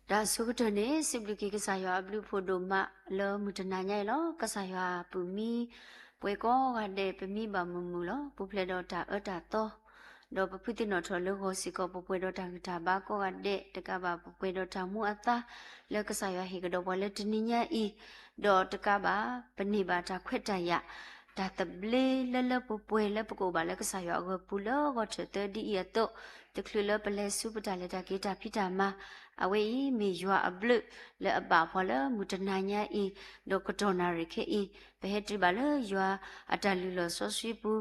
တၢ်အဆိကတၢၢ်န့ၣ် စံးဘျုးက့ၤကစၢ်ယွၤအဘျုးအဖှိၣ်ဒိၣ်မးလၢမုၢ်တနၤညါအံၤလီၤ. ကစၢ်ယွၤပၢၤမံပှဲၤကိးဂၤဒဲး ပမံဘၣ်မုာ်မုာ်လီၤ. ပူၤဖျဲးဒီးတၢ်အၢတၢ်သီ ဒီးပဖုသ့ၣ်နီၣ်ထီၣ်လၢဂီၤစ့ၢ်ကီး ပပှဲၤဒီးတၢ်ဂံၢ်တၢ်ဘါကိးဂၤဒဲး တကးဘၣ် ပပှဲၤဒီးတၢ်မူအသါ လၢကစၢ်ယွၤဟ့ၣ်ကဒီးပှၤလၢတနံၤညါအံၤ, ဒီးတကးဘၣ် ပန့ၢ်ဘၣ်တၢ်ခွဲးတၢ်ယာ် တၢ်သဘျ့လၢလၢပှဲၤပှဲၤလၢပကအိၣ်ဘၣ်လၢကစၢ်ယွၤအဂီၢ်ပူၤလၢဂီၤထၢၣ်သၢဒ်အံၤအသိး, တချုးလၢပလဲၤဆူပတၢ်လဲၤတၢ်က့ၤတၢ်ဖံးတၢ်မၤ, အဝဲအံၤမ့ၢ်ယွၤအဘျုးလၢအဘၣ်ပှၤလၢမုၢ်တနၤညါအံၤ, ဒီးကတီၢ်နၣ်ရံၣ်ခဲအံၤ, ပဟဲတုၤဘၣ်လၢယွၤအတၢ်လုၢ်လီၢ်စီဆှံပူ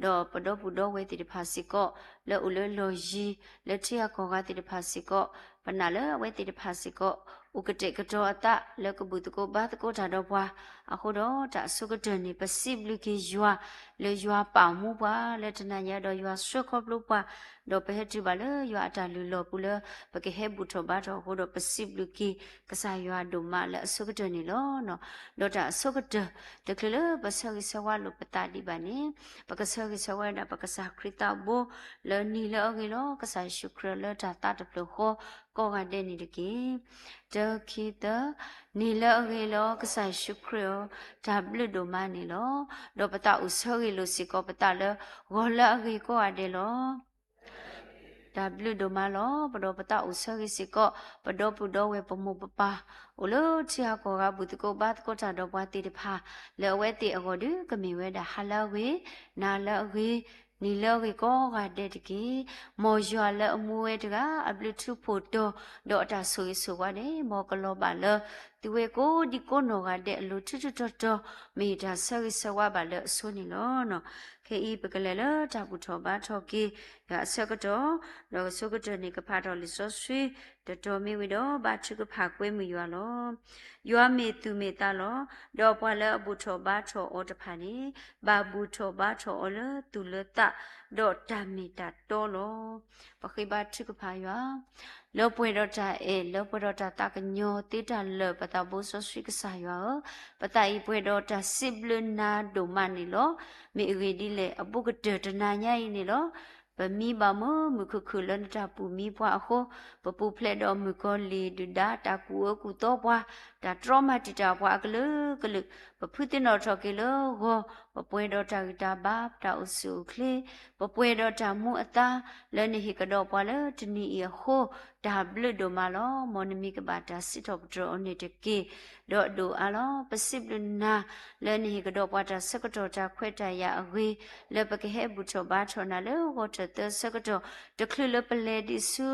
ၤ, ဒီးပဒီပုၢ်ဒီဝဲၢ်သ့ၣ်တဖၣ်စ့ၢ်ကီး လၢအိၣ်လၢလီၢ်ယံၤ လၢထံဂၤကီၢ်ဂၤသ့ၣ်တဖၣ်စ့ၢ်ကီး, ပနာ်လၢအဝဲသ့ၣ်တဖၣ်စ့ၢ်ကီး အိၣ်ကတဲာ်ကတီၤအသးလၢကဘူၣ်သကိးဘါသကိးတၢ်ဒီးပှၤ, အဃိဒီးတၢ်အဆိကတၢၢ်န့ၣ် ပစံးဘျုးက့ၤယွၤ လၢယွၤပာ်မူပှၤလၢတနၤညါဒီးယွၤဆှၢခီဖျိပှၤ, ဒီးပဟဲတုၤဘၣ်လၢယွၤအတၢ်လုၢ်လီၢ်ပူၤလၢ ပကဟဲဘူၣ်ထီၣ်ဘါထီၣ်အဃိဒီး ပစံးဘျုးက့ၤကစၢ်ယွၤဒိၣ်မးလၢအဆိကတၢၢ်န့ၣ်လီၤ. ဒီးတၢ်အဆိကတၢၢ် တချုးလၢပဆၢဂ့ၤဆၢဝါလိာ်ပသးဒံးဘၣ်န့ၣ်, ပကဆၢဂ့ၤဆၢဝါဒၣ်ပကစၢ်ခရံာ်သးဘိ လၢနံၤလၢအဂ့ၤလီၤ ကစၢ်ယ့ၣ်ၡူးခရံာ်လၢတၢ်သးတဖျၢၣ်ဃီကိးဂၤဒဲးန့ၣ်တက့ၢ်. တၢ ခံ သၢ, နံၤလၢအဂ့ၤလီၤ ကစၢ်ယ့ၣ်ၡူးခရံာ်ဧၢ, တၢ်ဘျုးဒိၣ်မးန့ၣ်လီၤ. ဒီးပသးအိၣ်ဆၢဂ့ၤလိာ်စ့ၢ်ကီးပသးလၢ ဂီၤလၢအဂ့ၤကိးဂၤဒဲးလီၤ. တၢ်ဘျုးဒိၣ်မးလီၤ. ပဒီးပသးအိၣ်ဆၢဂ့ၤစ့ၢ်ကီး ပဒီပုၢ်ဒီဝဲၢ်ပမိၢ်ပပၢ် အိၣ်လၢထံဂၤကီၢ်ဂၤဘူၣ်သကိးဘါသကိးတၢ်ဒီးပှၤသ့ၣ်တဖၣ်, လၢအဝဲသ့ၣ်အဂီၢ်ဒီး ကမ့ၢ်ဝဲဒၣ်ဟါလၢအဂ့ၤ, နၤလၢအဂ့ၤ, နံၤလၢအဂ့ၤကိးဂၤဒဲးတက့ၢ်. မ်ယွၤလၢအမူဝဲတဂၤ အဘျုးထူးဖှိၣ်တီၤ ဒီးအတၢ်ဆိၣ်ဂ့ၤဆိၣ်ဝါန့ၣ် မ်ကလီၤဘၣ်လၢ သုဝဲကိးဒံကိးနီၢ်ဂၤဒဲးအလိၤ ထူထူတီၤတီၤ မ့ၢ်တၢ်ဆၢဂ့ၤဆၢဝါဘၣ်လၢအဆိန့ၣ်လီၤ. ခဲအံၤပကလဲၤလၢတၢ်ဘူၣ်ထီၣ်ဘါထီၣ်က့ၤ ယွၤအဆၢကတီၢ်, ဒီးအဆိကတၢၢ်န့ၣ် ကဖးထီၣ်လံာ်စီဆှံ တတီၤမ့ၢ်ဝံၤဒီး ဘါထုကဖၣ်ကွဲမုာ်ယွၤလီၤ. ယွၤမ့ၢ်သူၣ်မ့ၢ်သးလီၤ. ဒီးပှၤလၢအဘူၣ်ထီၣ်ဘါထီၣ်အီၤတဖၣ်န့ၣ် ဘၣ်ဘူၣ်ထီၣ်ဘါထီၣ်အီၤလၢသူၣ်လၢသး ဒီးတၢ်မ့ၢ်တၢ်တီလီၤ. ပဃ့ဘါထုကဖၣ်ယွၤ လၢပှဲၤဒီးတၢ်အဲၣ် လၢပှဲၤဒီးတၢ်သးကညီၤသ့တၢ်လၢာ် ပသးဘိစီဆှံကစၢ်ယွၤဧၢ, ပသးအံၤပှဲၤဒီးတၢ်စံးဘျုးနၤဒိၣ်မးန့ၣ်လီၤ. မ့ၢ်အဂ့ၢ်ဒ်လဲၣ် အဘူးကတၢၢ်တနၤညါအံၤန့ၣ်လီၤ. ပမံဘၣ်မုာ်မုာ်ခုၣ်ခုၣ်လၢနတၢ်ပူၤမံပှၤအဃိ, ပပူၤဖျဲးဒီးမုၣ်ကီၤလံၢ်ဒုၣ်ဒါ တၢ်ကူၣ်အၢကူၣ်သီပှၤ, တၢ်တြီမၤတံာ်တာ်ပှၤအကလုာ်ကလုာ်, ပဖုသ့ၣ်နီၣ်ထီၣ်က့ၤလၢဂီၤ, ပပှဲၤဒီးတၢ်ဂံၢ်တၢ်ဘါ, တၢ်အိၣ်ဆူၣ်အိၣ်ချ့, ပပှဲၤဒီးတၢ်မူအသါ လၢနဟ့ၣ်ကဒီးပှၤလၢတနံၤအံၤအဃိ, တၢ်ဘျုးဒိၣ်မးလီၤ. မ်နမံၤကဘၣ်တၢ်စံးထီၣ်ပတြၢၤအီၤန့ၣ်တက့ၢ်. ဒီးဒိၣ်အါလီၤ. ပစံးဘျုးနၤ လၢနဟ့ၣ်ကဒီးပှၤတၢ်ဆၢကတီၢ်တၢ်ခွဲးတၢ်ယာ်အဂ့ၤ, လၢပကဟဲဘူၣ်ထီၣ်ဘါထီၣ်နၤလၢဂီၤထၢၣ်သၢဆၢကတီၢ်, တချုးလၢပလဲၤဒံးဆူ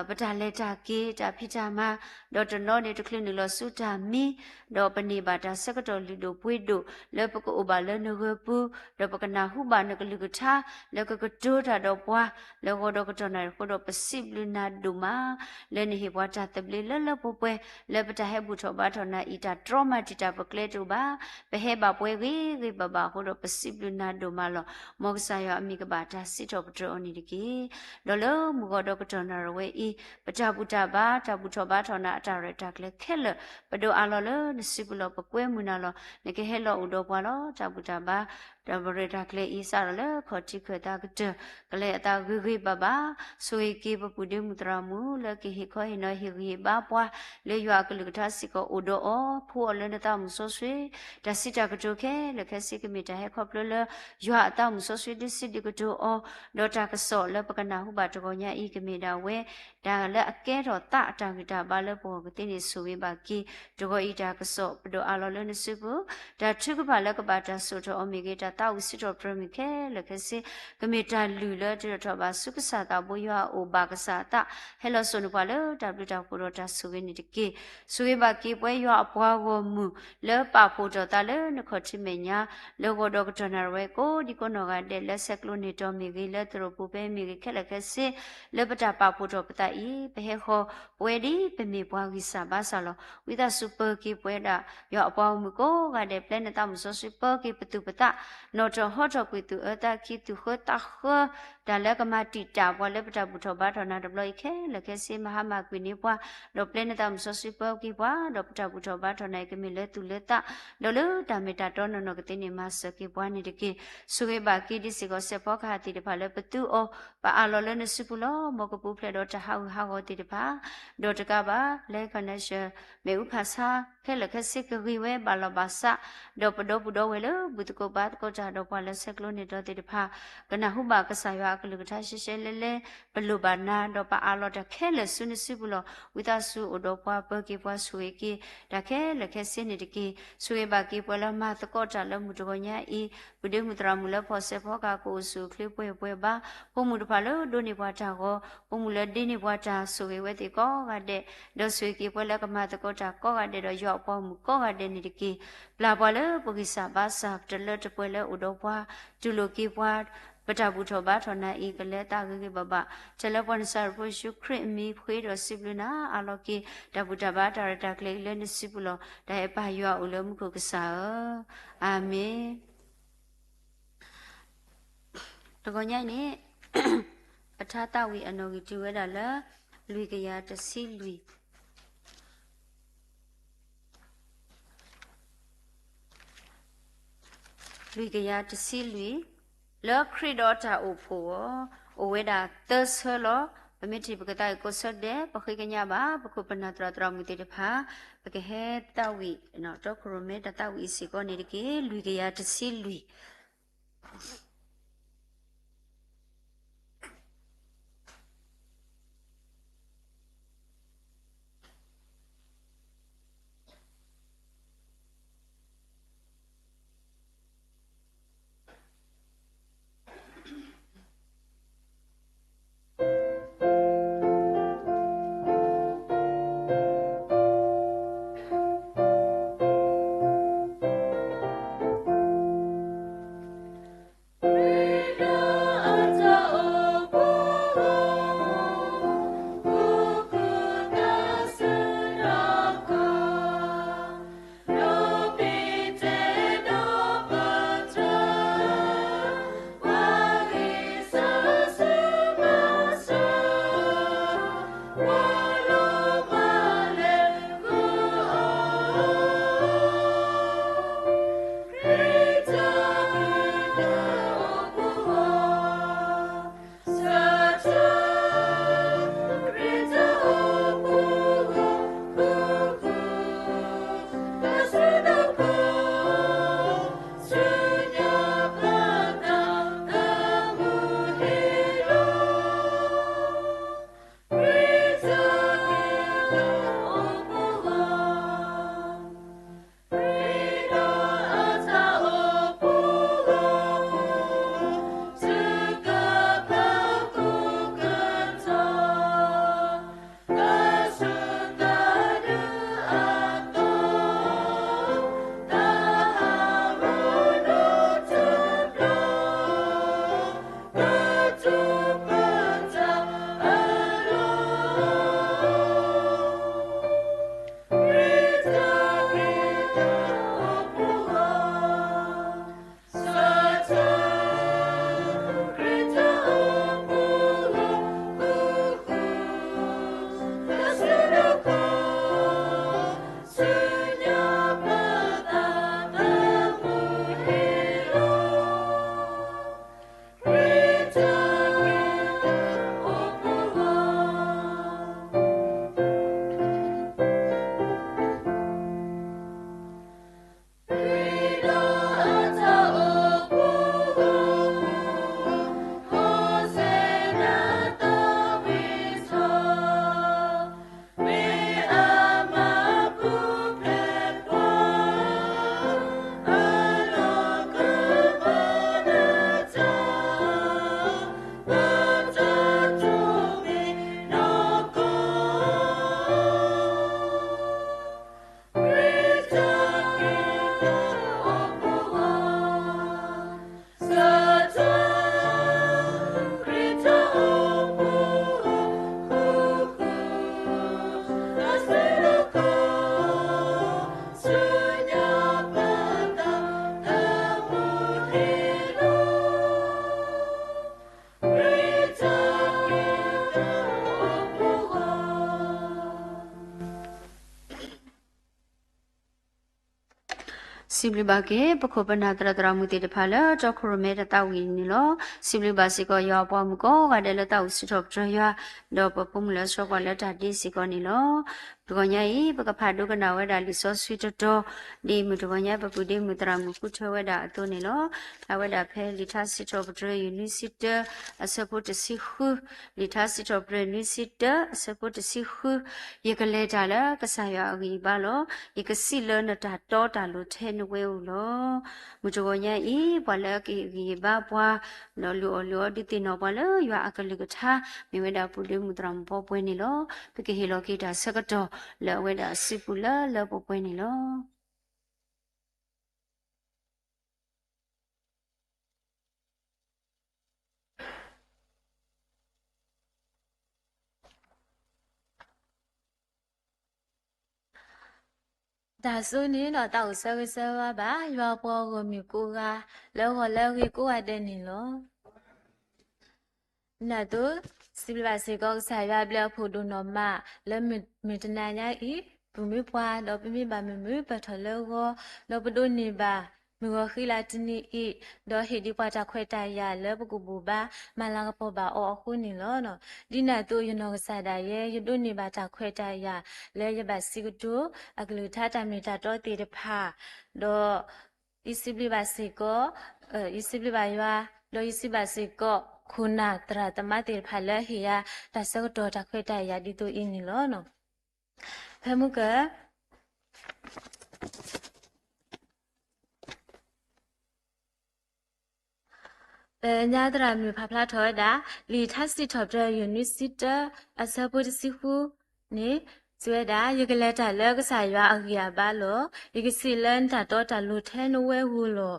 ပတၢ်လဲၤတၢ်က့ၤ တၢ်ဖံးတၢ်မၤ, ဒီးတနီၤန့ၣ်တချုးနုာ်လီၤဆူတၢ်မံ, ဒီးပန့ၢ်ဘၣ်တၢ်ဆၢကတီၢ်လုၢ်ဒိၣ်ပှ့ၤဒိၣ် လၢပကအိၣ်ဘၣ်လၢနဂၢၤပူၤ, ဒီးပကနၢ်ဟူဘၣ်နကလုၢ်ကထါ လၢကကတိၤတၢ်ဒီးပှၤ လၢဂီၤဒီးကတီၢ်နၣ်ရံၣ်အဃိဒီး ပစံးဘျုးနၤဒိၣ်မး လၢနဟ့ၣ်ပှၤတၢ်သဘျ့လၢလၢပှဲၤပှဲၤ လၢပတၢ်ဟဲဘူၣ်ထီၣ်ဘါထီၣ်နၤအံၤ တၢ်တြီမၤတံာ်တာ်ပကျဲတအိၣ်ဘၣ်. ပဟဲဘၣ်ပှဲၤဂ့ၤဂ့ၤဘၣ်ဘၣ်အဃိဒီး ပစံးဘျုးနၤဒိၣ်မးလီၤ. မ်ကစၢ်ယွၤအမံၤကဘၣ်တၢ်စံးထီၣ်ပတြၢၤအီၤန့ၣ်တက့ၢ်. ဒီးလၢမုၢ်ဂီၤဒီးကတီၢ်နၣ်ရံၣ်ဝဲအံၤ ပတၢ်ဘူၣ်တၢ်ဘါ တၢ်ဘူၣ်ထီၣ်ဘါထီၣ်နၤအတၢ်ရဲၣ်တၢ်ကျဲၤခဲလၢာ် ပဒိးအးလီၤလၢနစုပူၤလီၤ. ပကွဲမုာ်နၤလီၤ. နကဟဲလီၤအိၣ်ဒီးပှၤလီၤ. တၢ်ဘူၣ်တၢ်ဘါ တၢ်ရဲၣ်တၢ်ကျဲၤအံၤ စးထီၣ်လၢခီၣ်ထံးခၢၣ်သးကတၢၢ် ကလဲၤအသးဂ့ၤဂ့ၤဘၣ်ဘၣ်, ဆိၣ်ဂ့ၤက့ၤပပုၢ်ဒ့မုၣ်သရၣ်မုၣ် လၢကဟ့ၣ်ခီဟ့ၣ်နီၤဟ့ၣ်ဂံၢ်ဟ့ၣ်ဘါပှၤ လၢယွၤအကလုၢ်ကထါစ့ၢ်ကီးအိၣ်ဒီးအီၤ, ဖှူအီၤလၢနသးမုၢ်စီဆှံ, တၢ်စံးတၢ်ကတိၤခဲလၢာ်ခဲဆ့ ကမ့ၢ်တၢ်ဟဲခီဖျိလၢ ယွၤအသးမုၢ်စီဆှံဒုးစံးဒုးကတိၤအီၤ, ဒီးတၢ်ကစီၣ်လၢပကနၢ်ဟူဘၣ်တဂီၤညါအံၤ ကမ့ၢ်ဒၣ်ဝဲ တၢ်လၢအကဲထီၣ်သးအတၢ်ဂံၢ်တၢ်ဘါလၢပဂီၢ်ကသ့န့ၣ် ဆိၣ်ဂ့ၤဘၣ်က့ၤ တဂီၤအံၤတၢ်ကစီၣ် ပဒိးအးလီၤလၢနစုပူၤ, တၢ်ထုကဖၣ်လၢကဘၣ်တၢ်စိာ်ထီၣ်အီၤမ့ၢ်ဂ့ၤ, တၢ်သးဝံၣ်စံးထီၣ်ပတြၢၤမ့ၢ်ခဲလၢာ်ခဲဆ့ ကမ့ၢ်တၢ်လုၢ်လၢတၢ်ထီၣ်ဘၣ်ဆူကစၢ်သးဘိယွၤအအိၣ်ဘၣ်ကစၢ်အသး ဟဲလီၤစိာ်န့ၢ်ပှၤလၢတၢ်ဘျုးတၢ်ဖှိၣ်ဒီးတၢ်ဆိၣ်ဂ့ၤန့ၣ်တက့ၢ်. ဆိၣ်ဂ့ၤဘၣ်က့ၤပဝဲယွၤအပှၤဂီၢ်မုၢ် လၢပာ်ဖှိၣ်ထီၣ်သးလၢနခီၣ်ထံးမဲာ်ညါ လၢဂီၤဒီးကတီၢ်နၣ်ရံၣ်ဝဲကိးဒံကိးနီၢ်ဂၤဒဲး လၢဆဲးကျိးန့ၢ်တီၤမ့ၢ်ဂ့ၤ, လၢသရိာ်ပူၤဖဲမ့ၢ်ဂ့ၤ, ခဲလၢာ်ခဲဆ့ လၢပတၢ်ပာ်ဖှိၣ်ထီၣ်ပသးအံၤ ပဟဲဃီၤပဝဲဒ်ပမ့ၢ်ပှၤဂံၢ်စၢ်ဘါစၢ်လီၤ. ဝံသးစူၤပၢၤက့ၤပဝဲဒၣ် ယွၤအပှၤဂီၢ်မုၢ်ကိးဂၤဒဲး ပျဲနသးမုၢ်စီဆှံ ပၢၤက့ၤပသူၣ်ပသး နီၣ်ထီၣ်ဟီထီၣ်ကွံာ်သူၣ်အၢသးခံ သူၣ်ဃၢသးဃၢ တၢ်လၢကမၤတံာ်တာ်ပှၤလၢပတၢ်ဘူၣ်ထီၣ်ဘါထီၣ်နၤတဘျီအံၤခဲလၢာ်ခဲဆ့ မၤဟါမၢ်ကွံာ်န့ၢ်ပှၤ, ဒီးပျဲနသးမုၢ်စီဆှံပၢက့ၤပှၤ, ဒီးပတၢ်ဘူၣ်ထီၣ်ဘါထီၣ်နၤအံၤ ကမ့ၢ်လၢသူၣ်လၢသး, ဒီးလၢတၢ်မ့ၢ်တၢ်တီနီၢ်နီၢ်ကသ့န့ၣ် မၤစၢၤက့ၤပှၤန့ၣ်တက့ၢ်. ဆိၣ်ဂ့ၤဘၣ်က့ၤဒ်စ့ၢ်ကီး စဲးဖီကဟၣ်သ့ၣ်တဖၣ်လၢပသူအီၤ, ပအးလီၤလၢနစုပူၤလီၤ. မ်ကပူၤဖျဲးဒီးတၢ်ဟးဂူာ်ဟးဂီၤသ့ၣ်တဖၣ် ဒီးတကးဘၣ် လၢ connection မ့ၣ်အူဖးဆါ ခဲလၢာ်ခဲဆ့ကဂ့ၤဝဲဘၣ်လီၤဘၣ်စး, ဒီးပဒီပုၢ်ဒီဝဲၢ်လၢဘူၣ်သကိးဘါသကိးတၢ်ဒီးပှၤလၢဆဲးကျိးန့ၢ်ဒီးသ့ၣ်တဖၣ် ကနၢ်ဟူဘၣ်ကစၢ်ယွၤအကလုၢ်ကထါရှဲရှဲလဲလဲ, ပလိၣ်ဘၣ်နၤ ဒီးပအးလီၤတၢ်ခဲလၢာ်ဆူနစုပူၤလီၤ. ဝံသးစူၤအိၣ်ဒီးပှၤ ပၢၤက့ၤပှၤ ဆိၣ်ဂ့ၤက့ၤ တၢ်ခဲလၢာ်ခဲဆ့န့ၣ်တက့ၢ်. ဆိၣ်ဂ့ၤဘၣ်က့ၤပှၤလၢမၤသကိးတၢ်လၢမုၢ်တဂီၤညါအံၤ, မုၢ်ဒ့မုၢ်သရၣ်မုၣ်လၢဖီၣ်စဲးဖီကဟၣ် ကအိၣ်ဆူၣ်အိၣ်ချ့ပှဲၤပှဲၤဘၣ်, ဖိမုၣ်တဖၣ်လၢဒိးန့ၢ်ပှၤတၢ်ဂီၤ, ဖိမုၣ်လၢဒ့န့ၢ်ပှၤတၢ် ဆိၣ်ဂ့ၤဝဲသ့ၣ်ကိးဂၤဒဲး, ဒီးဆိၣ်ဂ့ၤက့ၤပှၤလၢကမၤသကိးတၢ်ကိးဂၤဒဲး ဒီးယွၤအပှၤဂီၢ်မုၢ်ကိးဂၤဒဲးန့ၣ်တက့ၢ်. ပျၢ်ပှၤလၢပဂံၢ်စၢ်ဘါစၢ် ပတလၢတပှဲၤလၢအိၣ်ဒီးပှၤ, တူၢ်လိာ်က့ၤပှၤ ပတၢ်ဘူၣ်ထီၣ်ဘါထီၣ်နၤအံၤ ကလဲၤအသးဂ့ၤဂ့ၤဘၣ်ဘၣ်, ထဲလၢပှၤနစၤရ့းဖိယ့ၣ်ၡူးခရံာ်အမံၤ ဃ့ဒီးစံးဘျုးနၤ အးလီၤက့ၤ တၢ်ဘူၣ်တၢ်ဘါတၢ်ရဲၣ်တၢ်ကျဲၤအံၤလၢနစုပူၤလီၤ. တၢ်အဲၣ်ပၢ်ယွၤအိၣ်လၢမူခိၣ်ကစၢ်ဧၢ, အၤမ့ၣ်. တဂီၤညါအံၤန့ၣ် ပထါသးဝံၣ်အနီၣ်ဂံၢ်တုၤဝဲဒၣ်လၢ လွံၢ်ကယၤတဆံလွံၢ်, လွံၢ်ကယၤတဆံလွံၢ်, လၢခရံာ်ဒီးတၢ်အိၣ်ဖှိၣ်အီၤ အိၣ်ဝဲဒၣ်သၢဆၢလီၤ. ပမ့ၢ်ထံၣ်ပကသးဝံၣ်ကိးဆၢဒဲး ပဃ့ကညးဘၣ် ပခိၣ်ပနၢ်သရၣ်သရၣ်မုၣ်သ့ၣ်တဖၣ်, ပကဟဲသးဝံၣ် တီခိၣ်ရိၣ်မဲတၢ်သးဝံၣ်အံၤစ့ၢ်ကီးန့ၣ်တက့ၢ်. လွံၢ်ကယၤတဆံလွံၢ်. စံးဘျုးဘၣ်က့ၤ ပခိၣ်ပနၢ်သရၣ်သရၣ်မုၣ်သ့ၣ်တဖၣ်လၢ တီခိၣ်ရိၣ်မဲတသးဝံၣ်န့ၣ်လီၤ. စံးဘျုးဘၣ်စ့ၢ်ကီး ယွၤအပှၤမုၣ်ကိးဂၤဒဲးလၢသးအိၣ်စံးထီၣ်ပတြၢၤယွၤ, ဒီးပဖိမုၣ်လၢဆှီပှၤလၢတၢ်ဒ့စ့ၢ်ကီးန့ၣ်လီၤ. တဂီၤညါအံၤ ပကဖးဒိကနၣ်ဝဲဒၣ်လံာ်စီဆှံတတီၤ, ဒ်မုၢ်တဂီၤညါပပုၢ်ဒ့မုၣ်သရၣ်မုၣ်ဃုထၢဝဲဒၣ်အသိးန့ၣ်လီၤ. ဖးဝဲဒၣ်ဖဲလံာ်ထါစံးထီၣ်ပတြၢၤယွၤနွံဆံတၢ အဆၢဖိတဆံဃု, လံာ်ထါစံးထီၣ်ပတြၢၤနွံဆံတၢ အဆၢဖိတဆံဃု, ယကလဲၤတၢ်လၢကစၢ်ယွၤအဂံၢ်အဘါလီၤ. ယကစံးလၢနတၢ်တီတၢ်လိၤထဲနဝဲဧိၤလီၤ. မုၢ်တဂီၤညါအံၤ ပှၤလၢအကဟ့ၣ်ဂံၢ်ဟ့ၣ်ဘါပှၤ, ဒီးလုၢ်အီၣ်လုၢ်အီဒုးသ့ၣ်နီၣ်ပှၤလၢယွၤအကလုၢ်ကထါ, မ့ၢ်ဝဲဒၣ်ပုၢ်ဒ့မုၣ်သရၣ်မုၣ်ပှၤပှဲၤန့ၣ်လီၤ. ပကဟ့ၣ်လီၤက့ၤတၢ်ဆၢကတီၢ်လၢအဝဲဒၣ်အစုပူၤလၢလၢပှဲၤပှဲၤန့ၣ်လီၤ. တၢ်ဆိန့ၣ်ဒီး တၢ်အိၣ်ဆၢဂ့ၤဆၢဝါဘၣ် ယွၤပှၤဂီၢ်မုၢ်ကိးဂၤ လၢဂီၤလၢအဂ့ၤကိးဂၤဒဲးန့ၣ်လီၤ. ဒ်န့ၣ်အသိး စံးဘျုးဘၣ်စ့ၢ်ကီး ကစၢ်ယွၤအဘျုးအဖှိၣ်ဒိၣ်နီၢ်မး လၢမုၢ်တနၤညါအံၤ ပုၢ်မ့ၢ်ပှၤ ဒီးပမ့ၢ်ဘၣ်မုာ်မုာ်ပၢၢ်ထီၣ်လၢဂီၤ, ဒီးပဒိးန့ၢ်ဘၣ် မုၢ်ဂီၤဃံလၤတနံၤအံၤ, ဒီးဟ့ၣ်ဒံးပှၤတၢ်ခွဲးတၢ်ယာ်လၢပကဘိးဘၣ် မၤလၤကပီၤဘၣ်အီၤအဃိန့ၣ်လီၤ. ဒ်န့ၣ်အသိး ယနီၢ်ကစၢ်ဒၣ်ယဲ ယဒိးန့ၢ်ဘၣ်တၢ်ခွဲးတၢ်ယာ် လၢယဘၣ်စံးကတိၤ အကလုၢ်ကထါတၢ်မ့ၢ်တၢ်တီသ့ၣ်တဖၣ်, ဒီး ယစံးဘျုးဘၣ်စ့ၢ်ကီး, ယစံးဘျုးဘၣ်ယွၤ, ဒီးယစံးဘျုးဘၣ်စ့ၢ်ကီး ခိၣ်နၢ်သရၣ်သမါသ့ၣ်တဖၣ်လၢဟ့ၣ်ယၤ တၢ်ဆၢကတီၢ်တၢ်ခွဲးတၢ်ယာ်ဒ်သိးအံၤန့ၣ်လီၤ. ဖဲမုၢ်က ပညါသရၣ်မုၣ်ဖးဖျါထီၣ်ဝဲဒၣ် လံာ်ထါစံးထီၣ်ပတြၢၤယွၤနွံဆံတၢ အဆၢဖိတဆံဃုန့ၣ် စံးဝဲဒၣ်, ယကလဲၤတၢ်လၢကစၢ်ယွၤအဂံၢ်အဘါလီၤ. ယကစံးလၢနတၢ်တီတၢ်လိၤထဲနဝဲဧိၤလီၤ.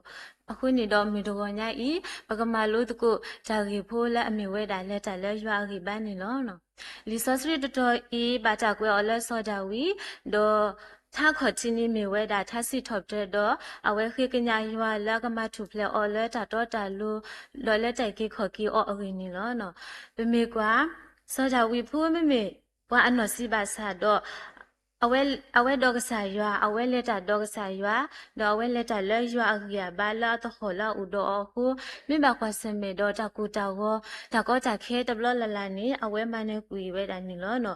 အဃိန့ၣ်ဒီးမုၢ်တဂီၤညါအံၤ ပကမၤလိသကိးတၢ်ဂ့ၢ်ဖိလၢအမ့ၢ်ဝဲဒၣ်လဲၤတၢ်လၢယွၤအဂံၢ်ဘါန့ၣ်လီၤ. လံာ်စီဆှံတတီၤအံၤ ဘၣ်တၢ်ကွဲးအီၤလၢစီၤဒၤဝံး, ဒီးထါခီၣ်ထံးန့ၣ်မ့ၢ်ဝဲဒၣ်ထါစံးထီၣ်ပတြၢၤဒီး အဝဲဃ့ကညးယွၤလၢအကမၤထူၣ်ဖျဲးအီၤလၢတၢ်တီတၢ်လိၤ, ဒီးလၢတၢ်အုၣ်က့ၤခီၣ်က့ၤအီၤအဂ့ၢ်န့ၣ်လီၤ. ပမ့ၢ်ကွၢ် စီၤဒၤဝံးဖိမ့မ့ၢ်ပှၤအနီၢ်စံးဘၣ်ဆၣ်ဒီး အဝဲ, အဝဲဒီးကစၢ်ယွၤ, အဝဲလဲၤတၢ်ဒီးကစၢ်ယွၤ, ဒီးအဝဲလဲၤတၢ်လၢယွၤအဂံၢ်အဘါလၢအသဟီၣ်လၢအအိၣ်ဒီးအီၤအဃိ, မ့ၢ်ဘၣ်ကွၢ်ဆၢၣ်မဲာ်ဒီးတၢ်ကိၢ်တၢ်ဂီၤ, တၢ်ကီတၢ်ခဲတဘျီလၢ်လၢ်န့ၣ် အဝဲမၤနၢၤကွံာ်ဝဲဒၣ်န့ၣ်လီၤ.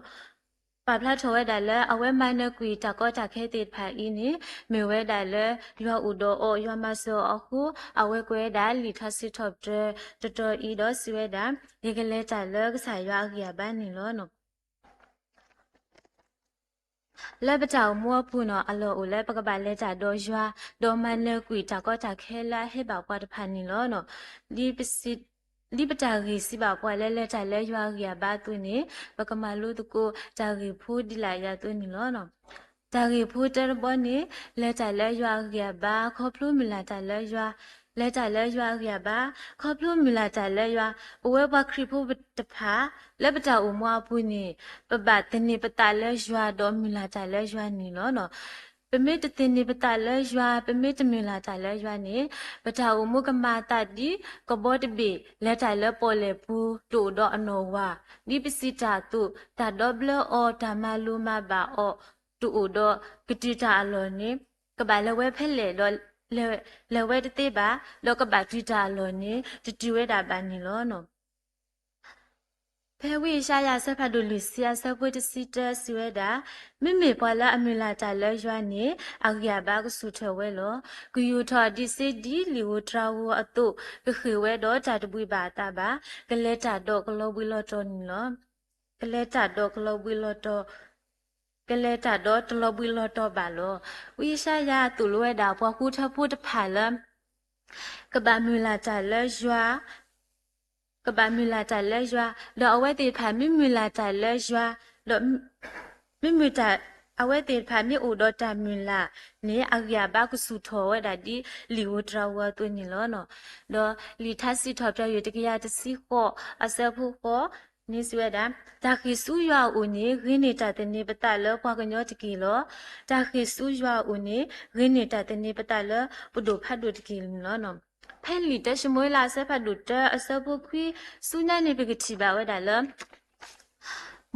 ပာ်ဖျါထီၣ်ဝဲဒၣ်လၢ အဝဲမၤနၢၤကွံာ်တၢ်ကီတၢ်ခဲသ့ၣ်တဖၣ်အံၤန့ၣ် မ့ၢ်ဝဲဒၣ်လၢ ယွၤအိၣ်ဒီးအီၤ, ယွၤမၤစၢၤအီၤအဃိ, အဝဲကွဲးဝဲဒၣ်လံာ်ထါစံးထီၣ်ပတြၢၤတတီၤအံၤဒီးစံးဝဲဒၣ်, ယကလဲၤတၢ်လၢကစၢ်ယွၤအဂံၢ်အဘါန့ၣ်လီၤ. လၢပတၢ်အိၣ်မူအပူၤန့ၣ် အလီၢ်အိၣ်လၢပကဘၣ်လဲၤတၢ်ဒီးယွၤ, ဒီးမၤနၢၤကွံာ်တၢ်ကီတၢ်ခဲလၢအဟဲဘၣ်ပှၤတဖၣ်န့ၣ်လီၤ. ဒ်ပစံး, ဒ်ပတၢ်ဂ့ၢ်စံးဘၣ်ပှၤလၢ လဲၤတၢ်လၢယွၤအဂံၢ်အဘါအသိးန့ၣ်, ပကမၤလိသကိးတၢ်ဂ့ၢ်ဖိဒ်လာ်အံၤအသိးန့ၣ်လီၤ. တၢ်ဂ့ၢ်ဖိတၢတဘီန့ၣ်, လဲၤတၢ်လၢယွၤအဂံၢ်အဘါ ခီဖျိမုၢ်လၢ်တၢ်လၢယွၤ, လဲၤတၢ်လၢယွၤအဂံၢ်အဘါ ခီဖျိမုၢ်လၢ်တၢ်လၢယွၤ, ပဝဲပှၤခရံာ်ဖိတဖၣ် လၢပတၢ်အိၣ်မူအပူၤန့ၣ်, ပဘၣ်သန့ၤပသးလၢယွၤဒီးမုၢ်လၢ်တၢ်လၢယွၤန့ၣ်လီၤ. ပမ့ၢ်တသန့ၤပသးလၢယွၤ, ပမ့ၢ်တမုၢ်လၢ်တၢ်လၢယွၤန့ၣ်, ပတၢ်အိၣ်မူကမၤအသးဒ်ကဘီတဘ့ၣ် လဲၤတၢ်လၢပီၣ်လဲၣ်ပူၤ တအိၣ်ဒီးအနီၢ်ဝၤ, ဒ်ပစံးတၢ်အသိး, တၢ်ဒီဘျၢအီၤ တၢ်မၤလိၤမၤဘၣ်အီၤ တအိၣ်ဒီးကတုၤတၢ်အလီၢ်န့ၣ်, ကဘၣ်လဲၤဝဲဖဲလဲၣ်ဒီး လဲၤဝဲတသ့ဘၣ်, ဒီးကဘၣ်တုၤတၢ်အလီၢ်န့ၣ် တတုၤဝဲဒၣ်ဘၣ်န့ၣ်လီၤ. ဖဲဝံယၡါယၤအဆၢဖးဒိၣ်လွံၢ်ဆံအဆၢဖိတဆံတၢစံးဝဲဒၣ်, မ့မ့ၢ်ပှၤလၢအမုၢ်လၢ်တၢ်လၢယွၤန့ၣ် အဂံၢ်အဘါကဆူၣ်ထီၣ်ဝဲလီၤ. ကယူာ်ထီၣ်ဒံးစ့ဒ်လံာ်ဧိၤတြၤဧိၤအသိး, ကဃ့ၢ်ဝဲဒီးတၢ်တဘှံးဘၣ်အသးဘၣ်, ကလဲၤတၢ်ဒီးကလီၤဘှံးလီၤတီၤန့ၣ်လီၤ. ကလဲၤတၢ်ဒီးကလီၤဘှံးလီၤတီၤ, ကလဲၤတၢ်ဒီးတလီၤဘှံးလီၤတီၤဘၣ်လီၤ. ဝံယၡါယၤသိၣ်လိဝဲဒၣ်ပှၤဃုထၢဖိတဖၣ်လၢ ကဘၣ်မုၢ်လၢ်တၢ်လၢယွၤ, ကဘၣ်မုၢ်လၢ်တၢ်လၢယွၤ, ဒီးအဝဲသ့ၣ်တဖၣ်မ့ၢ်မုၢ်လၢ်တၢ်လၢယွၤ, ဒီးမ့ၢ်မုၢ်တၢ်, အဝဲသ့ၣ်တဖၣ်မ့ၢ်အိၣ်ဒီးတၢ်မုၢ်လၢ်န့ၣ် အဂံၢ်အဘါကဆူၣ်ထီၣ်ဝဲဒၣ်ဒ်လံာ်ဧိၤတြၤဧိၤအသိးန့ၣ်လီၤ. ဒီးလံာ်ထါစံးထီၣ်ပတြၢၤယွၤတကယၤတဆံဃိးအဆၢဖိဃိးန့ၣ်စံးဝဲဒၣ်, တၢ်ဃ့ၢ်ဆူယွၤအအိၣ်န့ၣ် ဂ့ၤန့ၢ်တၢ်သန့ၤပသးလၢပှၤကညီတက့ၢ်လီၤ. တၢ်ဃ့ၢ်ဆူယွၤအအိၣ်န့ၣ် ဂ့ၤန့ၢ်တၢ်သန့ၤပသးလၢပဒိၣ်ဖးဒိၣ်တက့ၢ်န့ၣ်လီၤ. ဖဲလံာ်တၢၡမူၤအ့လးအဆၢဖးဒိၣ်တၢအဆၢဖိခွံဆူညါန့ၣ် ပကထံၣ်ဘၣ်ဝဲဒၣ်လၢ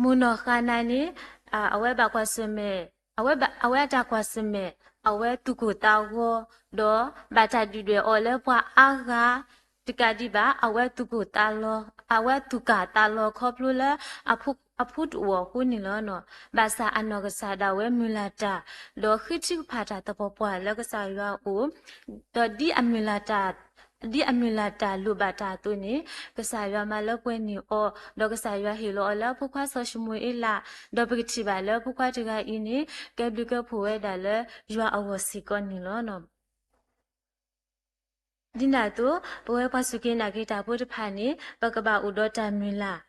မိၢ်နီၢ်ဃၤနၤန့ၣ် အဝဲဘၣ်ကွၢ်ဆၢၣ်မဲာ်, အဝဲဘၣ်, အဝဲအတၢ်ကွၢ်ဆၢၣ်မဲာ် အဝဲသူၣ်ကိၢ်သးဂီၤ, ဒီးဘၣ်တၢ်ဒုၣ်ဒွဲၣ်အီၤလၢပှၤအါဂၤ, တကးဒံးဘၣ် အဝဲသူၣ်ကိၢ်သးလီၤ, အဝဲသူၣ်ကၢ်သးလီၤခီဖျိလၢ အဖုတအိၣ်အဃိန့ၣ်လီၤ. ဘၣ်ဆၣ်အနီၢ်ကစၢ်ဒၣ်ဝဲမုၢ်လၢ်တၢ်, ဒီးဃ့ထုကဖၣ်တၢ်သပှၢ်ပှၢ်လၢကစၢ်ယွၤအအိၣ်, ဒီးဒ်အမုၢ်လၢ်တၢ် ဒ်အမုၢ်လၢ်တၢ်လိၣ်ဘၣ်တၢ်အသိးန့ၣ် ကစၢ်ယွၤမၤလၢပှဲၤန့ၢ်အီၤ, ဒီးကစၢ်ယွၤဟ့ၣ်လီၤအီၤလၢအဖိခွါစီၤၡမူၤအ့လး, ဒီးပကထံၣ်ဘၣ်လၢဖိခွါတဂၤအံၤန့ၣ် ကဲဘျုးကဲဖှိၣ်ဝဲဒၣ်လၢယွၤအဂီၢ်စ့ၢ်ကီးန့ၣ်လီၤ. ဒ်န့ၣ်အသိး ပဝဲပှၤစူၢ်က့ၤနာ်က့ၤတၢ်ဖိတဖၣ်န့ၣ် ပကဘၣ်အိၣ်ဒီးတၢ်မုၢ်လၢ်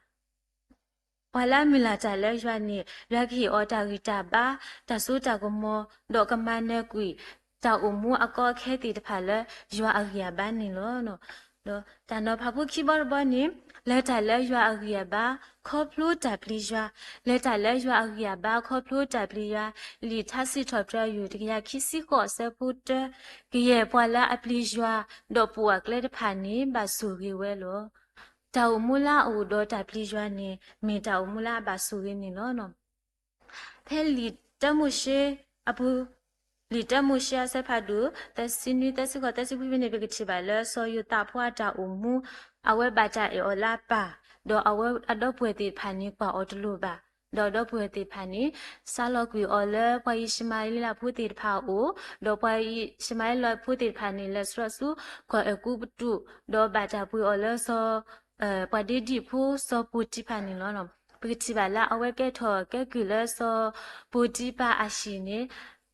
ပှၤလၢအမုၢ်လၢ်တၢ်လၢယွၤန့ၣ် ယွၤကဟ့ၣ်အီၤတၢ်ဂံၢ်တၢ်ဘါ, တၢ်စိတၢ်ကမီၤ, ဒီးကမၤနၢၤကွံာ် တၢ်အိၣ်မူအကီအခဲသ့ၣ်တဖၣ်လၢယွၤအဂံၢ်အဘါန့ၣ်လီၤ. ဒီးတၢ်နီၤဖးဖိခံဘီတဘီန့ၣ် လဲၤတၢ်လၢယွၤအဂံၢ်အဘါ ခီဖျိတၢ်ပျံၤယွၤ, လဲၤတၢ်လၢယွၤအဂံၢ်အဘါ ခီဖျိတၢ်ပျံၤယွၤ, လံာ်ထါစံးထီၣ်ပတြၢၤ ယူၢ်တကယၤခံဆံဃိး အဆၢဖိတၢ, ကယဲၢ်ပှၤလၢအပျံၤယွၤ ဒီးပိာ်အကျဲတဖၣ်န့ၣ် ဘၣ်ဆိၣ်ဂ့ၤဝဲလီၤ. တၢ်အိၣ်မူလၢအအိၣ်ဒီးတၢ်ပျံၤယွၤန့ၣ် မ့ၢ်တၢ်အိၣ်မူလၢအဘၣ်ဆိၣ်ဂ့ၤန့ၣ်လီၤ. ဖဲလံာ်တၢမိၤၡ့အပူၤ, လံာ်တၢမိၤၡ့အဆၢဖးဒိၣ် သၢဆံနွံ သၢဆံဃိး သၢဆံခွံဖဲန့ၣ် ပကထံၣ်ဘၣ်လၢစီၤယိၤသးဖိအတၢ်အိၣ်မူ, အဝဲဘၣ်တၢ်အဲၣ်အီၤလၢအပၢ်, ဒီးအဝဲအဒီပုၢ်ဝဲၢ်သ့ၣ်တဖၣ်န့ၣ် ကွၢ်အီၤတလိၣ်ဘၣ်, ဒီးအဒီပုၢ်ဝဲၢ်သ့ၣ်တဖၣ်န့ၣ် ဆါလီၤကွံာ်အီၤလၢပှၤအံၣ်ၡမၤအ့လးဖိသ့ၣ်တဖၣ်အအိၣ်, ဒီးပှၤအံၣ်ၡမၤအ့လးဖိသ့ၣ်တဖၣ်န့ၣ် လဲၤဆှၢဆူကီၢ်အဲၤကူပတူး, ဒီးဘၣ်တၢ်ပှ့ၤအီၤလၢစီၤ ပှၤဒ့ဒံၣ်ဖိစီၤပိၤတံဖၤန့ၣ်လီၤ. ပကထံၣ်ဘၣ်လၢအဝဲကဲထီၣ်ကဲကုၢ်လၢစီၤပိၤတံဖၤအဟံၣ်န့ၣ်,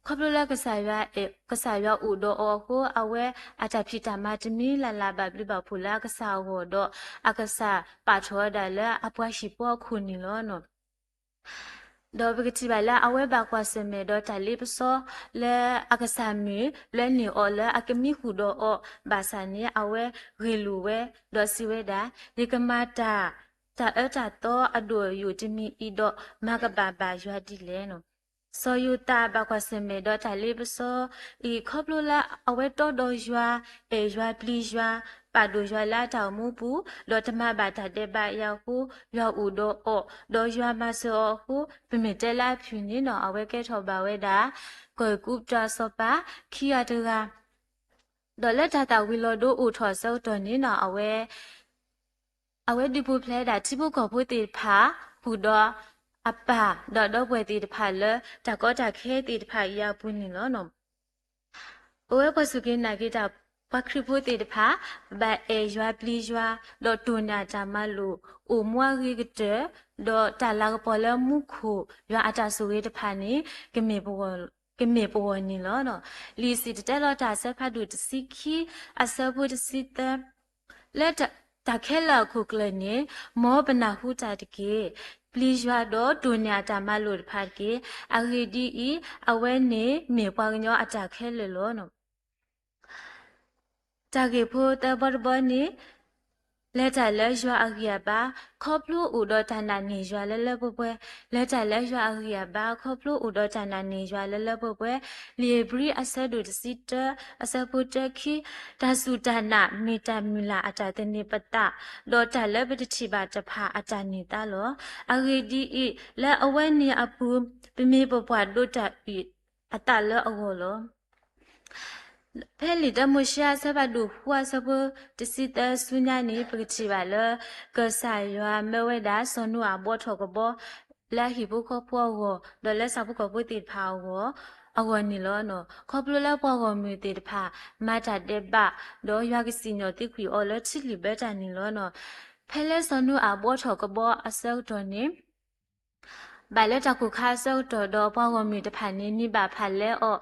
ခီဖျိလၢကစၢ်ယွၤအဲၣ်, ကစၢ်ယွၤအိၣ်ဒီးအီၤအဃိ အဝဲအတၢ်ဖံးတၢ်မၤတမံၤလၢ်လၢ်ဘၣ်ဘျုးဘၣ်ဖှိၣ်လၢအကစၢ်အဂီၢ်ဒီး အကစၢ်ပာ်ထီၣ်ဝဲဒၣ်လၢအပှၤဟံၣ်ဖိအခိၣ်န့ၣ်လီၤ. ဒီးပကထံၣ်ဘၣ်လၢအဝဲဘၣ်ကွၢ်ဆၢၣ်မဲာ်ဒီးတၢ်လ့ပစီလၢအကစၢ်မုၣ်ဘျၢန့ၢ်အီၤလၢအကမံဃုာ်ဒီးအီၤဘၣ်ဆၣ်န့ၣ် အဝဲဂ့ၢ်လိာ်ဝဲဒီးစံးဝဲဒၣ်, ယကမၤတၢ်, တၢ်အၢတၢ်သီအဒိၣ်အယိာ်တမံၤအံၤဒီး မၤကဘၣ်ဘၣ်ယွၤဒ်လဲၣ်န့ၣ်. စီၤယိၤသးဘၣ်ကွၢ်ဆၢၣ်မဲာ်ဒီးတၢ်လ့ပစီအံၤ ခီဖျိလၢအဝဲတီဒီးယွၤ, အဲၣ်ယွၤပျံၤယွၤ, ပာ်ဒိၣ်ယွၤလၢအတၢ်အိၣ်မူပူၤ, ဒီးတမၤဘၣ်တၢ်ဒဲးဘးအံၤအဃိ, ယွၤအိၣ်ဒီးအီၤ, ဒီးယွၤမၤစၢၤအီၤအဃိ, ပမ့ၢ်တဲလၢအဖုၣ်န့ၣ်ဒီး အဝဲကဲထီၣ်ဘၣ်ဝဲဒၣ် ကီၢ်အဲၤကူပတူးအစီၤပၤခံဂၤတဂၤ ဒီးလၢတၢ်သၣ်ဝံၤလီၤဒိအိၣ်ထီၣ်အဆၢကတီၢ်န့ၣ်ဒီး အဝဲ အဝဲဒုးပူၤဖျဲးဒၣ်ထံဖိကီၢ်ဖိသ့ၣ်တဖၣ် ဃုာ်ဒီးအပၢ် ဒီးဒီပုၢ်ဝဲၢ်သ့ၣ်တဖၣ်လၢ တၢ်ကီတၢ်ခဲသ့ၣ်တဖၣ်အံၤအပူၤန့ၣ်လီၤ. ပဝဲပှၤစူၢ်က့ၤနာ်က့ၤတၢ်ပှၤခရံာ်ဖိသ့ၣ်တဖၣ် ဘၣ်အဲၣ်ယွၤပျံၤယွၤ ဒီးတိၢ်န့ၢ်အတၢ်မၤလိာ် အိၣ်မူအဂ့ၤကတၢၢ် ဒီးတၢ်လၤကပီၤလၢမူခိၣ် ယွၤအတၢ်ဆိၣ်ဂ့ၤတဖၣ်န့ၣ် ကမ့ၢ်ပဂီၢ်န့ၣ်လီၤ. လံာ်စံၣ်တဲၤတဲလီၤတၢ်အဆၢဖးဒိၣ်တဆံခံ အဆၢဖိတဆံသၢ လၢတၢ်ခဲလၢာ်အခိၣ်ကျၢၢ်န့ၣ် မ်ပနၢ်ဟူတၢ်တက့ၢ်. ပျံၤယွၤဒီးတိၢ်န့ၢ်အတၢ်မၤလိာ်တဖၣ်တက့ၢ်. အဂ့ၢ်ဒ်အံၤ, အဝဲန့ၣ်မ့ၢ်ပှၤကညီအတၢ်ခဲလၢာ်လီၤ. တၢ်ဂ့ၢ်ဖိသၢဘီတဘီန့ၣ် လဲၤတၢ်လၢယွၤအဂံၢ်အဘါ ခီဖျိအိၣ်ဒီးတၢ်နာ်န့ၢ်ယွၤလၢလၢပှဲၤပှဲၤ, လဲၤတၢ်လၢယွၤအဂံၢ်အဘါ ခီဖျိအိၣ်ဒီးတၢ်နာ်န့ၢ်ယွၤလၢလၢပှဲၤပှဲၤ, လံာ်ဧ့ၤဘြံၤအဆၢဒိၣ်တဆံတၢ အဆၢဖိတၢခံ, တၢ်စူၢ်တၢ်နာ်မ့ၢ်တၢ်မုၢ်လၢ်အတၢ်သန့ၤပသး, ဒီးတၢ်လၢပတထံၣ်ဘၣ်တဖၣ်အတၢ်န့ၢ်သါလီၤ. အဂ့ၢ်ဒ်အံၤ, လၢအဝဲန့ၣ်အပူၤ ပမ့ၢ်ပပှၢ်ဒိးတၢ်အုၣ်အသးလၢအဂီၢ်လီၤ. ဖဲလံာ်တၢမိၤၡ့အဆၢဖးဒိၣ်ဃုအဆၢဖိတဆံသၢဆူညါန့ၣ် ပကထံၣ်ဘၣ်လၢ ကစၢ်ယွၤမၢဝဲဒၣ်စီၤနိအၤဘှီထီၣ်ကဘီ လၢအဟံၣ်ဖိဃီဖိအဂီၢ် ဒီးလၢဆၣ်ဖိကီၢ်ဖိသ့ၣ်တဖၣ်အဂီၢ် အဂီၢ်န့ၣ်လီၤ. ခီဖျိလၢပှၤဂီၢ်မုၢ်သ့ၣ်တဖၣ် မၤတၢ်ဒဲးဘး ဒီးယွၤကစံၣ်ညီၣ်သံကွံာ်အီၤလၢထံလုၢ်ဘၢတၢ်န့ၣ်လီၤ. ဖဲလၢစီၤနိအၤဘှီထီၣ်ကဘီအဆၢကတီၢ်န့ၣ် ဘၣ်လၢတၢ်ကိၢ်ခါအဆၢကတီၢ်ဒီးပှၤဂီၢ်မုၢ်တဖၣ်န့ၣ် န့ၢ်ဘၣ်ဖးလဲအီၤ,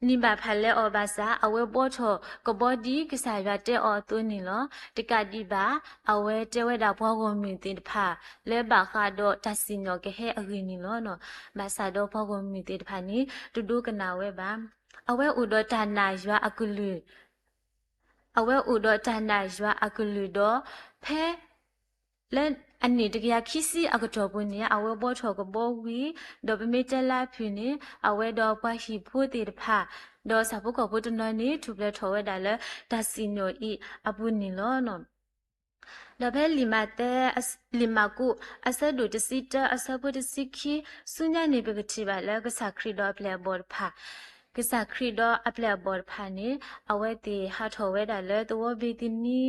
န့ၢ်ဘၣ်ဖးလဲအီၤဘၣ်ဆၣ် အဝဲဘှီထီၣ်ကဘီဒ်ကစၢ်ယွၤတဲအီၤအသိးန့ၣ်လီၤ. တကးဒံးဘၣ် အဝဲတဲဝဲဒၣ်ပှၤဂီၢ်မုၢ်သ့ၣ်တဖၣ် လၢဘၣ်ဃးဒီးတၢ်စံၣ်ညီၣ်ကဟဲအဂ့ၢ်န့ၣ်လီၤ. ဘၣ်ဆၣ်ဒီးပှၤဂီၢ်မုၢ်သ့ၣ်တဖၣ်န့ၣ် တဒိကနၣ်ဝဲဘၣ်. အဝဲအိၣ်ဒီးတၢ်နာ်ယွၤအကလုၢ် အဝဲအိၣ်ဒီးတၢ်နာ်ယွၤအကလုၢ်ဒီး ဖဲ လၢအနံၣ်တကယၤခံဆံအကတီၢ်ပူၤန့ၣ် အဝဲဘှီထီၣ်ကဘီဝံၤ ဒီးပမ့ၢ်တဲလၢအဖုၣ်န့ၣ် အဝဲဒီးပှၤဟံၣ်ဖိသ့ၣ်တဖၣ် ဒီးဆၣ်ဖိကီၢ်ဖိတနီၤန့ၣ် ထူၣ်ဖျဲးထီၣ်ဝဲဒၣ်လၢတၢ်စံၣ်ညီၣ်အံၤအပူၤန့ၣ်လီၤ. ဒီးဖဲလံာ်မးသဲ, လံာ်မၢ်ကူး အဆၢဒိၣ်တဆံတၢ အဆၢဖိတဆံခံ ဆူညါန့ၣ် ပကထံၣ်ဘၣ်လၢကစၢ်ခရံာ်ဒီးအပျဲၢ်အဘီၣ်တဖၣ် ကစၢ်ခရံာ်ဒီးအပျဲၢ်အဘီၣ်တဖၣ်န့ၣ် အဝဲသ့ၣ်ဟးထီၣ်ဝဲဒၣ်လၢသဝီဘ့ၤသနံ,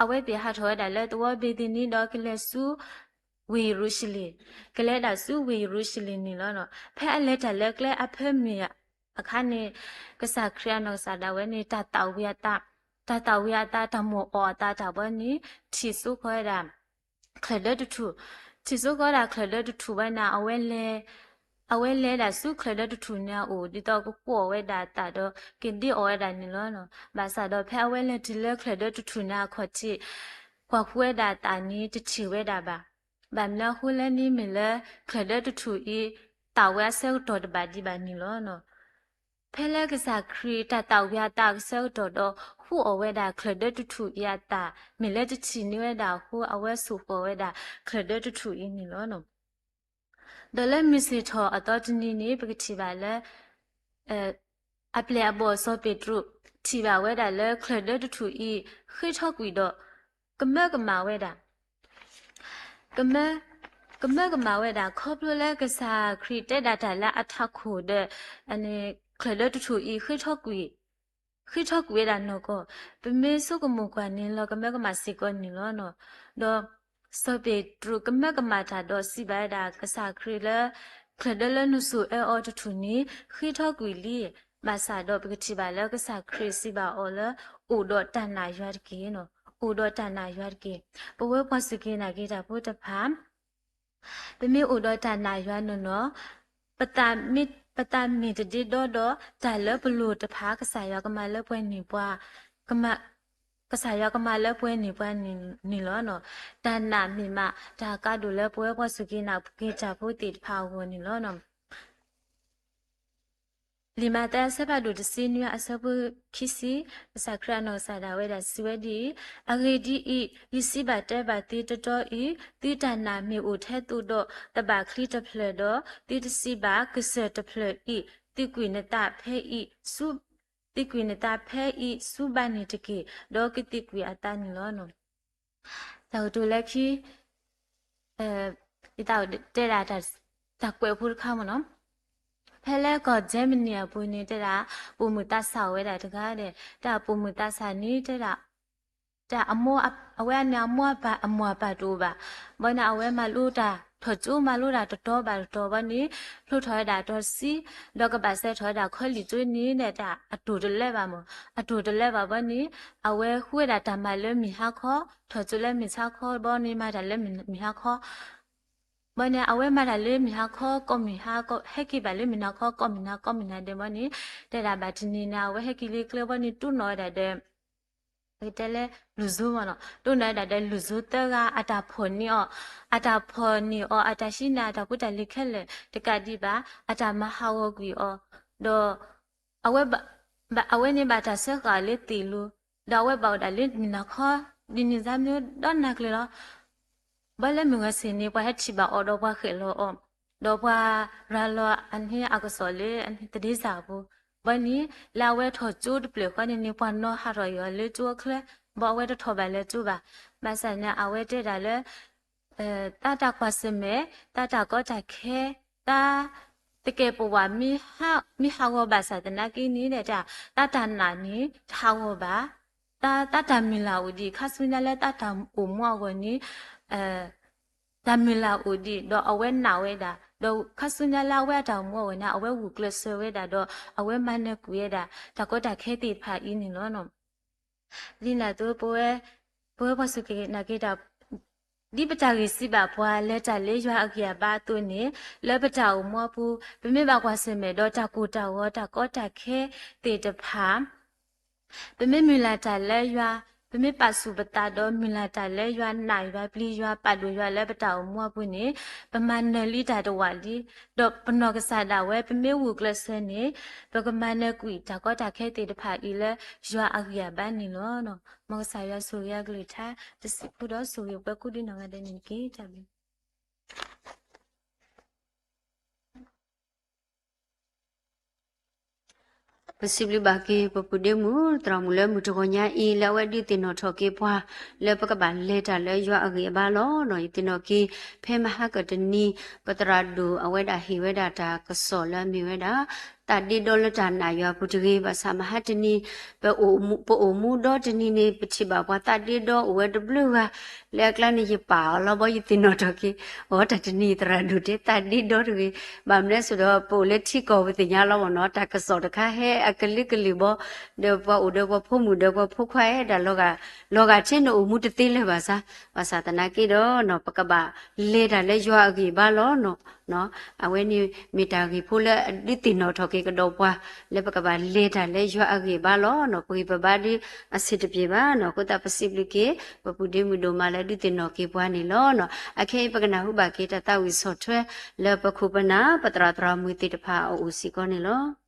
အဝဲသ့ၣ်ဟးထီၣ်ဝဲဒၣ်လၢသဝီဘ့ၤသနံဒီးကလဲၤဆူ ဝ့ၢ်ယရူၤၡလ့ၣ်, ကလဲၤဒၣ်ဆူဝ့ၢ်ယရူၤၡလ့ၣ်န့ၣ်လီၤ. ဖဲအလဲၤတၢ်လၢကျဲအဖၢမုၢ်အခါန့ၣ် ကစၢ်ခရံာ်အနီၢ်ကစၢ်ဒၣ်ဝဲန့ၣ် တၢ်သၣ်ဝံၤအသး, တၢ်သၣ်ဝံၤအသး တၢ်မိၣ်အီၣ်အသးတၢ်ဘီန့ၣ် ထံၣ်စိဃီဝဲဒၣ် ချၢၣ်ဒၢတထူၣ်, ထံၣ်စိဃီဝဲဒၣ်ချၢၣ်ဒၢတထူၣ်ဘီန့ၣ် အဝဲလဲၤဒၣ်ဆူချၢၣ်ဒၢတထူၣ်န့ၣ်အအိၣ် ဒ်သိးကကွီၢ်ဝဲဒၣ်အသးဒီးကဒ့အီၣ်ဝဲဒၣ်န့ၣ်လီၤ. ဘၣ်ဆၣ်ဒီးဖဲအဝဲလဲၤတုၤလၢချၢၣ်ဒၢတထူၣ်န့ၣ်အခီၣ်ထံး ကွၢ်ဃုာ်ဝဲဒၣ်အသးန့ၣ် တထံၣ်ဝဲဒၣ်ဘၣ်. ဘၣ်မနုၤအဃိလဲၣ်န့ၣ် မ့ၢ်လၢချၢၣ်ဒၢတထူၣ်အံၤ သၣ်ဝဲအဆၢကတီၢ်တဘၣ်ဒံးဘၣ်န့ၣ်လီၤ. ဖဲလၢကစၢ်ခရံာ်တၢ်သၣ်ဝံၤအသးအဆၢကတီၢ်ဒီး ဟူးအီၣ်ဝဲဒၣ်ချၢၣ်ဒၢတထူၣ်အံၤအသး မ့ၢ်လၢတထံၣ်န့ၢ်ဝဲဒၣ်အဃိ အဝဲဆိၣ်ဃီၣ်ဝဲဒၣ်ချၢၣ်ဒၢတထူၣ်အံၤန့ၣ်လီၤ. ဒီးလၢမုၢ်ဆ့ၣ်ထီၣ်အသီတနံၤန့ၣ် ပကထံၣ်ဘၣ်လၢ အပျဲၢ်အဘီၣ်စီၤပ့းတရူး ထံၣ်ဘၣ်ဝဲဒၣ်လၢချၢၣ်ဒၢတထူၣ်အံၤ ဃ့ထီကွံာ်ဒီး ကမၢကမၣ်ဝဲဒၣ် ကမၢ ကမၢကမၣ်ဝဲဒၣ် ခီဖျိလၢကစၢ်ခရံာ်တဲဒၣ်တၢ်လၢအထးခိၣ်ဒီး ချၢၣ်ဒၢတထူၣ်အံၤ ဃ့ထီကွံာ်ဝဲဒၣ်နီၢ်ကီၢ်. ပမ့ၢ်ဆိကမိၣ်ကွၢ်န့ၣ် လီၤကမၢကမၣ်စ့ၢ်ကီးန့ၣ်လီၤ. ဒီးစီၤပ့းတရူးကမၢကမၣ်တၢ်ဒီးစံးဘၣ်ဝဲဒၣ်ကစၢ်ခရံာ်လၢ ချၢၣ်ဒၢလၢနစိၤအၢအီၤတထူၣ်န့ၣ် ဃ့ထီကွံာ်လံ. ဘၣ်ဆၣ်ဒီးပကထံၣ်ဘၣ်လၢကစၢ်ခရံာ်စံးဘၣ်အီၤလၢ အိၣ်ဒီးတၢ်နာ်ယွၤတက့ၢ်. အိၣ်ဒီးတၢ်နာ်ယွၤတက့ၢ်. ပဝဲပှၤစူၢ်က့ၤနာ်က့ၤတၢ်ဖိတဖၣ် ပမ့ၢ်အိၣ်ဒီးတၢ်နာ်ယွၤနီၢ်နီၢ်, ပသးမ့ၢ်တဒ့ဒီဒီး တၢ်လၢပလိၣ်တဖၣ် ကစၢ်ယွၤကမၤလၢပှဲၤန့ၢ်ပှၤ, ကစၢ်ယွၤကမၤလၢပှဲၤန့ၢ်ပှၤန့ၣ်လီၤ. တၢ်နာ်မ့ၢ်မး တၢ်ကါဒိၣ်လၢပဝဲပှၤစူၢ်က့ၤနာ်က့ၤတၢ်ဖိသ့ၣ်တဖၣ်အဂီၢ်န့ၣ်လီၤ. လံာ်မးသဲအဆၢဖးဒိၣ်တဆံနွံအဆၢဖိခံဆံ, ကစၢ်ခရံာ်အနီၢ်ကစၢ်ဒၣ်ဝဲဒၣ်စံးဝဲဒ်အံၤ, အဂ့ၢ်ဒ်အံၤ, ယစံးဘၣ်တဲဘၣ်သုတီတီအံၤ, သုတၢ်နာ်မ့ၢ်အိၣ်ထဲသိးဒီးသဘၣ်ချံတဖျၢၣ်ဒီး, သုတစံးဘၣ်ကစၢၢ်တဖျၢၣ်အံၤ, သုးကွံာ်နသးဖဲအံၤ သုးကွံာ်နသးဖဲအံၤဆူဘါန့ၣ်တက့ၢ်, ဒီးကသုးကွံာ်အသးန့ၣ်လီၤ. တၢ်ကတိၤလၢခံ ယသးအိၣ်တဲဒၣ်တၢ်ကွဲးဖိတခါမ့ၢ်နီၤ, ဖဲလၢကီၢ် Germany အပူၤန့ၣ် တဲဒၣ် ပိာ်မုၣ်သးစၢ်အိၣ်ဝဲဒၣ်တဂၤဒီး တၢ်ပိာ်မုၣ်သးစၢ်န့ၣ် တဲဒၣ် တၢ်အမိၢ် အဝဲန့ၣ်အမိၢ်အပၢ် အမိၢ်အပၢ်တအိၣ်ဘၣ်, ဘီန့ၣ် အဝဲမၤလိတၢ် ထီၣ်ကၠိမၤလိတၢ်တတီၤဘၣ်တတီၤဘီန့ၣ် ဖျိထီၣ်ဝဲဒၣ်တဆံ, ဒီးကဘၣ်စဲထီၣ်ဝဲဒၣ်ခီလံၣ်ကၠိန့ၣ် တၢ်အတိၢ်တလဲဘၣ်မ့ၢ် အတိၢ်တလဲဘၣ်ဘီန့ၣ် အဝဲဃုဝဲဒၣ်တၢ်မၤလၢမုၢ်ဟါခီ, ထီၣ်ကၠိလၢမုၢ်ဆါခီဘီန့ၣ် မၤတၢ်လၢမုၢ်ဟါခီ ဘီန့ၣ် အဝဲမၤတၢ်လၢမုၢ်ဟါခီ ကိးမုၢ်ဟါ ဟဲက့ၤဘၣ်လၢမုၢ်နၤခီ ကိးမုၢ်နၤကိးမုၢ်နၤဒဲးဘီန့ၣ် တဲဒၣ်ဘၣ်တနံၤန့ၣ် အဝဲဟဲက့ၤလၢကျဲဘီန့ၣ် တူၢ်နီၣ်ဝဲဒၣ်ဒီး ပကတဲလၢ လူၤစိမ့ၢ်နီၤ တူၢ်နီၣ်ဝဲဒၣ်ဒီးလူၤစိသၢဂၤ အတၢ်ဖီၣ်န့ၢ်အီၤ, အတၢ်ဖီၣ်န့ၢ်အီၤ အတၢ်ဟံးန့ၢ်အတၢ်ဖိတၢ်လံၤခဲလၢာ် တကးဒံးဘၣ် အတၢ်မၤဟးဂီၤကွံာ်အီၤ, ဒီး အဝဲဘၣ် ဘၣ် အဝဲန့ၣ်ဘၣ်တၢ်စၢဃာ်လၢသ့ၣ်လိၤ, ဒီးအဝဲဘၣ်အိၣ်ဒၣ်လၢမုၢ်နၤခီ ဒ်န့ၣ်စါမ့ၢ်ဒီးနၤကျၢၤလီၤ. ဘၣ်လၢမုၢ်ဂီၤဆ့ၣ်န့ၣ် ပှၤဟဲထံၣ်ဘၣ်အီၤဒီးပှၤဃဲးလီၤအီၤ, ဒီးပှၤရၤလီၤအန့ၣ်အကစီၣ်လၢသဒ့စၢ်အပူၤ, ဘၣ်န့ၣ် လၢအဝဲထီၣ်ကၠိတဖျၢၣ်ဃီန့ၣ်န့ၣ် ပှၤနီၤဟးထီၣ်အီၤလၢကၠိအချၢ, ဘၣ်အဝဲတထီၣ်ဘၣ်လၢကၠိဘၣ်. ဘၣ်ဆၣ်န့ၣ် အဝဲတဲဒၣ်လၢ သးတၢ်ကွၢ်ဆၢၣ်မဲာ်, သးတၢ်ကီတၢ်ခဲ, သး သကဲးပဝး မ့ၢ်ဟးဂီၤဘၣ်ဆၣ်သနာ်က့န့ၣ် တၢ် သးတၢ်နာ်န့ၣ် တဟးဂီၤဘၣ်. သး သးတၢ်မုၢ်လၢ်အိၣ်ဒံး ခါဆူညါလၢသးတၢ်အိၣ်မူအဂီၢ်န့ၣ် တၢ်မုၢ်လၢ်အိၣ်ဒံး ဒီးအဝဲနာ်ဝဲဒၣ်, ဒီးခါဆူညါလၢအဝဲအတၢ်အိၣ်မူအဂီၢ်န့ၣ် အဝဲဂုာ်ကျဲးစၢးဝဲဒၣ်ဒီး အဝဲမၤနၢၤကွံာ်ဝဲဒၣ် တၢ်ကီတၢ်ခဲသ့ၣ်တဖၣ်အံၤန့ၣ်လီၤ. ဒ်န့ၣ်အသိး ပဝဲ ပဝဲပှၤစူၢ်က့ၤနာ်က့ၤတၢ် ဒ်ပတၢ်ဂ့ၢ်စံးဘၣ်ပှၤ လဲၤတၢ်လၢယွၤအဂံၢ်အဘါအသိးန့ၣ် လၢပတၢ်အိၣ်မူအပူၤ ပမ့ၢ်ဘၣ်ကွၢ်ဆၢၣ်မဲာ်ဒီးတၢ်ကိၢ်တၢ်ဂီၤ တၢ်ကီတၢ်ခဲသ့ၣ်တဖၣ် ပမ့ၢ်မုၢ်လၢ်တၢ်လၢယွၤ, ပမ့ၢ်ပာ်ဆူၣ်ပသးဒီးမုၢ်လၢ်တၢ်လၢယွၤ နာ်ယွၤ ပျံၤယွၤ ပာ်ဒိၣ်ယွၤလၢပတၢ်အိၣ်မူအပူၤန့ၣ် ပမၤနၢၤလံတၢ်တဝာ်လံ, ဒီးပနီၢ်ကစၢ်ဒၣ်ဝဲ ပမ့ၢ်ဂုာ်ကျဲးစၢးန့ၣ် ပကမၤနၢၤကွံာ်တၢ်ကီတၢ်ခဲသ့ၣ်တဖၣ်အံၤလၢယွၤအဂံၢ်အဘါန့ၣ်လီၤ. မ်ကစၢ်ယွၤဆိၣ်ဂ့ၤအကလုၢ်ကထါ တဆံးဖိဒီးဆိၣ်ဂ့ၤပှၤကိးဒံနီၢ်ဂၤဒဲးန့ၣ်တက့ၢ်. တၢ်ဘျုး ပစံးဘျုးဘၣ်က့ၤ ပပုၢ်ဒ့မုၣ် သရၣ်မုၣ်လၢမုၢ်တဂီၤညါအံၤ လၢအဝဲဒုးသ့ၣ်နီၣ်ထီၣ်က့ၤပှၤ လၢပကဘၣ်လဲၤတၢ်လၢယွၤအဂံၢ်အဘါလီၤ. ယသ့ၣ်နီၣ်က့ၤ ဖဲမဟါကတနံၤ ပသရၣ်ဒိၣ်အဝဲဒၣ်ဟ့ၣ်ဝဲဒၣ်တၢ်ကစီၣ်လၢအမ့ၢ်ဝဲဒၣ် သးဒ့ဒီလၢတၢ်နာ်ယွၤအပူၤတဂ့ၤ. ဘၣ်ဆၣ်မဟါတနံၤ ပအိၣ်မူ ပအိၣ်မူဒီတနံၤန့ၣ် ပထံၣ်ဘၣ်ပှၤသးဒ့ဒီအိၣ်ဝဲတဘျုးဂၤ, လၢအကျါန့ၣ် ယပာ်အီၤလီၤဘီ ယသ့ၣ်နီၣ်ထီၣ်က့ၤ, အိ တၢ်တနံၤသရၣ်ဒိၣ်တဲသးဒ့ဒီတဂ့ၤ. ဘၣ်မနုၤအဃိဒီး ပအိၣ်လၢထံကီၢ်ပသ့ၣ်ညါလီၤမ့ၢ်နီၤ, တၢ်ကစီၣ်တခါဟဲအကလုာ်ကလုာ်ဘီ, ဒီးပှၤအိၣ်ဒီးပှၤဖိမုၣ်ဒီးပှၤဖိခွါအဲၣ်ဒၣ်လီၤဂာ်, လီၤဂာ်ထဲနအိၣ်မူတသ့လၢၤဘၣ်ဆၣ်, ဘၣ်ဆၣ်သနာ်က့ဒီး ပကဘၣ်လဲၤတၢ်လၢယွၤအဂံၢ်အဘါလီၤ. အဝဲန့ၣ်မ့ၢ်တၢ်ဂ့ၢ်ဖိလၢဒုးသ့ၣ်နီၣ်ထီၣ်က့ၤကဒီးပှၤ လၢပကဘၣ်လဲၤတၢ်လၢယွၤအဂံၢ်အဘါလီၤ. ပဂံၢ်ပဘါဒုးအဆင်တပြေဘၣ်နီၤ, အဃိသတးပစံးဘျုးက့ၤ ပပုၢ်ဒ့မုၣ်ဒိၣ်မးလၢဒုးသ့ၣ်နီၣ်က့ၤပှၤန့ၣ်လီၤ. အခဲအံၤပကနၢ်ဟူဘၣ်က့ၤတၢ်သးဝံၣ်ဆီၣ်ထွဲ လၢပခိၣ်ပနၢ် ပသရၣ်သရၣ်မုၣ်သ့ၣ်တဖၣ်အအိၣ်စ့ၢ်ကီးန့ၣ်လီၤ.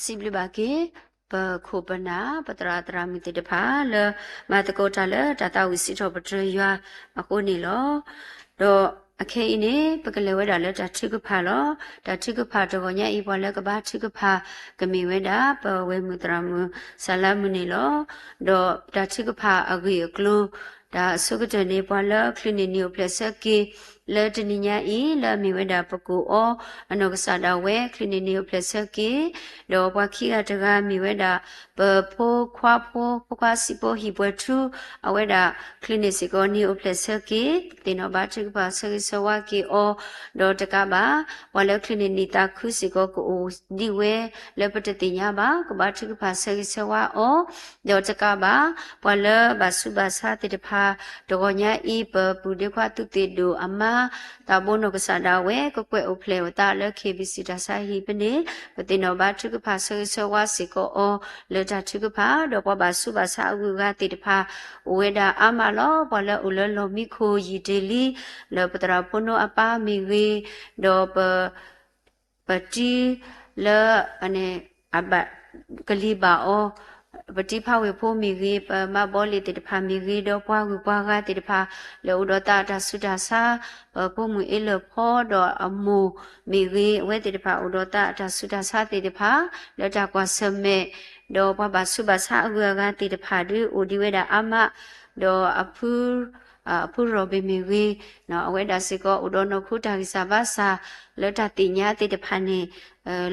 စံးဘျုးဘၣ်က့ၤ ပခိၣ်ပနၢ် ပသရၣ်သရၣ်မုၣ်သ့ၣ်တဖၣ်လၢ မၤသကိးတၢ်လၢတၢ်သးဝံၣ်စံးထီၣ်ပတြၢၤယွၤအဃိန့ၣ်လီၤ. ဒီးအခဲအံၤန့ၣ် ပကလဲၤဝဲဒၣ်လၢတၢ်ထုကဖၣ်လီၤ. တၢ်ထုကဖၣ်တဂီၤညါအံၤ ပှၤလၢကဘါထုကဖၣ် ကမ့ၢ်ဝဲဒၣ် ပဝဲၢ်မုၣ်သရၣ်မုၣ် စၤလါမုၣ်န့ၣ်လီၤ. ဒီးတၢ်ထုကဖၣ်အဂ့ၢ်အကျိၤ တၢ်အဆိကတၢၢ်န့ၣ် ပှၤလၢချုးန့ၢ်နံၤအိၣ်ဖျဲၣ်ဆၢက့ၤ လၢတနံၤညါအံၤ လၢအမ့ၢ်ဝဲဒၣ်ပကိၣ်အီ အနီၢ်ကစၢ်ဒၣ်ဝဲ ချုးန့ၢ်နံၤအိၣ်ဖျဲၣ်ဆၢက့ၤ, ဒီးပှၤခံဂၤတဂၤမ့ၢ်ဝဲဒၣ် ပဖိခွါဖိ ဖိခွါစံးဖိဟံၣ်ပှဲၤထူ အဝဲဒၣ်ချုးန့ၢ်စ့ၢ်ကီးနံၤအိၣ်ဖျဲၣ်ဆၢက့ၤ, သ့ၣ်နီၣ်ဘါထုကဖၣ်ဆၢဂ့ၤဆၢဝါက့ၤအီၤ, ဒီးတကးဘၣ် ပှၤလၢချုးန့ၢ်နံၤသးခုစ့ၢ်ကီးကအိၣ်ဒံးဝဲ လၢပတသ့ၣ်ညါဘၣ် ကဘါထုကဖၣ်ဆၢဂ့ၤဆၢဝါအီၤ, ဒီးတကးဘၣ် ပှၤလၢဘၣ်ဆူးဘၣ်ဆါသ့ၣ်တဖၣ် တဂီၤညါအံၤ ပပုၢ်ဒ့ခွါသုးသ့ၣ်ဒိၣ်အမါ သးဘိနီၢ်ကစၢ်ဒၣ်ဝဲ ကကွဲးအိၣ်ဖျဲၣ်အသးလၢ KBC တၢ်ဆါဟံၣ်ဖဲန့ၣ် ပသ့ၣ်နီၣ်ဘါထုကဖၣ်ဆၢဂ့ၤဆၢဝါစ့ၢ်ကီးအီၤ လၢတၢ်ထုကဖၣ်, ဒီးပှၤဘၣ်ဆူးဘၣ်ဆါအဂုၤအဂၤသ့ၣ်တဖၣ် အိၣ်ဝဲဒၣ်အါမးလီၤ. ပှၤလၢအိၣ်လၢလီၢ်မံခိၣ်ယံာ်တ့ၢ်လံ လၢပသရၣ်ဖိနီၢ်အပၢ်မ့ၢ်ဂ့ၤ, ဒီးပ ပတံၤလၢ အဘၣ်ကလံၤဘၣ်အီၤ, ပတံၤဖးဝ့ၢ်ဖိမ့ၢ်ဂ့ၤ, ပမါဘီလ့ၣ်သ့ၣ်တဖၣ်မ့ၢ်ဂ့ၤ, ဒီးပှၤဂုၤပှၤဂၤသ့ၣ်တဖၣ် လၢအိၣ်ဒီးသးအတၢ်ဆူးတၢ်ဆါ, ပဖိမုၣ်အ့လၢၢ်ဖီဒီးအမိၢ်မ့ၢ်ဂ့ၤ, အဝဲသ့ၣ်တဖၣ်အိၣ်ဒီးသးအတၢ်ဆူးတၢ်ဆါသ့ၣ်တဖၣ် လၢတၢ်ကွၢ်ဆၢၣ်မဲာ်, ဒီးပှၤဘၣ်ဆူးဘၣ်ဆါအဂုၤအဂၤသ့ၣ်တဖၣ်ဒုးအိၣ်ဒံးဝဲဒၣ်အါမး, ဒီးအဖု အဖုရီၣ်ဘ့ၣ်မ့ၢ်ဂ့ၤ, အဝဲဒၣ်စ့ၢ်ကီးအိၣ်ဒီးနီၢ်ခိတၢ်ဂံၢ်စၢ်ဘါစၢ် လၢတၢ်သ့ၣ်ညါသ့ၣ်တဖၣ်န့ၣ်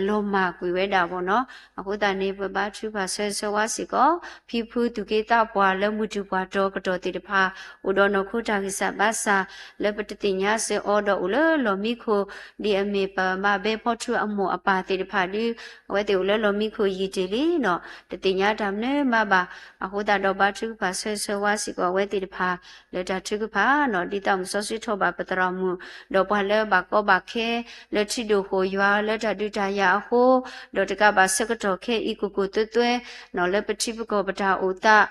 လီၤမၢ်ကွံာ်ဝဲဒၣ်ဘၣ်နီၤ. အဃိသတးန့ၣ် ပဘါထုကဖၣ်ဆၢဂ့ၤဆၢဝါစ့ၢ်ကီး ဖံဖုသူၣ်က့သးပှၢ်လၢမုၢ်တူၢ်ပှၢ်တီၤကတီၢ်သ့ၣ်တဖၣ် အိၣ်ဒီးနီၢ်ခိတၢ်ဂံၢ်စၢ်ဘါစၢ် လၢပတသ့ၣ်ညါစ့ၢ်အီၤဒီးအိၣ်လၢလီၢ်မံခိၣ် ဒ်အမ့ၢ်ပမါဘဲဖီထူအမိၢ်အပၢ်သ့ၣ်တဖၣ်ဒုး အဝဲသ့ၣ်အိၣ်လၢလီၢ်မံခိၣ်ယံာ်တ့ၢ်လံနီၤ တသ့ၣ်ညါတၢ်မနုၤမးဘၣ်. အဃိသတးဒီးဘါထုကဖၣ်ဆၢဂ့ၤဆၢဝါစ့ၢ်ကီးအဝဲသ့ၣ်တဖၣ် လၢတၢ်ထုကဖၣ်နီၤ ဒ်သိးမုၢ်စီဆှံထီၣ်ဘၣ်ပသရၣ်မုၣ် ဒီးပှၤလၢဘၣ်ကီဘၣ်ခဲ လၢထံဒိၣ်ဃိာ်ယွၤလၢတၢ်ဒုးတၢ်ယၤအဃိ, ဒီးတကးဘၣ်ဆၢကတီၢ်ခဲအံၤကိၢ်ကိၢ်သွဲသွဲနီၤ လၢပထံပကီၢ်ပတၢ်အိၣ်သး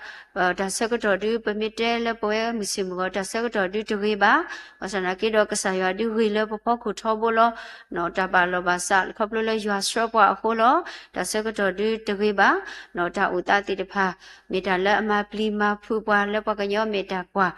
တၢ်ဆၢကတီၢ်ဒုး ပမ့ၢ်တဲလၢပဝဲမုၢ်ဆ့ၣ်မုၢ်ဂီၤ တၢ်ဆၢကတီၢ်ဒုးတဂ့ၤဘၣ်. ဘၣ်ဆၣ်သနာ်က့ဒီးကစၢ်ယွၤဒုးဂ့ၤလၢပဖီခိၣ်ထီဘိလီၤ. တၢ်ဘၣ်လီၢ်ဘၣ်စး ခီဖျိလၢယွၤဆှၢပှၤအဃိလီၤ. တၢ်ဆၢကတီၢ်ဒုးတဂ့ၤဘၣ်. တၢ်အိၣ်သးသ့ၣ်တဖၣ် မ့ၢ်တၢ်လၢအမၤပျံၤမၤဖုးပှၤလၢပှၤကညီမ့ၢ်တၢ်ကွၢ်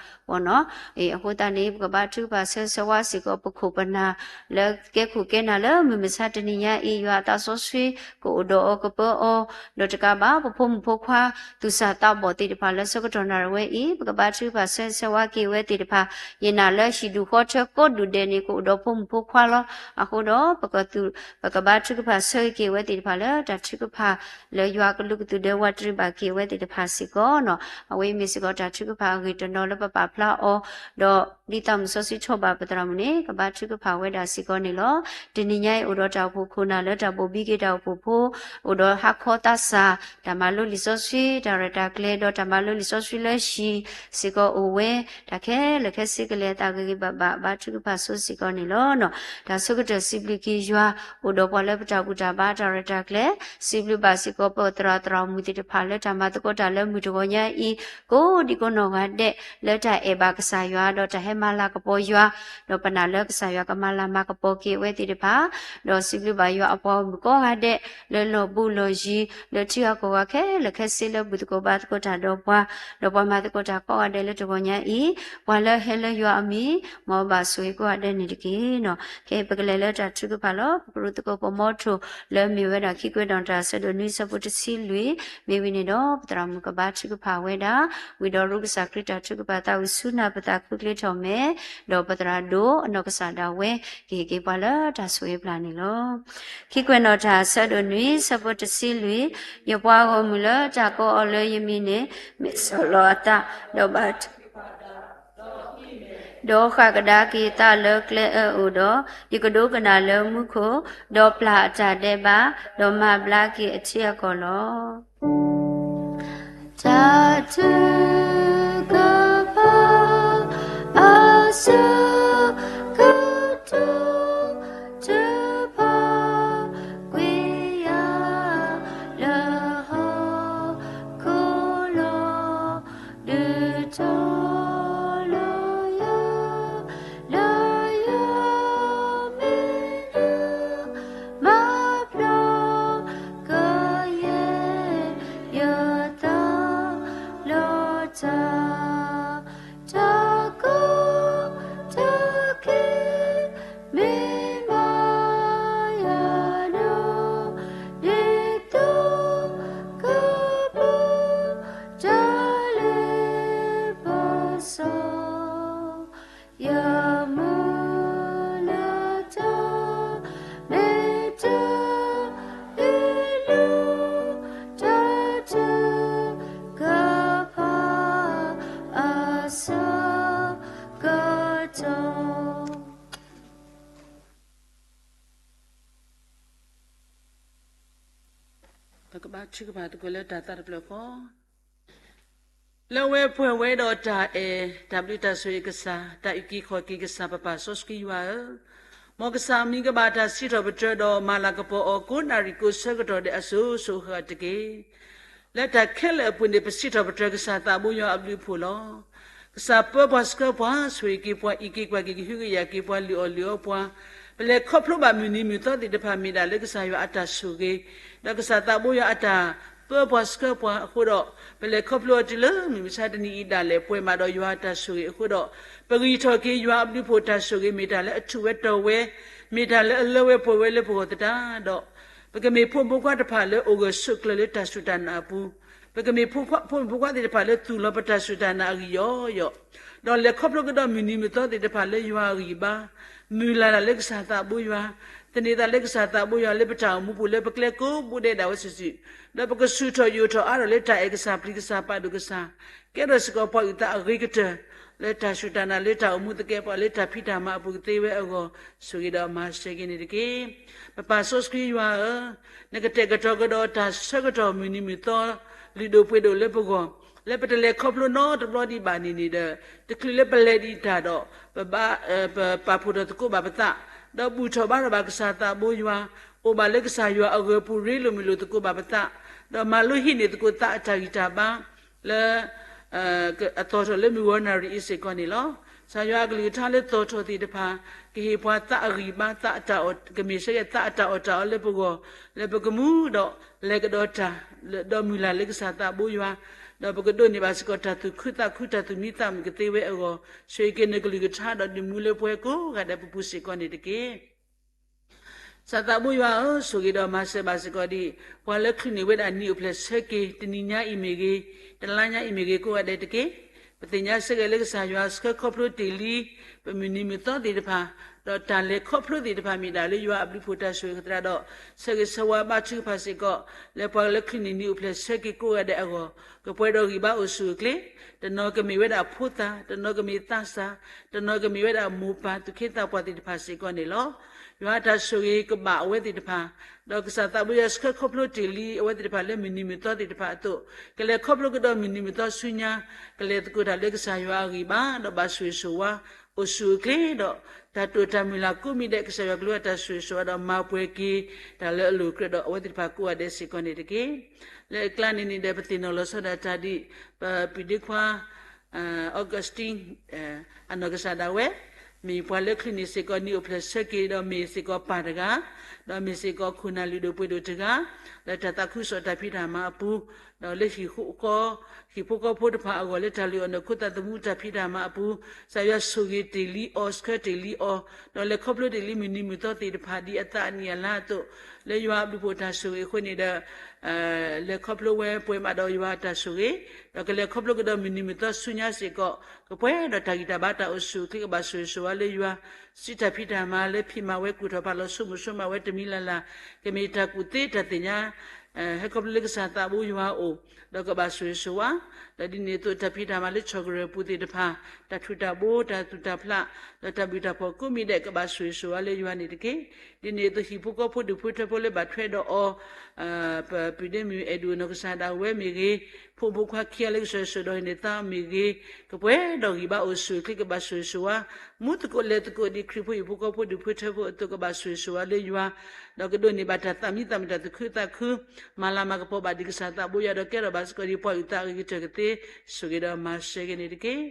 အဃိသတးန့ၣ် ပကဘါထုကဖၣ်ဆၢဂ့ၤဆၢဝါစ့ၢ်ကီးပခိၣ်ပနၢ် လၢကဲခိၣ်ကဲနၢ်လၢမုၢ်မဆါတနံၤညါအံၤ ယွၤအသးစီဆှံ ကအိၣ်ဒီးအီၤကပၢအီၤ, ဒီးတကးဘၣ် ပဖိမုၣ်ဖိခွါ သူၣ်စၢ်သးဘီၣ်သ့ၣ်တဖၣ်လၢဆၢကတီၢ်နၣ်ရံၣ်ဝဲအံၤ ပကဘါထုကဖၣ်ဆၢဂ့ၤဆၢဝါက့ၤဝဲသ့ၣ်တဖၣ် ယနာ်လၢဟံၣ်ဒူၣ်ဃီထၢကိးဒူၣ်ဒဲးန့ၣ် ကအိၣ်ဒီးဖိမုၣ်ဖိခွါလီၤ. အဃိဒီး ပကဘါထုကဖၣ်ဆၢဂ့ၤက့ၤဝဲသ့ၣ်တဖၣ်လၢ တၢ်ထုကဖၣ်လၢယွၤကလုာ်ကသုၣ်ဒဲးဝးတရံးဘၣ်က့ၤဝဲသ့ၣ်တဖၣ်စ့ၢ်ကီးနီၤ. အဝဲအံၤမ့ၢ်စ့ၢ်ကီးတၢ်ထုကဖၣ်အဂ့ၢ်တနီၤလၢပပာ်ဖျါအီၤ, ဒီးဒ်သိးမုၢ်စီဆှံထီၣ်ဘၣ်ပသရၣ်မုၣ်န့ၣ် ကဘါထုကဖၣ်ဝဲဒၣ်စ့ၢ်ကီးန့ၣ်လီၤ. တနံၤညါအံၤအိၣ်ဒီးတၢ်အိၣ်ဖှိၣ်ခိၣ်နၢ်လၢတၢ်ဘိၣ်ဘံက့ၤတၢ်အိၣ်ဖှိၣ်ဖိ, အိၣ်ဒီးဟါခီသးစၢ် တၢ်မၤလိလံာ်စီဆှံ တၢ်ရဲၣ်တၢ်ကျဲၤ ဒီးတၢ်မၤလိလံာ်စီဆှံလၢဟံၣ်စ့ၢ်ကီးအိၣ်ဝဲ, တၢ်ခဲလၢာ်ခဲဆ့ကလဲၤအသးဂ့ၤဂ့ၤဘၣ်ဘၣ် ဘါထုကဖၣ်ဆိစ့ၢ်ကီးန့ၣ်လီၤ. တၢ်ဆၢကတီၢ်စံးဘျုးက့ၤယွၤ အိၣ်ဒီးပှၤလၢပတၢ်ဘူၣ်တၢ်ဘါတၢ်ရဲၣ်တၢ်ကျဲၤ, စံးဘျုးဘၣ်စ့ၢ်ကီးပသရၣ်သရၣ်မုၣ်သ့ၣ်တဖၣ်လၢတၢ်မၤသကိးတၢ်လၢမုၢ်တဂီၤညါအံၤ ကိးဒံကိးနီၢ်ဂၤဒဲး လၢတၢ်အဲၣ်ဘၣ်ကစၢ်ယွၤ ဒီးတၢ်ဟဲမၤလၤကပီၤယွၤ, ဒီးပနာ်လၢကစၢ်ယွၤကမၤလၤမၤကပီၤက့ၤအဝဲသ့ၣ်တဖၣ်, ဒီးစံးဘျုးဘၣ်ယွၤအပှၤဂီၢ်မုၢ်ကိးဂၤဒဲး လၢလီၢ်ဘူးလီၢ်ယံၤ လၢထံဂၤကီၢ်ဂၤခဲလၢာ်ခဲဆ့လၢဘူၣ်သကိးဘါသကိးတၢ်ဒီးပှၤ, ဒီးပှၤမၤသကိးတၢ်ကိးဂၤဒဲးလၢတဂီၤညါအံၤ, ပှၤလၢဟဲလၢယွၤအမံၤ မ်အဘၣ်ဆိၣ်ဂ့ၤကိးဂၤဒဲးန့ၣ်တက့ၢ်နီၤ. ခဲအံၤပကလဲၤလၢတၢ်ထုကဖၣ်လီၤ. ပကရူၢ်သကိးပမီထိၣ် လၢမ့ၢ်ဝဲဒၣ်ခံကွဲးနီၣ်တၢ်ဆၢဒိၣ်နွံဆၢဖိတဆံလွံၢ်, မ့ၢ်ဝံၤန့ၣ်ဒီး ပသရၣ်မုၣ်ကဘါထုကဖၣ်ဝဲဒၣ်, ဝံၤဒီးရူၢ်ကစၢ်ခရံာ်တၢ်ထုကဖၣ်သးဝံၣ်ဆူနၢ်ပသးခုချ့ထီၣ်မဲာ်, ဒီးပသရၣ်ဒိၣ်အနီၢ်ကစၢ်ဒၣ်ဝဲ ကဟ့ၣ်က့ၤပှၤလၢတၢ်ဆိၣ်ဂ့ၤပျၢ်န့ၣ်လီၤ. ခံကွဲးနီၣ်တၢ်ဆၢဒိၣ်နွံဆၢဖိတဆံလွံၢ်, ယပှၤဂီၢ်မုၢ်လၢတၢ်ကိးအီၤလၢယမံၤန့ၣ် မ့ၢ်ဆီၣ်လီၤအသး, ဒီးဘၣ် ဒီးဃၣ်ကဒါက့ၤအသးလၢကျဲအၢအအိၣ်ဒီး, ယကဒိကနၣ်လၢမူခိၣ်, ဒီးပျၢ်အတၢ်ဒဲးဘး, ဒီးမၤဘျါက့ၤအထံအကီၢ်လီၤ. တၢ်ထုကဖၣ် အဆၢကတီၢ် တဖၣ်ကွံာ်ယၤ လၢဟီၣ်ခိၣ်လီၤ. ဒုးတီလၢယၤ လၢယမ့ၢ်ဒုး မၤပျီက မ့ၢ်မၤယၤဒီး ဒ်သိးကပၢတၢ်လၢ ပစီ ယမုၢ်လၢတၢ် မ့ၢ်တၢ်အ့ၣ်လိာ် တၢ်ထုကဖၣ်အဆၢကတီၢ်. ပကဘါထုကဖၣ်သကိးလၢတၢ်သးတဖျၢၣ်ဃီ လၢဝဲပှဲၤဝဲဒီးတၢ်အဲၣ် တၢ်ဘျုးတၢ်ဆိၣ်ဂ့ၤကစၢ် တၢ်အုၣ်က့ၤခီၣ်က့ၤကစၢ် ပပၢ်စီဆှံယွၤဧၢ, မ်ကစၢ်မံၤကဘၣ်တၢ်စံးထီၣ်ပတြၢၤဒီး မၤလၤကပီၤအီၤ ကိးနၣ်ရံၣ်ကိးဆၢကတီၢ်ဒဲးအစိၤစိၤဃၣ်ဃၣ်တက့ၢ်. လၢတၢ်ခဲလၢာ်အပူၤန့ၣ် ပစံးထီၣ်ပတြၢၤကစၢ်သးဘိယွၤအဘျုးအဖှိၣ်လီၤ. ကစၢ်ပၢပှၤဆှၢပှၤ ဆိၣ်ဂ့ၤက့ၤပှၤ အံးက့ၤကွၢ်က့ၤ ကဟုကယာ်က့ၤပှၤ လုၢ်အီၣ်လုၢ်အီပှၤ, ပလဲၤခီဖျိဘၣ်မုၢ်နံၤမုၢ်သီသ့ၣ်တဖၣ် မ့ၢ်ဒၣ်လၢကစၢ်ယွၤအတၢ်ဆိၣ်ဂ့ၤ, ဒီးကစၢ်သးဘိယွၤအတၢ်ပၢပှၤဆှၢပှၤအဃိဒီး ပလဲၤခီဖျိအီၤတုၤလၢမုၢ်မဆါတနံၤအံၤဒၣ်လဲာ် ပှဲၤမးဒီးယွၤအတၢ်ဆိၣ်ဂ့ၤအဃိဒီး ပဂံၢ်ထီၣ်က့ၤယွၤအဘျုးဖှိၣ်တၢ်ဆိၣ်ဂ့ၤ မ့ၢ်တၢ်လၢအထူၣ်ဝဲတီၤဝဲ, မ့ၢ်တၢ်လၢအလၢဝဲပှဲၤဝဲလၢပဂီၢ်သတးဒီး ပကမ့ၢ်ဖိမုၣ်ဖိခွါတဖၣ်လၢအိၣ်ဂၢၢ်ဆိးကျၢၤလၢတၢ်စူၢ်တၢ်နာ်အပူၤ, ပကမ့ၢ်ဖိခွါ ဖိမုၣ်ဖိခွါသ့ၣ်တဖၣ်လၢသူၣ်လီၤပတၢ်စူၢ်တၢ်နာ်အဂံၢ်ယီယီ, ဒီးလဲၤခီဖျိကဒီးမုၢ်နံၤမုၢ်သီသ့ၣ်တဖၣ်လၢယွၤအဂံၢ်ဘါ, မုၢ်လၢ်တၢ်လၢကစၢ်သးဘိယွၤ, သန့ၤသးလၢကစၢ်သးဘိယွၤလၢပတၢ်အိၣ်မူပူၤ လၢပကျဲကိးဘိဒဲးဒၣ်ဝဲစုာ်စုာ်, ဒီးပကဆူၣ်ထီၣ်ယိာ်ထီၣ်အါထီၣ်လၢတၢ်အဲၣ်ကစၢ် ပျံၤကစၢ် ပာ်ဒိၣ်ကစၢ်, ကဲထီၣ်စ့ၢ်ကီးပှၤအုၣ်သးအဂ့ၤကတၢၢ် လၢတၢ်စူၢ်တၢ်နာ် လၢတၢ်အိၣ်မူသကဲးပဝး လၢတၢ်ဖံးတၢ်မၤအပူၤကသ့ဝဲအဂီၢ် ဆိၣ်ဂ့ၤဒီးမၤစၢၤက့ၤန့ၣ်တက့ၢ်. ပပၢ်စီဆှံယွၤဧၢ, နကတဲာ်ကတီၤကဒီးတၢ်ဆၢကတီၢ်မုၢ်နံၤမုၢ်သီ လုၢ်ဒိၣ်ပှ့ၤဒိၣ်လၢပဂီၢ်, လၢပတလဲၤခီဖျိနီတဘျီဒံးဘၣ်န့ၣ်န့ၣ်ဒီး တချုးလၢပလဲၤဒံးတၢ်ဒီး ပဘၣ် ပပာ်ဖှိၣ်ထီၣ်သကိးဘၣ်ပသး, ဒီးဘူၣ်ထီၣ်ဘါထီၣ်ဘၣ်ကစၢ်သးဘိယွၤ, အိၣ်ဘၣ်လၢကစၢ်ယွၤအဂၢၤပူၤ ရ့လိာ်မုာ်လိာ်သကိးဘၣ်ပသး, ဒီးမၤလိဟံးန့ၢ်သကိးသးအတၢ်ဂံၢ်တၢ်ဘါ လၢ အသီၣ်ထီၣ်လၢမုၢ်ဂီၤနၣ်ရံၣ်အံၤစ့ၢ်ကီးန့ၣ်လီၤ. ကစၢ်ယွၤအကလုၢ်ကထါလၢသီၣ်ထီၣ်သ့ၣ်တဖၣ် ကဟ့ၣ်ပှၤသးအဂံၢ်ဘါ သးအတၢ်အီၣ် ကမ့ၢ်ဆၢက့ၤသးအတၢ်အီၣ်တၢ်အီလၢပဂီၢ်, လၢပကမူဒီးလဲၤကဒီးတၢ် ဒီးမုၢ်လၢ်လၢကစၢ်သးဘိယွၤ, ဒီးပကဒိးန့ၢ်ဘၣ်စ့ၢ်ကီးတၢ်သူၣ်ခုသးခု တၢ်သူၣ်မံသးမုာ်ကသ့ဝဲအဂီၢ်, ဆိၣ်ဂ့ၤက့ၤနကလုၢ်ကထါဒီးဒုးမူလၢပှၤကိးဂၤဒဲးပူၤပူၤစ့ၢ်ကီးန့ၣ်တက့ၢ်. ကစၢ်သးဘိယွၤဧၢ, ဆိၣ်ဂ့ၤဒီးမၤစၢၤဘၣ်စ့ၢ်ကီးဒံး ပှၤလၢချုးန့ၢ်ဝဲဒၣ်နံၣ်အိၣ်ဖျဲၣ်ဆၢက့ၤ တနံၤညါအံၤမ့ၢ်ဂ့ၤ, တလါညါအံၤမ့ၢ်ဂ့ၤ ကိးဂၤဒဲးတက့ၢ်. ပသ့ၣ်ညါဆၢက့ၤလၢကစၢ်ယွၤဆှၢခီဖျိတ့ၢ်လံ ပမုၢ်နံၤမုၢ်သီသ့ၣ်တဖၣ်, ဒီးတၢ်လဲၤခီဖျိသ့ၣ်တဖၣ်မ့ၢ်ဒၣ်လၢယွၤအဘျုးဖှိၣ်တၢ်ဆိၣ်ဂ့ၤသရၣ်ဒီး ဆၢဂ့ၤဆၢဝါဘါထုကဖၣ်စ့ၢ်ကီး လၢပှၤလၢချုးန့ၢ်နံၣ်အိၣ်ဖျဲၣ်ဆၢက့ၤကိးဂၤဒဲးအဂီၢ် ကပှဲၤဒီးဂံၢ်ဘါအိၣ်ဆူၣ်အိၣ်ချ့, တနီၤကမ့ၢ်ဝဲဒၣ်ဖိသၣ်, တနီၤကမ့ၢ်သးစၢ်, တနီၤကမ့ၢ်ဝဲဒၣ်မိၢ်ပၢ် သူၣ်က့သးပှၢ်သ့ၣ်တဖၣ်စ့ၢ်ကီးန့ၣ်လီၤ. ယွၤအတၢ်ဆိၣ်ဂ့ၤကဘၣ်အဝဲသ့ၣ်တဖၣ်, ဒီးကစၢ်သးဘိယွၤဆှၢခီဖျိတ့ၢ်လံအဝဲသ့ၣ်တဖၣ်လၢမုၢ်နံၤမုၢ်သီသ့ၣ်တဖၣ်အသိး, ကလဲၤခီဖျိကဒီးမုၢ်နံၤမုၢ်သီဆူညါ, ကလဲၤသကိးတၢ်လၢကစၢ်ယွၤအဂံၢ်ဘါ ဒီးဘၣ်ဆိၣ်ဂ့ၤဆိၣ်ဝါ အိၣ်ဆူၣ်အိၣ်ချ့ဒီး တၢ်တိာ်တၢ်မုၢ်လၢ်ကိးမံၤဒဲး ကစၢ်ယွၤကလူးအတၢ်ဆိၣ်ဂ့ၤဆိၣ်ဝါဒီးမၤပှဲၤက့ၤ တၢ်လၢအလိၤကြၢးဒီးအဝဲသ့ၣ်တဖၣ်ကိးဂၤဒဲးစ့ၢ်ကီးန့ၣ်တက့ၢ်. လၢအကျါန့ၣ်န့ၣ်ဒီး ပသ့ၣ်နီၣ်လီၤဆီဒၣ်တၢ်ဒ် ပပုၢ်ဒ့ခွါ Augustine အနီၢ်ကစၢ်ဒၣ်ဝဲ မ့ၢ်ပှၤလၢချုးန့ၢ်စ့ၢ်ကီး နံၣ်အိၣ်ဖျဲၣ်ဆၢက့ၤဒီးမ့ၢ်စ့ၢ်ကီးပၢ်တဂၤ, ဒီးမ့ၢ်စ့ၢ်ကီးခိၣ်နၢ်လုၢ်ဒိၣ်ပှ့ၤဒိၣ်တဂၤ, လၢတၢ်သးခုကစီၣ်တၢ်ဖံးတၢ်မၤအပူၤ, ဒီးလၢဟံၣ်ဃီ ဟံၣ်ဖိဃီဖိတဖၣ်အဂီၢ် လၢတၢ်လုၢ်အီၣ်နီၢ်ခိသးသမူတၢ်ဖံးတၢ်မၤအပူၤ, ကစၢ်ယွၤဆိၣ်ဂ့ၤတ့ၢ်လံအီၤ ဆှၢတ့ၢ်လံအီၤ, ဒီးလဲၤခီဖျိတ့ၢ်လံမုၢ်နံၤမုၢ်သီသ့ၣ်တဖၣ် ဒ်အသးအနံၣ်အလါအသိး, လၢယွၤအဘျုးဖှိၣ်တၢ်ဆိၣ်ဂ့ၤအဃိန့ၣ်ဒီး လဲၤခီဖျိဝဲပှဲၤမးဒီးယွၤအတၢ်ဆိၣ်ဂ့ၤ, ဒီးကလဲၤခီဖျိကဒီးမုၢ်နံၤမုၢ်သီဆူညါစ့ၢ်ကီး, ကပှဲၤဒီးတၢ်ဂံၢ်တၢ်ဘါတၢ်အိၣ်ဆူၣ်အိၣ်ချ့ ကဘၣ်ဆိၣ်ဂ့ၤဆိၣ်ဝါလၢယွၤ, စံးတၢ်ဖံးတၢ်မၤလၢဖံးမၤဝဲ ကူၣ်ထီၣ်ဖးလီၤ ဆိကမိၣ်ဆိကမးဝဲတမံၤလၢ်လၢ်, ကမ့ၢ်တၢ်ကူၣ်သ့တၢ်သ့ၣ်ညါ ဟဲခီဖျိလၢကစၢ်သးဘိယွၤအအိၣ်, ဒီးကဘၣ်ဆိၣ်ဂ့ၤဆိၣ်ဝါ, ဒီးဒ်န့ၣ်အသိး တၢ်ဖံးတၢ်မၤလၢဆီၣ်ကရၢၢ်ပူၤသ့ၣ်တဖၣ်, တၢ်ထူးတၢ်ဘိ တၢ်သူၣ်တၢ်ဖျး, ဒီးတၢ်ဘုၣ်တၢ်ဖှီၣ်ကိးမံၤဒဲး ကဘၣ်ဆိၣ်ဂ့ၤဆိၣ်ဝါလၢယွၤန့ၣ်တက့ၢ်. ဒ်န့ၣ်အသိး ဟံၣ်ဖိဃီဖိဒူၣ်ဖိထၢဖိလၢဘၣ်ထွဲဒီးအီၤ, ပပုၢ်ဒ့မုၣ်အဲၣ်ဒိၣ်နီၢ်ကစၢ်ဒၣ်ဝဲမ့ၢ်ဂ့ၤ, ဖိမုၣ်ဖိခွါခံဂၤလၢကစၢ်ယွၤဆိၣ်ဒီးဟ့ၣ်န့ၢ်သးမ့ၢ်ဂ့ၤ, ကပှဲၤဒီးဂံၢ်ဘါအိၣ်ဆူၣ်အိၣ်ချ့ ကဘၣ်ဆိၣ်ဂ့ၤဆိၣ်ဝါ, မူသကိးလဲၤသကိးဒ်ခရံာ်ဖိဟံၣ်ဖိဃီဖိဒူၣ်ဖိထၢဖိအသိး ကဘၣ်ဆိၣ်ဂ့ၤဆိၣ်ဝါလၢယွၤ, ဒီးကဒိးန့ၢ်ဘၣ်တၢ်သးမံသးမုာ် တၢ်သူၣ်ခုသးခု, မၤလၤမၤကပီၤဘၣ်ဒံးကစၢ်သးဘိယွၤ ဒီးကဲထီၣ်ဘၣ်စ့ၢ်ကီးဒ်ပှၤအုၣ်သးအဂ့ၤကတၢၢ်ကသ့, ဆိၣ်ဂ့ၤဒီးမၤစၢၤက့ၤန့ၣ်တက့ၢ်.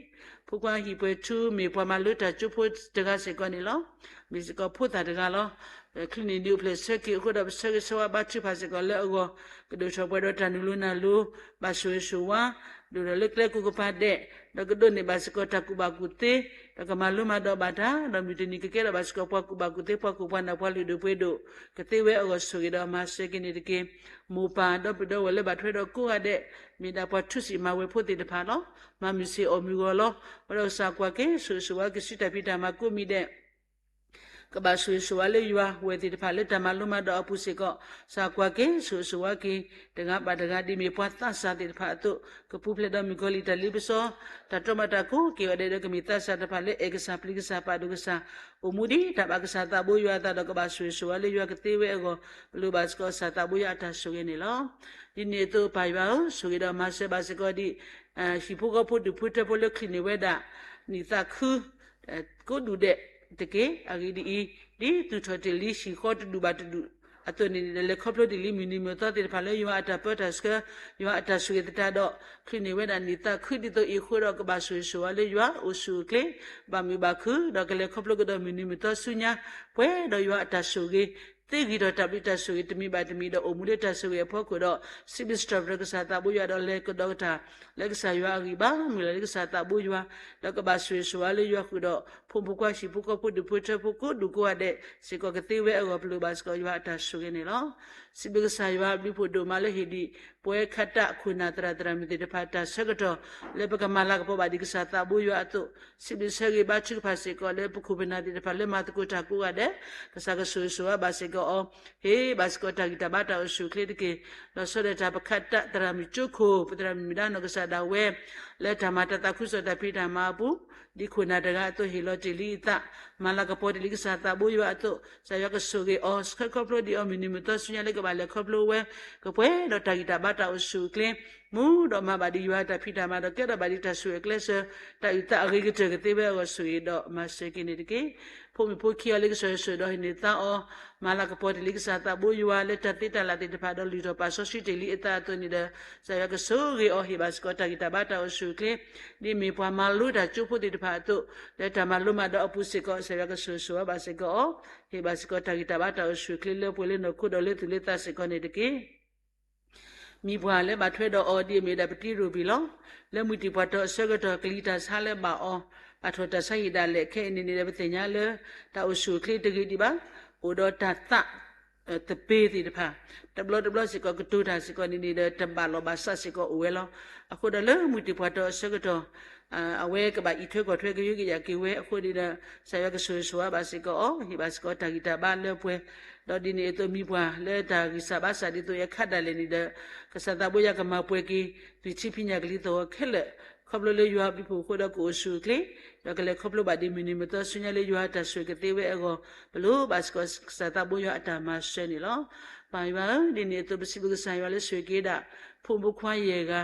ဖိခွါဟံၣ်ပှဲၤထူ မ့ၢ်ပှၤမၤလိတၢ်ကၠိဖိတဂၤစ့ၢ်ကီးန့ၣ်လီၤ. မ့ၢ်စ့ၢ်ကီးဖိသၣ်တဂၤလီၤ. ချုးန့ၢ်နံၣ်အိၣ်ဖျဲၣ်ဆၢက့ၤအဃိဒီး ပဆၢဂ့ၤဆၢဝါဘါထုကဖၣ်စ့ၢ်ကီးလၢအဂီၢ်, ကဒိၣ်ထီၣ်ပှဲၤဒီးတၢ်နုာ်လိၤနၢ်လိၤ, ဘၣ်ဆိၣ်ဂ့ၤဆိၣ်ဝါ, ဒိၣ်ထီၣ်လၢကျဲကိးကပၤဒဲး, ဒီးကဒိးန့ၢ်ဘၣ်စ့ၢ်ကီးတၢ်ကူၣ်ဘၣ်ကူၣ်သ့, ဒီးကမၤလိမၤဒိးဘၣ်တၢ်, ဒီးမုၢ်တနံၤကကဲထီၣ်ဘၣ်စ့ၢ်ကီး ပှၤကူၣ်ဘၣ်ကူၣ်သ့ ပှၤကူၣ်ပှၤနၢ် ပှၤလုၢ်ဒိၣ်ပှ့ၤဒိၣ် ကသ့ဝဲအဂီၢ် ဆိၣ်ဂ့ၤဒီးမၤစၢၤက့ၤန့ၣ်တက့ၢ်. မိၢ်ပၢ်ဒီပုၢ်ဒီဝဲၢ်လၢဘၣ်ထွဲဒီးကိးဂၤဒဲး, မ့ၢ်ဒၣ်ပှၤထူစံာ်မၤဝဲၤဖိသ့ၣ်တဖၣ်လီၤ. မၤမုာ်ဆ့ၣ်အီၣ်မုာ်ဂီၤလီၤ. ပဝဲဒီးကစၢ်ကွၢ်က့ၤ ဆိၣ်ဂ့ၤဆိၣ်ဝါက့ၤ စုတၢ်ဖံးတၢ်မၤကိးမံၤဒဲး ကဘၣ်ဆိၣ်ဂ့ၤဆိၣ်ဝါလၢယွၤ, ဝဲၢ်သ့ၣ်တဖၣ်လၢတၢ်မၤလိမၤဒိးအပူၤစ့ၢ်ကီး, ကစၢ်ကွၢ်က့ၤ ဆိၣ်ဂ့ၤဆိၣ်ဝါက့ၤ တဂၤဘၣ်တဂၤ ဒ်မ့ၢ်ပှၤသးစၢ်သ့ၣ်တဖၣ်အသိး, ကပူၤဖျဲးဒီးမုၣ်ကီၤလံၢ်တၢ်လ့ပစီ, တၢ်တီမၤတၢ်ကိးက့ၤအီၤဒဲးဒီး ကမ့ၢ်သးစၢ်တဖၣ်လၢအဲၣ်ကစၢ် ပျံၤကစၢ် ပာ်ဒိၣ်ကစၢ်, အိၣ်မူဒ်တၢ်ဘၣ်ကစၢ်သးဘိယွၤအသးဒီး ကဘၣ်ဆိၣ်ဂ့ၤဆိၣ်ဝါလၢယွၤကသ့ဝဲအဂီၢ်, ပလိၣ်ဘၣ်စ့ၢ်ကီးကစၢ်သးဘိယွၤအတၢ်ဆိၣ်ဂ့ၤန့ၣ်လီၤ. ဒ်န့ၣ်အသိးပၢ်ယွၤဧၢ, ဆိၣ်ဂ့ၤဒီးမၤစၢၤဘၣ်စ့ၢ်ကီးဒ် ဟံၣ်ဖိဃီဖိဒူၣ်ဖိထၢဖိလၢချုးန့ၢ်ဝဲဒၣ် နံၣ်သးခု ကိးဒူၣ်ဒဲးတက့ၢ်. အဂ့ၢ်ဒ်အံၤ, ဒ်သူၣ်ထီၣ်တ့ၢ်လံဟံၣ်ဃီတဒူၣ်ဘၣ်တဒူၣ်အသိးန့ၣ်ဒီး လဲၤခီဖျိတ့ၢ်လံမုၢ်နံၤမုၢ်သီသ့ၣ်တဖၣ်လၢယွၤအတၢ်ပၢတၢ်ဆှၢ, ယွၤအတၢ်ဆိၣ်ဂ့ၤသတးဒီး ချုးန့ၢ်ဝဲဒၣ်နံၣ်သးခုဒ်သိးအံၤအဃိဒီး ကဘၣ်ဆိၣ်ဂ့ၤဆိၣ်ဝါလၢယွၤ အိၣ်ဆူၣ်အိၣ်ချ့ ဘၣ်မုာ်ဘၣ်ခုၣ် ဒီးကလဲၤခီဖျိကဒီးမုၢ်နံၤမုၢ်သီဆူညါ ပှဲၤဒီးယွၤအတၢ်ဆိၣ်ဂ့ၤ သ့ဂံၢ်ထီၣ်တၢ်ဘျုးတၢ်ဆိၣ်ဂ့ၤတမံၤဘၣ်တမံၤဒီး အိၣ်မူလၢတၢ်ဆိၣ်ဂ့ၤအဖီခိၣ်ဒီး စံးဘျုးစံးထီၣ်ပတြၢၤကစၢ်သးဘိယွၤဒီး လဲၤကဒီးကတၢၢ်လၢကစၢ်ယွၤအဂံၢ်ဘါ မုၢ်လၢ်လၢကစၢ်သးဘိယွၤ ဒီးကဘၣ်ဆိၣ်ဂ့ၤဆိၣ်ဝါလၢယွၤဃုာ်ဒီး ဖိမုၣ်ဖိခွါဟံၣ်ဖိဃီဖိဒူၣ်ဖိထၢဖိကိးဒူၣ်ကိးဂၤဒဲးစ့ၢ်ကီးကသ့ဝဲအဂီၢ် ပလိၣ်ဘၣ်စ့ၢ်ကီးယွၤအတၢ်ဆိၣ်ဂ့ၤန့ၣ်လီၤ. စံးဘျုးကစၢ်ယွၤအဘျုးဖှိၣ်ဒိၣ်မးလၢဟ့ၣ်ဒံး ပဝဲခါတၢ်ခိၣ်နၢ်သရၣ်သရၣ်မုၣ်သ့ၣ်တဖၣ်တၢ်ဆၢကတီၢ် လၢပကမၤလၤကပီၤဘၣ်ဒံးကစၢ်သးဘိယွၤအသိး စံးဘျုးဆၢဂ့ၤဘါထုကဖၣ်စ့ၢ်ကီးလၢပခိၣ်ပနၢ်သ့ၣ်တဖၣ်လၢမၤသကိးတၢ်ကိးဂၤဒဲး ကစၢ်ကဆိၣ်ဂ့ၤဆိၣ်ဝါဘၣ်စ့ၢ်ကီးအီၤ ဟ့ၣ်ဘၣ်စ့ၢ်ကီးတၢ်ဂံၢ်တၢ်ဘါတၢ်အိၣ်ဆူၣ်အိၣ်ချ့တက့ၢ်. လီၤဆီဒၣ်တၢ်ပခါတၢ်သရၣ်မုၣ်ကၠိခိၣ် ပသရၣ်မုၣ်မုၢ်ဒါနီၢ်ကစၢ်ဒၣ်ဝဲ လၢတၢ်မၤတၢ်သးခုကစီၣ်တၢ်ဖံးတၢ်မၤအပူၤ ဒ်ခိၣ်နၢ်တဂၤအသိးဟ့ၣ်လီၤတ့ၢ်လံအသး မၤလၤကပီၤတ့ၢ်လံကစၢ်သးဘိယွၤအသိး ကစၢ်ယွၤကဆိၣ်ဂ့ၤအီၤ ဆှၢခီဖျိဒံးအီၤမုၢ်နံၤမုၢ်သီဆူညါလၢကဘၣ်လဲၤခီဖျိဝဲ ကပှဲၤဒီးတၢ်ဂံၢ်တၢ်ဘါတၢ်အိၣ်ဆူၣ်အိၣ်ချ့ မူဒီးမၤဘၣ်ဒံးယွၤတၢ်ဖံးတၢ်မၤဒီးကဲထီၣ်ဘၣ်ဒံးတၢ်ဆိၣ်ဂ့ၤအကျဲစၢၤ တၢ်အုၣ်သးအဂ့ၤကတၢၢ်ကသ့ဝဲအဂီၢ်ဆိၣ်ဂ့ၤဒီးမၤစၢၤက့ၤန့ၣ်တက့ၢ်. ဖိမုၣ်ဖိခံအီၤလၢကစၢ်ယွၤဆိၣ်ဒီးဟ့ၣ်န့ၢ်သါအီၤ မၤလၤကပီၤတ့ၢ်လံကစၢ်သးဘိယွၤလၢတၢ်သ့တၢ်လၢ်သ့ၣ်တဖၣ်ဒီးလုၢ်ထီၣ်ပာ်စီဆှံတ့ၢ်လံအသးအသိးန့ၣ်ဒီး ကစၢ်ယွၤကဆိၣ်ဂ့ၤအီၤ ဟ့ၣ်ဘၣ်စ့ၢ်ကီးတၢ်ဂံၢ်တၢ်ဘါတၢ်အိၣ်ဆူၣ်အိၣ်ချ့ ဒ်မ့ၢ်ပှၤမၤလိတၢ်ကၠိဖိသ့ၣ်တဖၣ်အသိး လၢတၢ်မၤလိမၤဒိးအပူၤစ့ၢ်ကီး ကစၢ်ယွၤကဆိၣ်ဂ့ၤဆိၣ်ဝါဘၣ်စ့ၢ်ကီးအီၤ ဟ့ၣ်ဘၣ်စ့ၢ်ကီးတၢ်ဂံၢ်တၢ်ဘါတၢ်အိၣ်ဆူၣ်အိၣ်ချ့လၢပှဲၤလၢနီၢ်ခိဒီးလၢသူၣ်လၢသးစ့ၢ်ကီးန့ၣ်တက့ၢ်. မံၤပှၢ်လၢဘၣ်ထွဲဒီးအီၤဒ်အမ့ၢ်ဒၣ်ပတံၤရိၣ်ဘံၣ်လီၤ. လၢမုၢ်တံၢ်ပှၢ်တီအဆၢကတီၢ် ကလံၤတၢ်ဆါလၢဘၣ်အီၤ, ဘၣ်ထီၣ်တၢ်ဆါဟံၣ်ဒၣ်လဲာ် ခဲအံၤန့ၣ်န့ၣ်ဒီး ပသ့ၣ်ညါလၢ တၢ်အိၣ်ဆူၣ်အိၣ်ချ့တဂ့ၤဒံးဘၣ်, အိၣ်ဒီးတၢ်သး သပ့ၤသ့ၣ်တဖၣ် တဘျီတဘျီစ့ၢ်ကီးကတိၤတၢ်စ့ၢ်ကီးန့ၣ်န့ၣ်ဒီး တဘၣ်လီၢ်ဘၣ်စးစ့ၢ်ကီးအိၣ်ဝဲလီၤ. အဃိဒီးလၢမုၢ်တံၢ်ပှၢ်တီအဆၢကတီၢ် အဝဲကဘၣ်အံးထွဲကွၢ်ထွဲကယုကယာ်က့ၤဝဲအဃိန့ၣ်ဒီး ကစၢ်ယွၤကဆိၣ်ဂ့ၤဆိၣ်ဝါဘၣ်စ့ၢ်ကီးအီၤ ဟ့ၣ်ဘၣ်စ့ၢ်ကီးတၢ်ဂံၢ်တၢ်ဘါလၢပှဲၤ, ဒီးဒ်န့ၣ်အသိးမံၤပှၢ်လၢတၢ်ဂံၢ်စၢ်ဘါစၢ်ဒ်သိးအံၤအခါဒၣ်လဲာ်န့ၣ်ဒီး ကစၢ်သးဘိယွၤကမၤပှဲၤက့ၤ သွံၣ်ထံဖံးညၣ်ကလံၤသဝီခဲလၢာ် ခီဖျိလၢယွၤအဘျုးအဖှိၣ်အဃိဒီးကအိၣ်ဆူၣ်အိၣ်ချ့, ဒီးကလဲၤခီဖျိဘၣ်ဒ်မုၢ်နံၤမုၢ်သီဆူညါလၢယွၤအတၢ်ဆိၣ်ဂ့ၤကသ့ဝဲအဂီၢ် ပလိၣ်ဘၣ်စ့ၢ်ကီးကစၢ်သးဘိယွၤအတၢ်မၤစၢၤန့ၣ်လီၤ. ပၢ်ယွၤဧၢ, ဒ်န့ၣ်အသိးပစံးဘျုးကစၢ်ယွၤလၢဆိၣ်ဂ့ၤက့ၤဒၣ် ဖိမုၣ်ဖိခွါယဲၢ်ဂၤ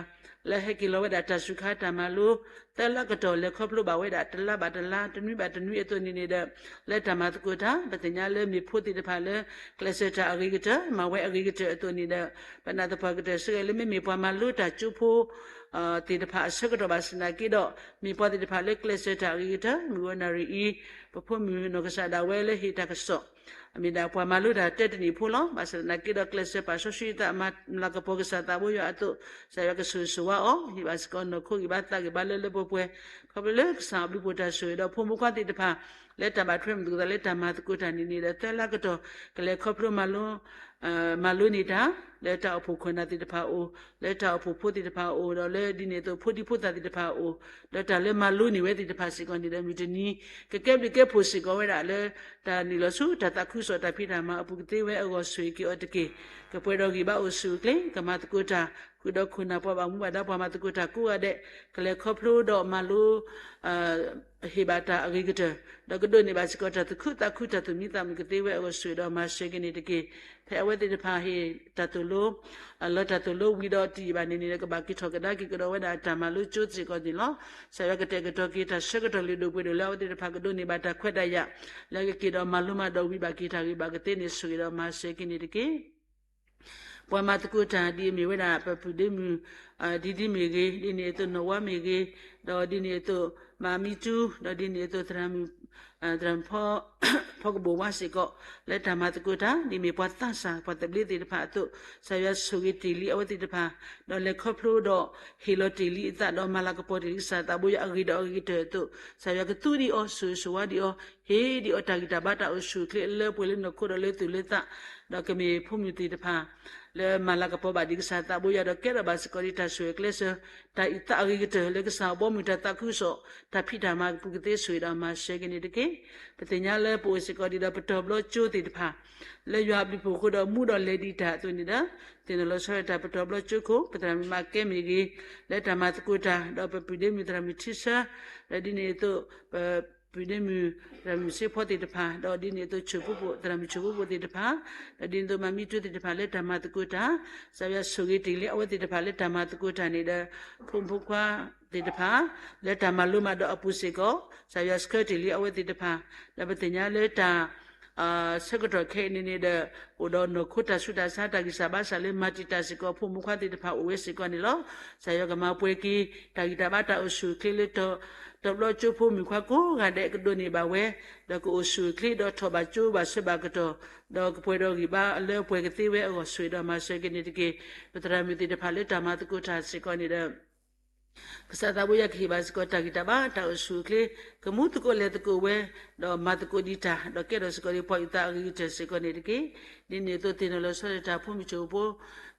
လၢဟဲက့ၤလီၤဝဲဒၣ်တၢ်စူၤခါတၢ်မၤလိ သၢလါကတီၢ်လဲၤခီဖျိဘၣ်ဝဲဒၣ်တလါဘၣ်တလါ တနွံဘၣ်တနွံအသိးန့ၣ်န့ၣ်ဒီး လၢတၢ်မၤသကိးတၢ် ပသ့ၣ်ညါလၢမ့ၢ်ဖိသ့ၣ်တဖၣ်လၢ ကျဲးစၢးတၢ်အဂ့ၤကတၢၢ် မၤဝဲအဂ့ၤကတၢၢ်အသိးန့ၣ်ဒီး ပနာ်သပှၢ်ကတၢၢ်ဆၢဂ့ၤလၢမ့မ့ၢ်ပှၤမၤလိတၢ်ကၠိဖိ သ့ၣ်တဖၣ်အဆၢကတီၢ်ဘၣ်ဆၣ်သနာ်က့ဒီး မ့ၢ်ပှၤသ့ၣ်တဖၣ်လၢကျဲးစၢးတၢ်အဂ့ၤကတၢၢ် မုၢ်ဂီၤနၣ်ရံၣ်အံၤ ပဖိမုၣ်နီၢ်ကစၢ်ဒၣ်ဝဲလၢဟ့ၣ်တၢ်ကစီၣ် အမ့ၢ်ဒၣ်ပှၤမၤလိတၢ်တၢတနံၣ်ဖိလီၤ. ဘၣ်ဆၣ်သနာ်က့ဒီးကျဲးစၢးပာ်စီဆှံအသးမၤလၤကပီၤကစၢ်သးဘိယွၤအသိး ကစၢ်ယွၤကဆိၣ်ဂ့ၤဆိၣ်ဝါအီၤ ဟ့ၣ်ဘၣ်စ့ၢ်ကီးနီၢ်ခိဂံၢ်ဘါသးဂံၢ်ဘါလၢလၢပှဲၤပှဲၤ ခီဖျိလၢကစၢ်အဘျုးအဖှိၣ်တၢ်ဆိၣ်ဂ့ၤဒီးဖိမုၣ်ဖိခွါသ့ၣ်တဖၣ် လၢတၢ်ဘၣ်ထွဲမုာ်သကိးသးလၢတၢ်မၤသကိးတၢ်န့ၣ်န့ၣ်ဒီး သၢလါကတီၢ် ကလဲၤခီဖျိမၤလိ မၤလိန့ၢ်တၢ် လၢတၢ်အိၣ်ဖှိၣ်ခိၣ်နၢ်သ့ၣ်တဖၣ်အအိၣ် လၢတၢ်အိၣ်ဖှိၣ်ဖိသ့ၣ်တဖၣ်အအိၣ် ဒီးလၢဒ်န့ၣ်အသိးဖိဒံဖိသၣ်သ့ၣ်တဖၣ်အအိၣ် ဒီးတၢ်လၢမၤလိန့ၢ်ဝဲသ့ၣ်တဖၣ်စ့ၢ်ကီးန့ၣ်ဒီး မုၢ်တနံၤ ကကဲဘျုးကဲဖှိၣ်စ့ၢ်ကီးဝဲဒၣ်လၢ တၢ်နုာ်လီၤဆူတၢ်သးခုကစီၣ်တၢ်ဖံးတၢ်မၤအပူၤကသ့ဝဲအဂီၢ်ဆိၣ်ဂ့ၤက့ၤအီၤတက့ၢ်. ကပှဲၤဒီးဂံၢ်ဘါအိၣ်ဆူၣ်အိၣ်ချ့ ကမၤသကိးတၢ် ဃုာ်ဒီးခိၣ်နၢ်ပှၤဘၣ်မူဘၣ်ဒါပှၤမၤသကိးတၢ်ကိးဂၤဒဲး ကလဲၤခီဖျိဒီးမၤလိ ဟ့ၣ်ဘၣ်တၢ်အဂ့ၤကတၢၢ် ဒီးကဒိးန့ၢ်ဘၣ်စ့ၢ်ကီးတၢ်သူၣ်ခုသးခုတၢ်သူၣ်မံသးမုာ်ကသ့ဝဲအဂီၢ်ဆိၣ်ဂ့ၤဒီးမၤစၢၤက့ၤန့ၣ်တက့ၢ်. ဖဲအဝဲသ့ၣ်တဖၣ်ဟ့ၣ်တၢ်သိၣ်လိ လၢတၢ်သိၣ်လိဝံၤဒီးတယံာ်ဘၣ်န့ၣ်န့ၣ်ဒီး ကဘၣ်က့ၤထီၣ်ကဒါက့ၤကဒီးဝဲဒၣ်တၢ်မၤလိကၠိစ့ၢ်ကီးန့ၣ်လီၤ. ကစၢ်ယွၤကတဲာ်ကတီၤက့ၤတၢ်ဆၢကတီၢ်လုၢ်ဒိၣ်ပှ့ၤဒိၣ်လၢအဝဲသ့ၣ်တဖၣ်ကဒိးန့ၢ်ဘၣ်တၢ်ခွဲးတၢ်ယာ် လၢကက့ၤဒီးမၤလိမၤဒိးဝံၤဘၣ်က့ၤတၢ်ဂ့ၢ်ဘၣ်ကသ့န့ၣ် ဆိၣ်ဂ့ၤဒီးမၤစၢၤက့ၤန့ၣ်တက့ၢ်. ပှၤမၤသကိးတၢ်ဒ်အမ့ၢ်ဝဲဒၣ် ပပုၢ်ဒ့မုၣ် ဒ်ဒ်မ့ၢ်ဂ့ၤ, ဒ်န့ၣ်အသိးနီၢ်ဝါမ့ၢ်ဂ့ၤ, ဒီးဒ်န့ၣ်အသိး မၤမံတူ, ဒီးဒ်န့ၣ်အသိးသရၣ်မုၣ် သရၣ်မုၣ် ဖီကဘိၣ်ဝါစ့ၢ်ကီး လၢတၢ်မၤသကိးတၢ် ဒ်မ့ၢ်ပှၤသးစၢ် ပှၤသဘျ့သ့ၣ်တဖၣ်အသိး ကစၢ်ယွၤဆိၣ်ဂ့ၤတ့ၢ်လံအဝဲသ့ၣ်တဖၣ် ဒီးလဲၤခီဖျိဒီး ဟ့ၣ်လီၤတ့ၢ်လံအသး ဒီးမၤလၤကပီၤတ့ၢ်လံကစၢ်သးဘိယွၤအဂ့ၤဒီးအဂ့ၤကတၢၢ်အသိး ကစၢ်ယွၤကသူဒံးအီၤ ဆိၣ်ဂ့ၤဆိၣ်ဝါဒံးအီၤ ဟ့ၣ်ဒံးအီၤတၢ်ဂံၢ်တၢ်ဘါတၢ်အိၣ်ဆူၣ်အိၣ်ချ့လၢပှဲၤလၢနီၢ်ခိဒီးလၢသူၣ်လၢသး ဒီးကမ့ၢ်ဖိမုၣ်သ့ၣ်တဖၣ် လၢမၤလၤကပီၤဘၣ်ဒံးကစၢ်သးဘိယွၤဒီးကဲထီၣ်ဘၣ်စ့ၢ်ကီးဒံးတၢ်ဆိၣ်ဂ့ၤကျဲစၢၤ တၢ်အုၣ်သးအဂ့ၤကတၢၢ်လၢကစၢ်အဘီအမုၢ်တၢ်သးခုကစီၣ် တၢ်ဖံးတၢ်မၤအပူၤကသ့ ဆိၣ်ဂ့ၤဒီးမၤစၢၤက့ၤန့ၣ်တက့ၢ်. ပသ့ၣ်ညါလၢပအိၣ်စ့ၢ်ကီးဒံးဒီးပတီၢ်ဘျီကၠိသ့ၣ်တဖၣ် လၢယွၤအဘျုးအဖှိၣ်အဃိဒီးမူဒီးလဲၤဒံးတၢ်အသိးန့ၣ်ဒီး သ့ၣ်နီၣ်လီၤဆီဒၣ်တၢ်ပတီၢ်ဘျီကၠိခိၣ် ပသရၣ်မုၣ်မၤကဲမ့ၢ်ဂ့ၤ လၢတၢ်မၤသကိးတၢ် ဒီးပပုၢ်ဒ့မုၣ်သရၣ်မုၣ်ထံဆၢ ဒီးဒ်န့ၣ်အသိး ပပုၢ်ဒ့မုၣ်သရၣ်မုၣ်စ့ဖီသ့ၣ်တဖၣ် ဒီးဒ်န့ၣ်အသိး ဆိၣ်ဖိဖိ သရၣ်မုၣ်ဆိၣ်ဖိဖိသ့ၣ်တဖၣ် ဒီးဒ်န့ၣ်အသိးမၤမံတူသ့ၣ်တဖၣ်လၢတၢ်မၤသကိးတၢ် ကစၢ်ယွၤဆိၣ်ဂ့ၤတ့ၢ်လံအဝဲသ့ၣ်တဖၣ်လၢတၢ်မၤသကိးတၢ်န့ၣ်ဒီး ဖိမုၣ်ဖိခွါသ့ၣ်တဖၣ် လၢတၢ်မၤလိမၤဒိးအပူၤစ့ၢ်ကီး ကစၢ်ယွၤဆှၢတ့ၢ်လံအဝဲသ့ၣ်တဖၣ် ဒီးပသ့ၣ်ညါလၢတၢ် ဆၢကတီၢ်ခဲအံၤန့ၣ်န့ၣ်ဒီး အိၣ်ဒီးနီၢ်ခိတၢ်ဆူးတၢ်ဆါတၢ်ဂံၢ်စၢ်ဘါစၢ်လၢမၤတံာ်တာ်စ့ၢ်ကီးဖိမုၣ်ဖိခွါသ့ၣ်တဖၣ်အိၣ်ဝဲစ့ၢ်ကီးန့ၣ်လီၤ. ကစၢ်ယွၤကမၤပှဲၤက့ၤ တၢ်ဂံၢ်တၢ်ဘါတၢ်အိၣ်ဆူၣ်အိၣ်ချ့လၢ တီၢ်ဘျီကၠိဖိမုၣ်ခွါကိးဂၤဒဲးကဒိးန့ၢ်ဘၣ်ဝဲ ဒီးကအိၣ်ဆူၣ်အိၣ်ချ့ဒီးထီၣ်ဘၣ်ကၠိဘၣ်ဆၢဘၣ်ကတီၢ် ဒီးကပှဲၤဒီးဂံၢ်ဘါလၢပှဲၤကသ့ဝဲအဂီၢ် ဆိၣ်ဂ့ၤဒီးမၤစၢၤက့ၤန့ၣ်တက့ၢ်. ပသရၣ်မုၣ်သ့ၣ်တဖၣ်လၢတၢ်မၤသကိးတၢ်စ့ၢ်ကီးန့ၣ်ဒီး ကစၢ်သးဘိယွၤကဟ့ၣ်ဘၣ်စ့ၢ်ကီးတၢ်ဂံၢ်တၢ်ဘါတၢ်အိၣ်ဆူၣ်အိၣ်ချ့ ကမူသကိးလဲၤသကိးဝဲ ဒီးမၤသကိးဒံးတၢ် ဒီးကဲထီၣ်စ့ၢ်ကီးဒံးပှၤအုၣ်သးအဂ့ၤကတၢၢ်စ့ၢ်ကီးန့ၣ်တက့ၢ်. ဒ်န့ၣ်အသိးသ့ၣ်နီၣ်လီၤဆီဒၣ်တၢ်ဖိမုၣ်ဆိၣ်ဖိ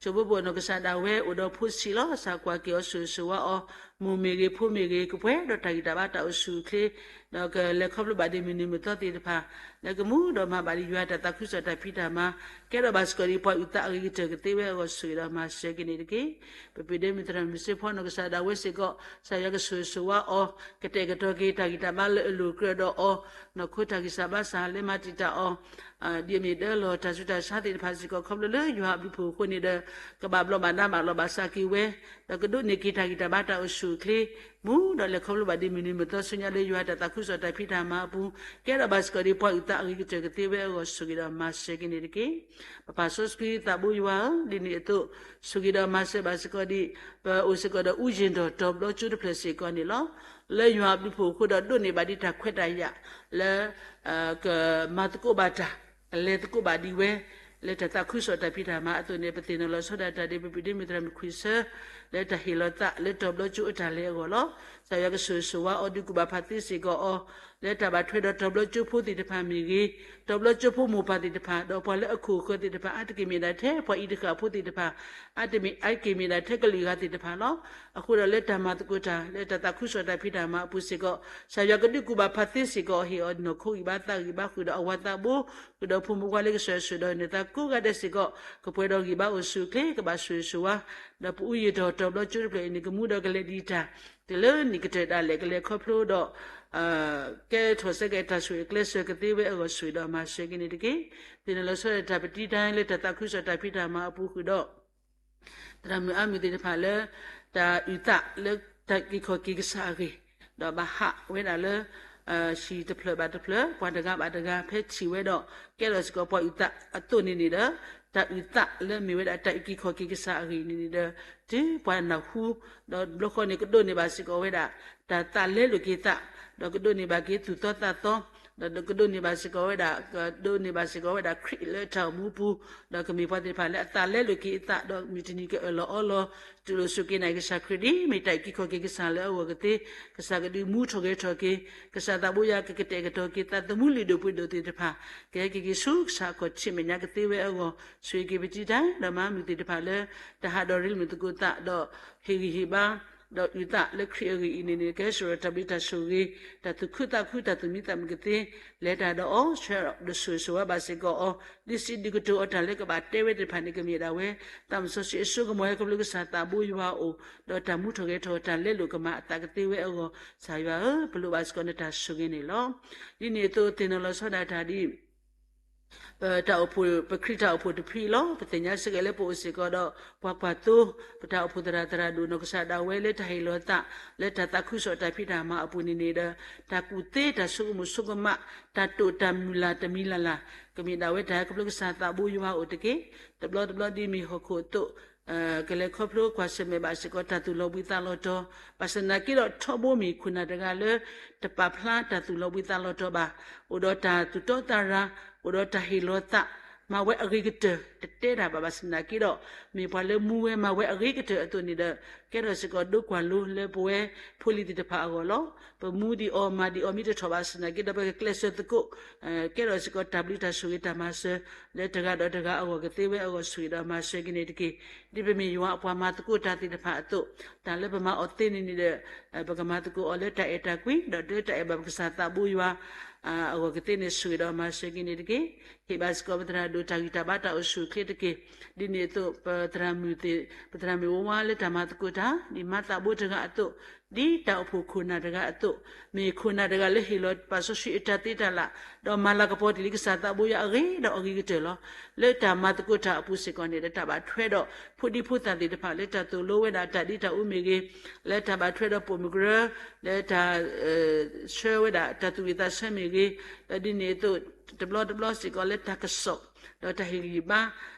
ဆိၣ်ဖိဖိအနီၢ်ကစၢ်ဒၣ်ဝဲအိၣ်ဒီးဖိဆံးလီၤ. ကစၢ်ကွၢ်က့ၤအီၤဆိၣ်ဂ့ၤဆိၣ်ဝါအီၤ မိၢ်မ့ၢ်ဂ့ၤဖိမ့ၢ်ဂ့ၤ ကပှဲၤဒီးတၢ်ဂံၢ်တၢ်ဘါတၢ်အိၣ်ဆူၣ်အိၣ်ချ့ ဒီးကလဲၤခီဖျိဘၣ်ဒ်မုၢ်နံၤမုၢ်သီသ့ၣ်တဖၣ် လၢကမူဒီးမၤဘၣ်ဒံးယွၤတၢ်သးခုကစီၣ်တၢ်ဖံးတၢ်မၤ ကဲထီၣ်ဘၣ်စ့ၢ်ကီးဒံးပှၤအုၣ်သးအဂ့ၤကတၢၢ်ကသ့ဝဲအဂီၢ် ဆိၣ်ဂ့ၤဒီးမၤစၢၤက့ၤန့ၣ်တက့ၢ်. ပပုၢ်ဒ့မုၣ်သရၣ်မုၣ်စ့ဖီနီၢ်ကစၢ်ဒၣ်ဝဲစ့ၢ်ကီး ကစၢ်ယွၤကဆိၣ်ဂ့ၤဆိၣ်ဝါအီၤ ကတဲာ်ကတီၤက့ၤတၢ်ဂံၢ်တၢ်ဘါလၢအလိၤကြၢးဒီးအီၤ နီၢ်ခိတၢ်ဂံၢ်စၢ်ဘါစၢ်လၢမၤတံာ်တာ်အီၤ ဒ်အမ့ၢ်ဒၢလီၢ်တၢ်ဆူးတၢ်ဆါသ့ၣ်တဖၣ်စ့ၢ်ကီး ခီဖျိလၢယွၤအဘျုးအဖှိၣ်အဃိန့ၣ်ဒီး ကဘၣ်ဘျီးဘၣ်ဒါဘၣ်လီၤဘၣ်စးက့ၤဝဲ ဒီးကဒိးန့ၢ်က့ၤတၢ်ဂံၢ်တၢ်ဘါတၢ်အိၣ်ဆူၣ်အိၣ်ချ့ မူဒီးလဲၤခီဖျိဘၣ်ဒ်မုၢ်နံၤမုၢ်သီဆူညါလၢယွၤတၢ်သးခုကစီၣ်တၢ်ဖံးတၢ်မၤအပူၤ ကဲထီၣ်ဘၣ်စ့ၢ်ကီးဒံးပှၤအုၣ်သးအဂ့ၤကတၢၢ်ကသ့ဝဲအဂီၢ် ဆိၣ်ဂ့ၤဒီးမၤစၢၤက့ၤန့ၣ်တက့ၢ်. ပပၢ်စီဆှံသးဘိယွၤဧၢ, ဒ်န့ၣ်အသိး ဆိၣ်ဂ့ၤဒီးမၤစၢၤဘၣ်စ့ၢ်ကီးဒံး ပအိၣ်စ့ၢ်ကီးဒီးအူယံၤဒီးတီၤဘျီကၠိတဖျၢၣ်စ့ၢ်ကီးန့ၣ်လီၤ. လၢယွၤအဘျုးအဖှိၣ်အဃိဒီးဒိးန့ၢ်ဘၣ်ဒံးတၢ်ခွဲးတၢ်ယာ် လၢ ကမၤသကိးဘၣ်တၢ် ကလဲၤသကိးဘၣ်ဒံးဝဲ လၢတၢ်သးခုကစီၣ်တၢ်ဖံးတၢ်မၤအသိးန့ၣ် ပသ့ၣ်နီၣ်လီၤဆီဒၣ်တၢ်ဒ်ပပုၢ်ဒ့မုၣ်သရၣ်မုၣ်ခွံဆၢ လၢတၢ်ဟ့ၣ်လီၤသးလၢတီၤဘျီကၠိအတၢ်လဲၤအဂီၢ်လီၤ. ကစၢ်ယွၤကဆိၣ်ဂ့ၤဆိၣ်ဝါအီၤ ဒုးကူၣ်ဘၣ်ဖးသ့စ့ၢ်ကီးအီၤ လၢတၢ်ဘၣ်ထွဲဒီးတီၤဘျီကၠိဖိသ့ၣ်တဖၣ်မ့ၢ်ဂ့ၤ, တီၤဘျီကၠိဖိမိၢ်ပၢ်သ့ၣ်တဖၣ် ဒီးပှၤလၢအခိၣ်အဃၢၤသ့ၣ်တဖၣ် အါတက့ၢ်မ့ၢ်ဒၣ်ထဲပှၤအံၤတဃၣ်ဖိသ့ၣ်တဖၣ်, အါတက့ၢ်မ့ၢ်ဒၣ်ထဲကလုာ်ဂၤသ့ၣ်တဖၣ်လီၤ. အဃိဒီးလၢတၢ်မၤသကိးတၢ် လၢတၢ်သးခုကစီၣ်တၢ်ဖံးတၢ်မၤအပူၤစ့ၢ်ကီး ကစၢ်ယွၤကဒုးကူၣ်ဘၣ်ဖးသ့စ့ၢ်ကီး ဟ့ၣ်အီၤနီၢ်ခိဂံၢ်ဘါသးဂံၢ်ဘါဃုာ်ဒီးအဝၤသးဘိ ဃုာ်ဒီးဖိမုၣ်ဖိခွါလၢကစၢ်ယွၤဆိၣ်ဂ့ၤဒီးန့ၢ်သါကိးဂၤဒဲးစ့ၢ်ကီး ကပှဲၤဒီးဂံၢ်ဘါအိၣ်ဆူၣ်အိၣ်ချ့ ကဘၣ်ဆိၣ်ဂ့ၤဆိၣ်ဝါ ဒီးပအူယံၤဒီးတီၤဘျီကၠိတဖျၢၣ်အံၤန့ၣ် ကမူဒီးကလဲၤဒံးတၢ် တုၤလၢနံၣ်ကတၢၢ်ဒၣ်လဲာ် ကလဲၤခီဖျိဒီး ကဲထီၣ်ဆၢက့ၤတၢ်ဆိၣ်ဂ့ၤကျဲးစၢၤကသ့ဝဲအဂီၢ် ဆိၣ်ဂ့ၤဒီးမၤစၢၤက့ၤန့ၣ်တက့ၢ်. သ့ၣ်နီၣ်လီၤဆီဒၣ်တၢ်ပတံတၢ်လၢတၢ်သးခုကစီၣ်တၢ်ဖံးတၢ်မၤအပူၤဃုာ်ဒီး သရၣ်မုၣ်အါမုၣ်သ့ၣ်တဖၣ်လၢ တၢ်အုၣ်သးလၢတၢ်အုၣ်က့ၤခီၣ်က့ၤကစၢ်အဂ့ၢ်, ဒီးဘၣ်ဟးဝဲဒၣ်လၢ ဟံၣ်တဖျၢၣ်ဘၣ်တဖျၢၣ် ပှၤတဂၤဘၣ်တဂၤ ဖဲထံၣ်ဝဲဒီး ကဲထီၣ်စ့ၢ်ကီးပှၤအုၣ်သးအသိးန့ၣ်န့ၣ်ဒီး တၢ်အုၣ်သးလၢမ့ၢ်ဝဲဒၣ်တၢ်အုၣ်က့ၤခီၣ်က့ၤကစၢ်အဂ့ၢ်န့ၣ်န့ၣ်ဒီး တုၤပှၤနၢ်ဟူ ဒီးဘျီဃီန့ၣ်ကဒိးန့ၢ်ဘၣ်စ့ၢ်ကီးဝဲဒၣ် တၢ်သးလဲလိာ်က့ၤသး, ဒီးကဒိးန့ၢ်ဘၣ်က့ၤသူၣ်သီသးသီ, ဒီးကဒိးန့ၢ်ဘၣ်စ့ၢ်ကီးဝဲဒၣ် ကဒိးန့ၢ်ဘၣ်စ့ၢ်ကီးဝဲဒၣ်ခရံာ်လၢတၢ်အိၣ်မူအပူၤ, ဒီးကမ့ၢ်ပှၤသ့ၣ်တဖၣ်လၢအသးလဲလိာ်က့ၤအသး ဒီးမုၢ်တနံၤကအၢၣ်လီၤအီလီၤ တူၢ်လိာ်စူၢ်က့ၤနာ်က့ၤကစၢ်ခရံာ် ဒ်မ့ၢ်တၢ်အုၣ်က့ၤခီၣ်က့ၤကစၢ်လၢအဂီၢ်ကသ့, ကစၢ်ကဒုးမူထီၣ်ဂဲၤထီၣ်က့ၤ, ကစၢ်သးဘိယွၤကကတဲာ်ကတီၤက့ၤ သးသမူလုၢ်ဒိၣ်ပှ့ၤဒိၣ်သ့ၣ်တဖၣ် ကဟဲက့ၤက့ၤဆူကစၢ်အခီၣ်ထံးမဲာ်ညါကသ့ဝဲအဂီၢ် ဆိၣ်ဂ့ၤက့ၤပတံတၢ် ဒီးမၤမုၢ်သ့ၣ်တဖၣ်လၢ တၢ်ဟးဒီးရ့လိာ်သကိးသး ဒီးဟ့ၣ်ဂံၢ်ဟ့ၣ်ဘါ ဒီးအုၣ်သးလၢခရံာ်အဂ့ၢ်အံၤန့ၣ်န့ၣ် ကဟဲစိာ်ဒီးတၢ်ဘျုးတၢ်ဆိၣ်ဂ့ၤ တၢ်သူၣ်ခုသးခု တၢ်သူၣ်မံသးမုာ်ကသ့ လဲၤတၢ်ဒီးအီၤ ဆှၢဒီးဆိၣ်ဂ့ၤဆိၣ်ဝါဘၣ်စ့ၢ်ကီးအီၤ ဒ်စံးဒ်ကတိၤအတၢ်လၢကဘၣ်တဲဝဲသ့ၣ်တဖၣ်န့ၣ် ကမ့ၢ်ဒၣ်ဝဲ သးစီဆှံအစိကမီၤဟဲခီဖျိကစၢ်သးဘိယွၤအအိၣ် ဒီးတၢ်မူထီၣ်ဂဲၤထီၣ်တၢ်လဲလိာ်ကမၤအသးကသ့ဝဲအဂီၢ် ကစၢ်ယွၤဧၢ ပလိၣ်ဘၣ်စ့ၢ်ကီးနတၢ်ဆိၣ်ဂ့ၤန့ၣ်လီၤ. ဒ်န့ၣ်အသိးသ့ၣ်နီၣ်လီၤဆီဒၣ်တၢ်ဒ် ပတၢ်အိၣ်ဖှိၣ် ပခရံာ်တၢ်အိၣ်ဖှိၣ်တဖုအံၤလီၤ. ပသ့ၣ်ညါစ့ၢ်ကီးလၢပအိၣ်စ့ၢ်ကီးဒီး ပှၤကွၢ်သိ ပတၢ်အိၣ်ဖှိၣ်သရၣ်သရၣ်ဒိၣ် နီၢ်ကစၢ်ဒၣ်ဝဲလၢတၢ်ဟ့ၣ်လီၤသး လၢတၢ်သးခုကစီၣ်တၢ်ဖံးတၢ်မၤအပူၤန့ၣ်န့ၣ်ဒီး တၢ်ကူၣ်သ့တၢ်ဆိကမိၣ်ဆိကမး တၢ်တိာ်တၢ်မုၢ်လၢ်တမံၤလၢ်လၢ် ကမ့ၢ်ဒၣ်ဝဲတၢ်ဟဲခီဖျိကစၢ်သးဘိယွၤအအိၣ်တက့ၢ်. တဘျီတဘျီဒ်မ့ၢ်ဟီၣ်ခိၣ်အသိး ကလဲၤခီဖျိကွၢ်ဆၢၣ်မဲာ်ဘၣ်စ့ၢ်ကီးတၢ်သူၣ်လီၤဘှံးသးလီၤတီၤ, ဘၣ်ဆၣ်သနာ်က့ဒီးထီဘိမ့ၢ်ခိၣ်နၢ်တဂၤလၢ တပာ်ဖျါတၢ်သူၣ်လီၤဘှံးသးလီၤတီၤဘၣ်, အိၣ်ဒီးတၢ်သူၣ်တီသးရၤ, အိၣ်ဒီးတၢ်ဟ့ၣ်လီၤသး, မၤဝဲအဂ့ၤကတၢၢ် တတဲတၢ်ဘၣ် ဘၣ်ဆၣ်သနာ်က့ဒီး မ့ၢ်ပှၤလၢမူဝဲမၤဝဲအဂ့ၤကတၢၢ်အသိးန့ၣ်ဒီး ကဲထီၣ်စ့ၢ်ကီးဒိကွၢ်လိလၢပဝဲဖိလံၤသ့ၣ်တဖၣ်အဂီၢ်လီၤ. ပမူဒံးအီၤမၤဒံးအီၤမ့ၢ်တထီၣ်ဘၣ်ဆၣ်သနာ်က့ဒီး ပကကျဲးစၢးသကိး ကဲထီၣ်စ့ၢ်ကီးတၢ်ဘျုးတၢ်ဆိၣ်ဂ့ၤတၢ်မၤစၢၤ လၢတဂၤဒီးတဂၤအဂီၢ်ကသ့ဝဲအဂီၢ် ဆိၣ်ဂ့ၤဒီးမၤစၢၤက့ၤန့ၣ်တက့ၢ်. ဒ်ပမ့ၢ်ယွၤအပှၤမၤသကိးတၢ်သ့ၣ်တဖၣ်အသိး တၢ်လၢပမၤအီၤသ့န့ၣ်န့ၣ်ဒီး ပကမၤသကိးအီၤလၢတၢ်အဲၣ်တၢ်ကွံ ဒီးလၢတၢ်အဲၣ်ဘၣ်ပကစၢ်သးဘိယွၤ အဂီၢ်ကသ့န့ၣ် ဆိၣ်ဂ့ၤဒီးမၤစၢၤက့ၤန့ၣ်တက့ၢ်. ဟ့ၣ်ဘၣ်စ့ၢ်ကီးပသရၣ်ဒိၣ်တၢ်ဂံၢ်တၢ်ဘါတၢ်အိၣ်ဆူၣ်အိၣ်ချ့တက့ၢ်. ဒ်န့ၣ်အသိး ပသရၣ်မုၣ်သ့ၣ် ပသရၣ်မုၣ်ဝါဝါလၢတၢ်မၤသကိးတၢ် ဒ်မၤသးဘိတဂၤအသိး ဒ်တၢ်အိၣ်ဖှိၣ်ခိၣ်နၢ်တဂၤအသိး မ့ၢ်ခိၣ်နၢ်တဂၤလၢဟ့ၣ်လီၤပာ်စီဆှံအတၢ်သ့တၢ်လၢ် ဒီးမၤလၤကပီၤတ့ၢ်လံကစၢ်သးဘိယွၤအဂ့ၤဒီးအဂ့ၤကတၢၢ်လီၤ. လၢတၢ်မၤသကိးတၢ်အပူၤစ့ၢ်ကီးန့ၣ်ဒီး တၢ်ဘၣ်ထွဲဒီးဖိဒံဖိသၣ်သ့ၣ်တဖၣ်လၢတၢ်သိၣ်လိဝဲဒၣ်တၢ်ဒ့တၢ်အူမ့ၢ်ဂ့ၤ, လၢတၢ်ဘၣ်ထွဲဒီးပိာ်မုၣ်ကရၢ, လၢတၢ် ဆှၢဝဲဒၣ်တၢ်သူၣ်ဝံၣ်သးဆၢမ့ၢ်ဂ့ၤ, ဒီးဒ်န့ၣ်အသိး တဘျီတဘျီစ့ၢ်ကီးလၢတၢ်ကစီၣ် ဒီးတၢ်ဟ့ၣ်ဂံၢ်ဘါ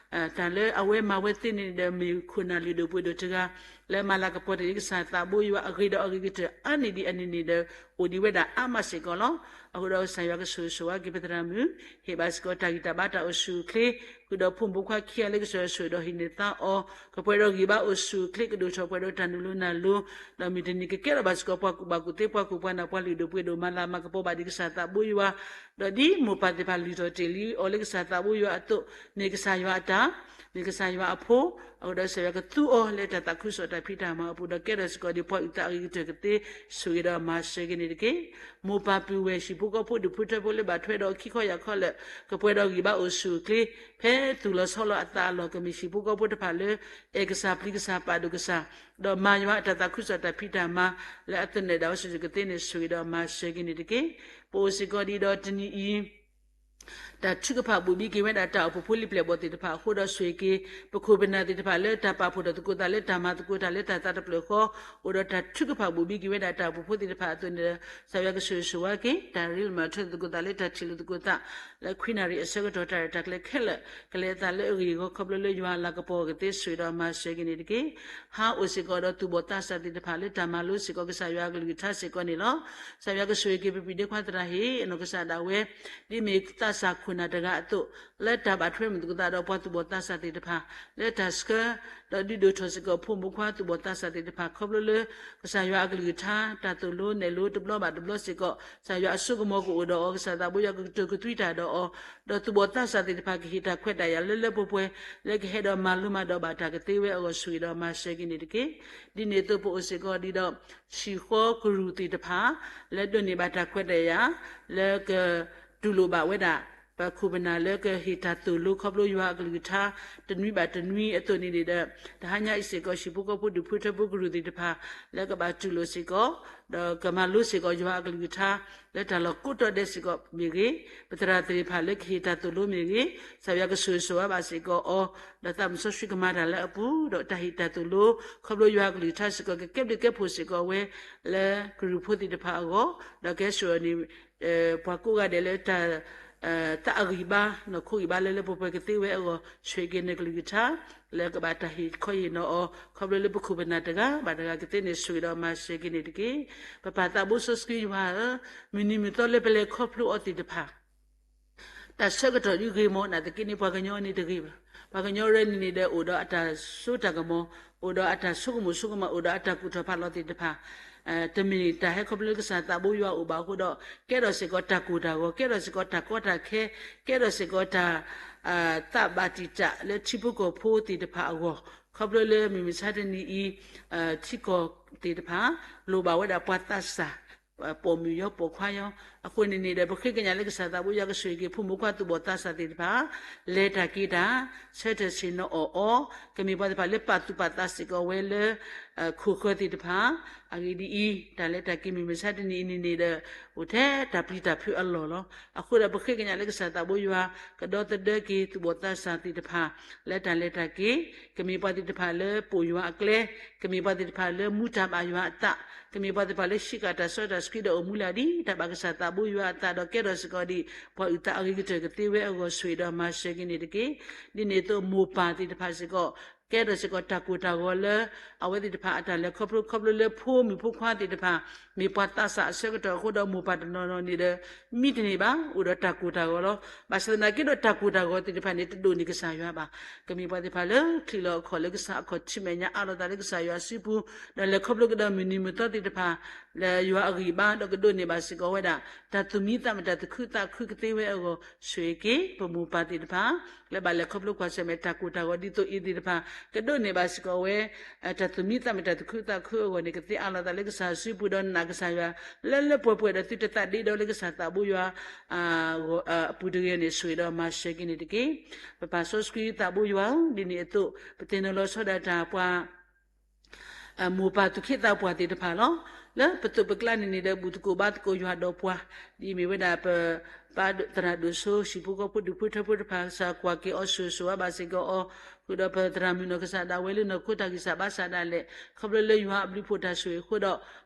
တၢ်လၢအဝဲမၤဝဲသ့န့ၣ်ဒီး မ့ၢ်ခိၣ်နၢ်လုၢ်ဒိၣ်ပှ့ၤဒိၣ်တဂၤ လၢမၤလၤကပီၤတ့ၢ်လံကစၢ်သးဘိယွၤအဂ့ၤဒီးအဂ့ၤကတၢၢ်အါန့ၢ်ဒံးအန့ၣ်န့ၣ်ဒီး အိၣ်ဒံးဝဲဒၣ်အါမးစ့ၢ်ကီးလီၤ. အဃိဒီးကစၢ်ယွၤကဆိၣ်ဂ့ၤဆိၣ်ဝါက့ၤပသရၣ်မုၣ်, ဟ့ၣ်ဘၣ်စ့ၢ်ကီးတၢ်ဂံၢ်တၢ်ဘါတၢ်အိၣ်ဆူၣ်အိၣ်ချ့, ဃုာ်ဒီးဖိမုၣ်ဖိခွါခံဂၤလၢကစၢ်ယွၤဆိၣ်ဂ့ၤဒီးဟံးန့ၢ်သါအီၤ, ကပှဲၤဒီးဂံၢ်ဘါအိၣ်ဆူၣ်အိၣ်ချ့ ကဒိၣ်ထီၣ်ပှဲၤဒီးတၢ်နုာ်လီၤနၢ်လီၤ, ဒီးမုၢ်တနံၤကကဲထီၣ်ဘၣ်စ့ၢ်ကီးပှၤကူၣ်ဘၣ်ကူၣ်သ့ပှၤကူၣ်ပှၤနၢ်ပှၤလုၢ်ဒိၣ်ပှ့ၤဒိၣ် မၤလၤမၤကပီၤဘၣ်ဒံးကစၢ်သးဘိယွၤ ဒီးဒ်မိၢ်ပၢ်သ့ၣ်တဖၣ်လုၢ်ထီၣ်တ့ၢ်လံအီၤလၢကစၢ်သးဘိယွၤအသိး, မ့ၢ်ကစၢ်ယွၤအတၢ်, မ့ၢ်ကစၢ်ယွၤအဖိ, အဃိဒီးကစၢ်ယွၤကသူအီၤလၢတၢ်သးခုကစီၣ်တၢ်ဖံးတၢ်မၤအပူၤ ဒီးကဲထီၣ်စ့ၢ်ကီးဒံးပှၤအုၣ်သးအဂ့ၤကတၢၢ်ကသ့ ဆိၣ်ဂ့ၤဒီးမၤစၢၤက့ၤန့ၣ်တက့ၢ်. မိၢ်ပၢ်ပုၢ်ဝဲၢ်ဟံၣ်ဖိဃီဖိဒူၣ်ဖိထၢဖိလၢဘၣ်ထွဲဒီးခံခီယၢ်ခီလၢာ် ကပှဲၤဒီးဂံၢ်ဘါအိၣ်ဆူၣ်အိၣ်ချ့ ဖဲသူၣ်လီၤဆီလီၤအသးအလီၢ် ကမ့ၢ်ဟံၣ်ဖိဃီဖိတဖၣ်လၢ အဲၣ်ကစၢ်ပျံၤကစၢ်ပာ်ဒိၣ်ကစၢ် ဒီးမၤယွၤအတၢ်သးခုကစီၣ်တၢ်ဖံးတၢ်မၤ လၢအသနၢၣ်ဒၣ်ဝဲစုာ်စုာ်ကသ့န့ၣ် ဆိၣ်ဂ့ၤဒီးမၤစၢၤက့ၤန့ၣ်တက့ၢ်. ပအိၣ်စ့ၢ်ကီးဒံးဒီးတနံၤအံၤ တၢ်ထုကဖၣ်ဘိၣ်ဘံက့ၤဝဲဒၣ်တၢ်အိၣ်ဖှိၣ်ဖိလံၤပျဲၢ်ဘီၣ်သ့ၣ်တဖၣ်အဃိဒီး ဆိၣ်ဂ့ၤက့ၤ ပခိၣ်ပနၢ်သ့ၣ်တဖၣ်လၢတၢ်ပာ်ဖှိၣ်ထီၣ်သကိးသးလၢတၢ်မၤသကိးတၢ်လၢတၢ်သးတဖျၢၣ်ဃီ အိၣ်ဒီးတၢ်ထုကဖၣ်ဘိၣ်ဘံက့ၤဝဲဒၣ်တၢ်အိၣ်ဖှိၣ်ဖိသ့ၣ်တဖၣ်အသိးန့ၣ်ဒီး ကစၢ်ယွၤကဆိၣ်ဂ့ၤဆိၣ်ဝါက့ၤ တၢ်ရ့လိာ်မုာ်ထၢသကိးသးလၢတၢ်ထံၣ်လိာ်သကိးသး လၢခွံနၣ်ရံၣ်အဆၢကတီၢ် တၢ်ရဲၣ်တၢ်ကျဲၤခဲလၢာ် ကလဲၤအသးလၢအဂ့ၢ်အဂီၢ် ခီဖျိလၢယွၤအလၤကပီၤကသ့ ဆိၣ်ဂ့ၤဒီးမၤစၢၤက့ၤန့ၣ်တက့ၢ်. ဟါအိၣ်စ့ၢ်ကီးဒီးသူၣ်ဘီၣ်သးစၢ်သ့ၣ်တဖၣ်လၢတၢ်မၤလိစ့ၢ်ကီးကစၢ်ယွၤအကလုၢ်ကထါစ့ၢ်ကီးန့ၣ်လီၤ. ကစၢ်ယွၤကဆိၣ်ဂ့ၤက့ၤပပျံၤဒ့ခွါသရၣ်ဟ့ၣ် အနီၢ်ကစၢ်ဒၣ်ဝဲ ဒ်မ့ၢ်သးစၢ်ခိၣ်နၢ်တဂၤအသိး လၢတၢ်ဘၣ်ထွဲမုာ်သကိးသးဒီးပှၤသူၣ်ဘီၣ်သးစၢ်သ့ၣ်တဖၣ် လၢတၢ်ဆှၢ ဒီးဒုးဒိၣ်ထီၣ်စ့ၢ်ကီးဖိမုၣ်ဖိခွါသူၣ်ဘီၣ်သးစၢ်သ့ၣ်တဖၣ် ခီဖျိလၢ ကစၢ်ယွၤအကလုၢ်ကထါ တၢ်သိၣ်လိနဲၣ်လိတဘျီဘၣ်တဘျီစ့ၢ်ကီး ကစၢ်ယွၤအစိကမီၤကအိၣ်ဒီးအီၤ ကစၢ်သးဘိယွၤကကတိၤကသွံတၢ်ဒီးအီၤ ဒီးသူၣ်ဘီၣ်သးစၢ်သ့ၣ်တဖၣ်ကဟ့ၣ်တၢ်ခွဲးတၢ်ယာ်လၢလၢပှဲၤပှဲၤ လၢကဟဲဒီးမၤလိမၤဒိးဘၣ်တၢ်ကသ့ဝဲအဂီၢ် ဆိၣ်ဂ့ၤဒီးမၤစၢၤက့ၤန့ၣ်တက့ၢ်. ဒ်န့ၣ်အသိးပအိၣ်စ့ၢ်ကီးဒံးဒီး ဟံၣ်ဃီကရူၢ်သ့ၣ်တဖၣ် လၢဒိးန့ၢ်ဘၣ်တၢ်ခွဲးတၢ်ယာ် လၢက တူၢ်လိာ်ဘၣ်ဝဲဒၣ် ပခိၣ်ပနၢ်လၢကဟ့ၣ်တၢ်သိၣ်လိခီဖျိယွၤအကလုၢ်ကထါ တနွံဘၣ်တနွံအသိးန့ၣ်န့ၣ်ဒီး တဟါညါအံၤစ့ၢ်ကီး ဟံၣ်ဖိဃီဖိဒူၣ်ဖိထၢဖိကရူၢ်သ့ၣ်တဖၣ် လၢကဘၣ်တူၢ်လိာ်စ့ၢ်ကီး ဒီးကမၤလိစ့ၢ်ကီးယွၤအကလုၢ်ကထါ လၢတၢ်လီၢ်ကိးတီၤဒဲးစ့ၢ်ကီးမ့ၢ်ဂ့ၤ, ပသရၣ်သ့ၣ်တဖၣ်လၢကဟ့ၣ်တၢ်သိၣ်လိမ့ၢ်ဂ့ၤ, ကစၢ်ယွၤကဆိၣ်ဂ့ၤဆိၣ်ဝါဘၣ်စ့ၢ်ကီးအီၤ, ဒီးသးမုၢ်စီဆှံကမၤတၢ်လၢအပူၤ, ဒီးတၢ်ဟ့ၣ်တၢ်သိၣ်လိ ခီဖျိယွၤအကလုၢ်ကထါစ့ၢ်ကီး ကကဲဘျုးကဲဖှိၣ်စ့ၢ်ကီးဝဲ လၢကရူၢ်ဖိသ့ၣ်တဖၣ်အဂီၢ်, ဒီးကဟဲစိာ်န့ၣ် ပှၤကိးဂၤဒဲးလၢတၢ် သးအဂံၢ်ဘါ နီၢ်ခိဂံၢ်ဘါလၢလၢပှဲၤပှဲၤကသ့ဝဲအဂီၢ် ဆိၣ်ဂ့ၤက့ၤနကလုၢ်ကထါ လၢကဘၣ်တၢ်ဟ့ၣ်ခီဟ့ၣ်နီၤအီၤ ခီဖျိလၢပခိၣ်ပနၢ်တဂၤဘၣ်တဂၤကသ့န့ၣ် ဆိၣ်ဂ့ၤဒီးမၤစၢၤက့ၤန့ၣ်တက့ၢ်. ပပၢ်သးဘိစီဆှံယွၤဧၢ, မုၢ်နံၤမုၢ်သီလၢပလဲၤခီဖျိအီၤသ့ၣ်တဖၣ် တၢ်ဆၢကတီၢ်ဒ်ဂ့ၤမး နာ်သက့န့ၣ် ပှၤကညီန့ၣ်တဂ့ၤဘၣ်. ပှၤကညီရဲၣ်န့ၣ်န့ၣ်ဒီး အိၣ်ဒီးအတၢ်စိတၢ်ကမီၤ, အိၣ်ဒီးအတၢ်ဆိကမိၣ်ဆိကမး, အိၣ်ဒီးအတၢ်ကူၣ်ထီၣ်ဖးလီၤသ့ၣ်တဖၣ်, တမ့ၢ်တၢ်ဟဲခီဖျိလၢကစၢ်သးဘိယွၤအအိၣ်ဘၣ်အဃိဒီး ကဲထီၣ်စ့ၢ်ကီးတၢ်ကိၢ်တၢ်ဂီၤ, ကဲထီၣ်စ့ၢ်ကီးတၢ်ကီတၢ်ခဲ, ကဲထီၣ်စ့ၢ်ကီးတၢ် သးဘၣ်တံာ်တာ်လၢထံဖိကီၢ်ဖိသ့ၣ်တဖၣ်အဂီၢ်, ခီဖျိလၢမုၢ်မဆါတနံၤအံၤ ထံကီၢ်သ့ၣ်တဖၣ် လိၣ်ဘၣ်ဝဲဒၣ်ပှၤသးစၢ် ပိာ်မုၣ်ယီၤပိာ်ခွါယီၤ, အဃိန့ၣ်န့ၣ်ဒီး ပဃ့ကညးလၢကစၢ်သးဘိယွၤကဆိၣ်ဂ့ၤက့ၤ ဖိမုၣ်ခွါသူၣ်ဘီၣ်သးစၢ်သ့ၣ်တဖၣ် လဲၤတၢ်က့ၤတၢ် ဆၢထၢၣ်ဆ့ၣ်နီၤအီၣ်အီၤ, ကမ့ၢ်ပှၤသ့ၣ်တဖၣ်လၢပာ်သူၣ်ပာ်သးစ့ၢ်ကီးဝဲလၢ ခိၣ်ဃၢၤသ့ၣ်တဖၣ်, အဂ့ၢ်ဒ်အံၤ, တၢ်လဲၤတၢ်က့ၤမုၢ်မဆါတနံၤအံၤန့ၣ်န့ၣ်ဒီး အိၣ်ထဲတၢ်ပျံၤတၢ်ဖုးအလီၢ်လီၤ. အဃိဒီးပဃ့ကညးလၢကစၢ်သးဘိယွၤ ကဒီသဒၢက့ၤသူၣ်ဘီၣ်သးစၢ်သ့ၣ်တဖၣ် လၢတၢ်လဲၤတၢ်က့ၤ, ကမ့ၢ်ပှၤသ့ၣ်တဖၣ်လၢပိာ်ယွၤအကျဲ, ကမ့ၢ်ပှၤသ့ၣ်တဖၣ်လၢမူတၢ်ဘၣ်ယွၤအသး, ကမ့ၢ်ပှၤသ့ၣ်တဖၣ်လၢဟံးဃာ်တၢ်စီတၢ်ဆှံဒီးအိၣ်မူလၢအဒံး တၢ်ဘၣ်ကစၢ်သးဘိယွၤအသးဒီးကဲထီၣ်စ့ၢ်ကီးဒံး ပှၤအုၣ်သးအဂ့ၤကတၢၢ်ကသ့ဝဲအဂီၢ် ဆိၣ်ဂ့ၤဒီးမၤစၢၤက့ၤန့ၣ်တက့ၢ်. ဒ်န့ၣ်အသိးမိၢ်ပၢ်သ့ၣ်တဖၣ်စ့ၢ်ကီး ကဲထီၣ်စ့ၢ်ကီးတၢ်ကိၢ်တၢ်ဂီၤလၢ အဝဲသ့ၣ်တဖၣ်အတၢ်လဲၤခီဖျိ ခီဖျိလၢဖိမုၣ်ဖိခွါသ့ၣ်တဖၣ် မ့ၢ်ပှၤသးစၢ်အဆၢကတီၢ်အဃိဒီး မိၢ်ပၢ်တနီၤနီၤန့ၣ်ဒီး မံတန့ၢ်ဘၣ် အိၣ်ဒီးတၢ်ကိၢ်တၢ်ဂီၤလီၤ. ဘၣ်ဆၣ်သနာ်က့ဒီး တၢ်ကိၢ်တၢ်ဂီၤသ့ၣ်တဖၣ်န့ၣ် တဒိၣ်န့ၢ်ကစၢ်ယွၤဘၣ်. ကမ့ၢ်ပှၤသ့ၣ်တဖၣ်လၢ ချံးလီၤအခီၣ်လၢကစၢ်အခီၣ်ထံးမဲာ်ညါ အးလီၤသးလၢကစၢ်ယွၤစုပူၤ ဒီးလဲၤခီဖျိကဒီးမုၢ်နံၤမုၢ်သီသ့ၣ်တဖၣ် လၢယွၤအဂံၢ်ဘါ ဒီးကဒိးန့ၢ်ဘၣ်စ့ၢ်ကီးဝဲဒၣ် တၢ်သူၣ်မံသးမုာ်တၢ်သူၣ်ခုသးခုကသ့ဝဲအဂီၢ် ဆိၣ်ဂ့ၤက့ၤ ပမိၢ်ပၢ်သ့ၣ်တဖၣ် လၢဘၣ်လဲၤခီဖျိကွၢ်ဆၢၣ်မဲာ်တၢ်ကိၢ်တၢ်ဂီၤ ဒ်သိးအံၤသ့ၣ်တဖၣ် ကဒိးန့ၢ်ဘၣ်စ့ၢ်ကီးဝဲ တၢ်သူၣ်မံသးမုာ်တၢ်သူၣ်ခုသးခုအဂီၢ်န့ၣ် ကသ့အးလီၤသးလၢကစၢ်စုပူၤ ဒီးနာ်ကစၢ်ယွၤ လၢလၢပှဲၤပှဲၤဒီးသုတသးဒ့ဒီလၢကစၢ်သးဘိယွၤ အပူၤတဂ့ၤန့ၣ် ဆိၣ်ဂ့ၤဒီးမၤစၢၤက့ၤန့ၣ်တက့ၢ်. ပပၢ်စီဆှံသးဘိယွၤဧၢ, ဒ်န့ၣ်အသိး ပသ့ၣ်နီၣ်လီၤဆီဒၣ်တၢ်ပှၤ မိၢ်ပၢ်သူၣ်က့သးပှၢ်သ့ၣ်တဖၣ်လီၤ. လၢပသိးပကျါန့ၣ်န့ၣ်ဒီး ဘူၣ်သကိးဘါသကိးယွၤဒီးပှၤ ဒ်အမ့ၢ်ဝဲဒၣ်ပ ပၢ်သရၣ်ဒိၣ်စိ ဟံၣ်ဖိဃီဖိဒူၣ်ဖိထၢဖိတဖၣ် ကစၢ်ကွၢ်က့ၤအီၤ ဆိၣ်ဂ့ၤဆိၣ်ဝါဘၣ်စ့ၢ်ကီးအီၤ, ဃုာ်ဒီးပသရၣ်မုၣ်နီၢ်ကစၢ်ဒၣ်ဝဲလၢနီၢ်ခိတၢ်ဂံၢ်စၢ်ဘါစၢ်ဒၣ်လဲာ် ခီဖျိလၢယွၤအဘျုးဖှိၣ်တၢ်ဆိၣ်ဂ့ၤအဃိဒီး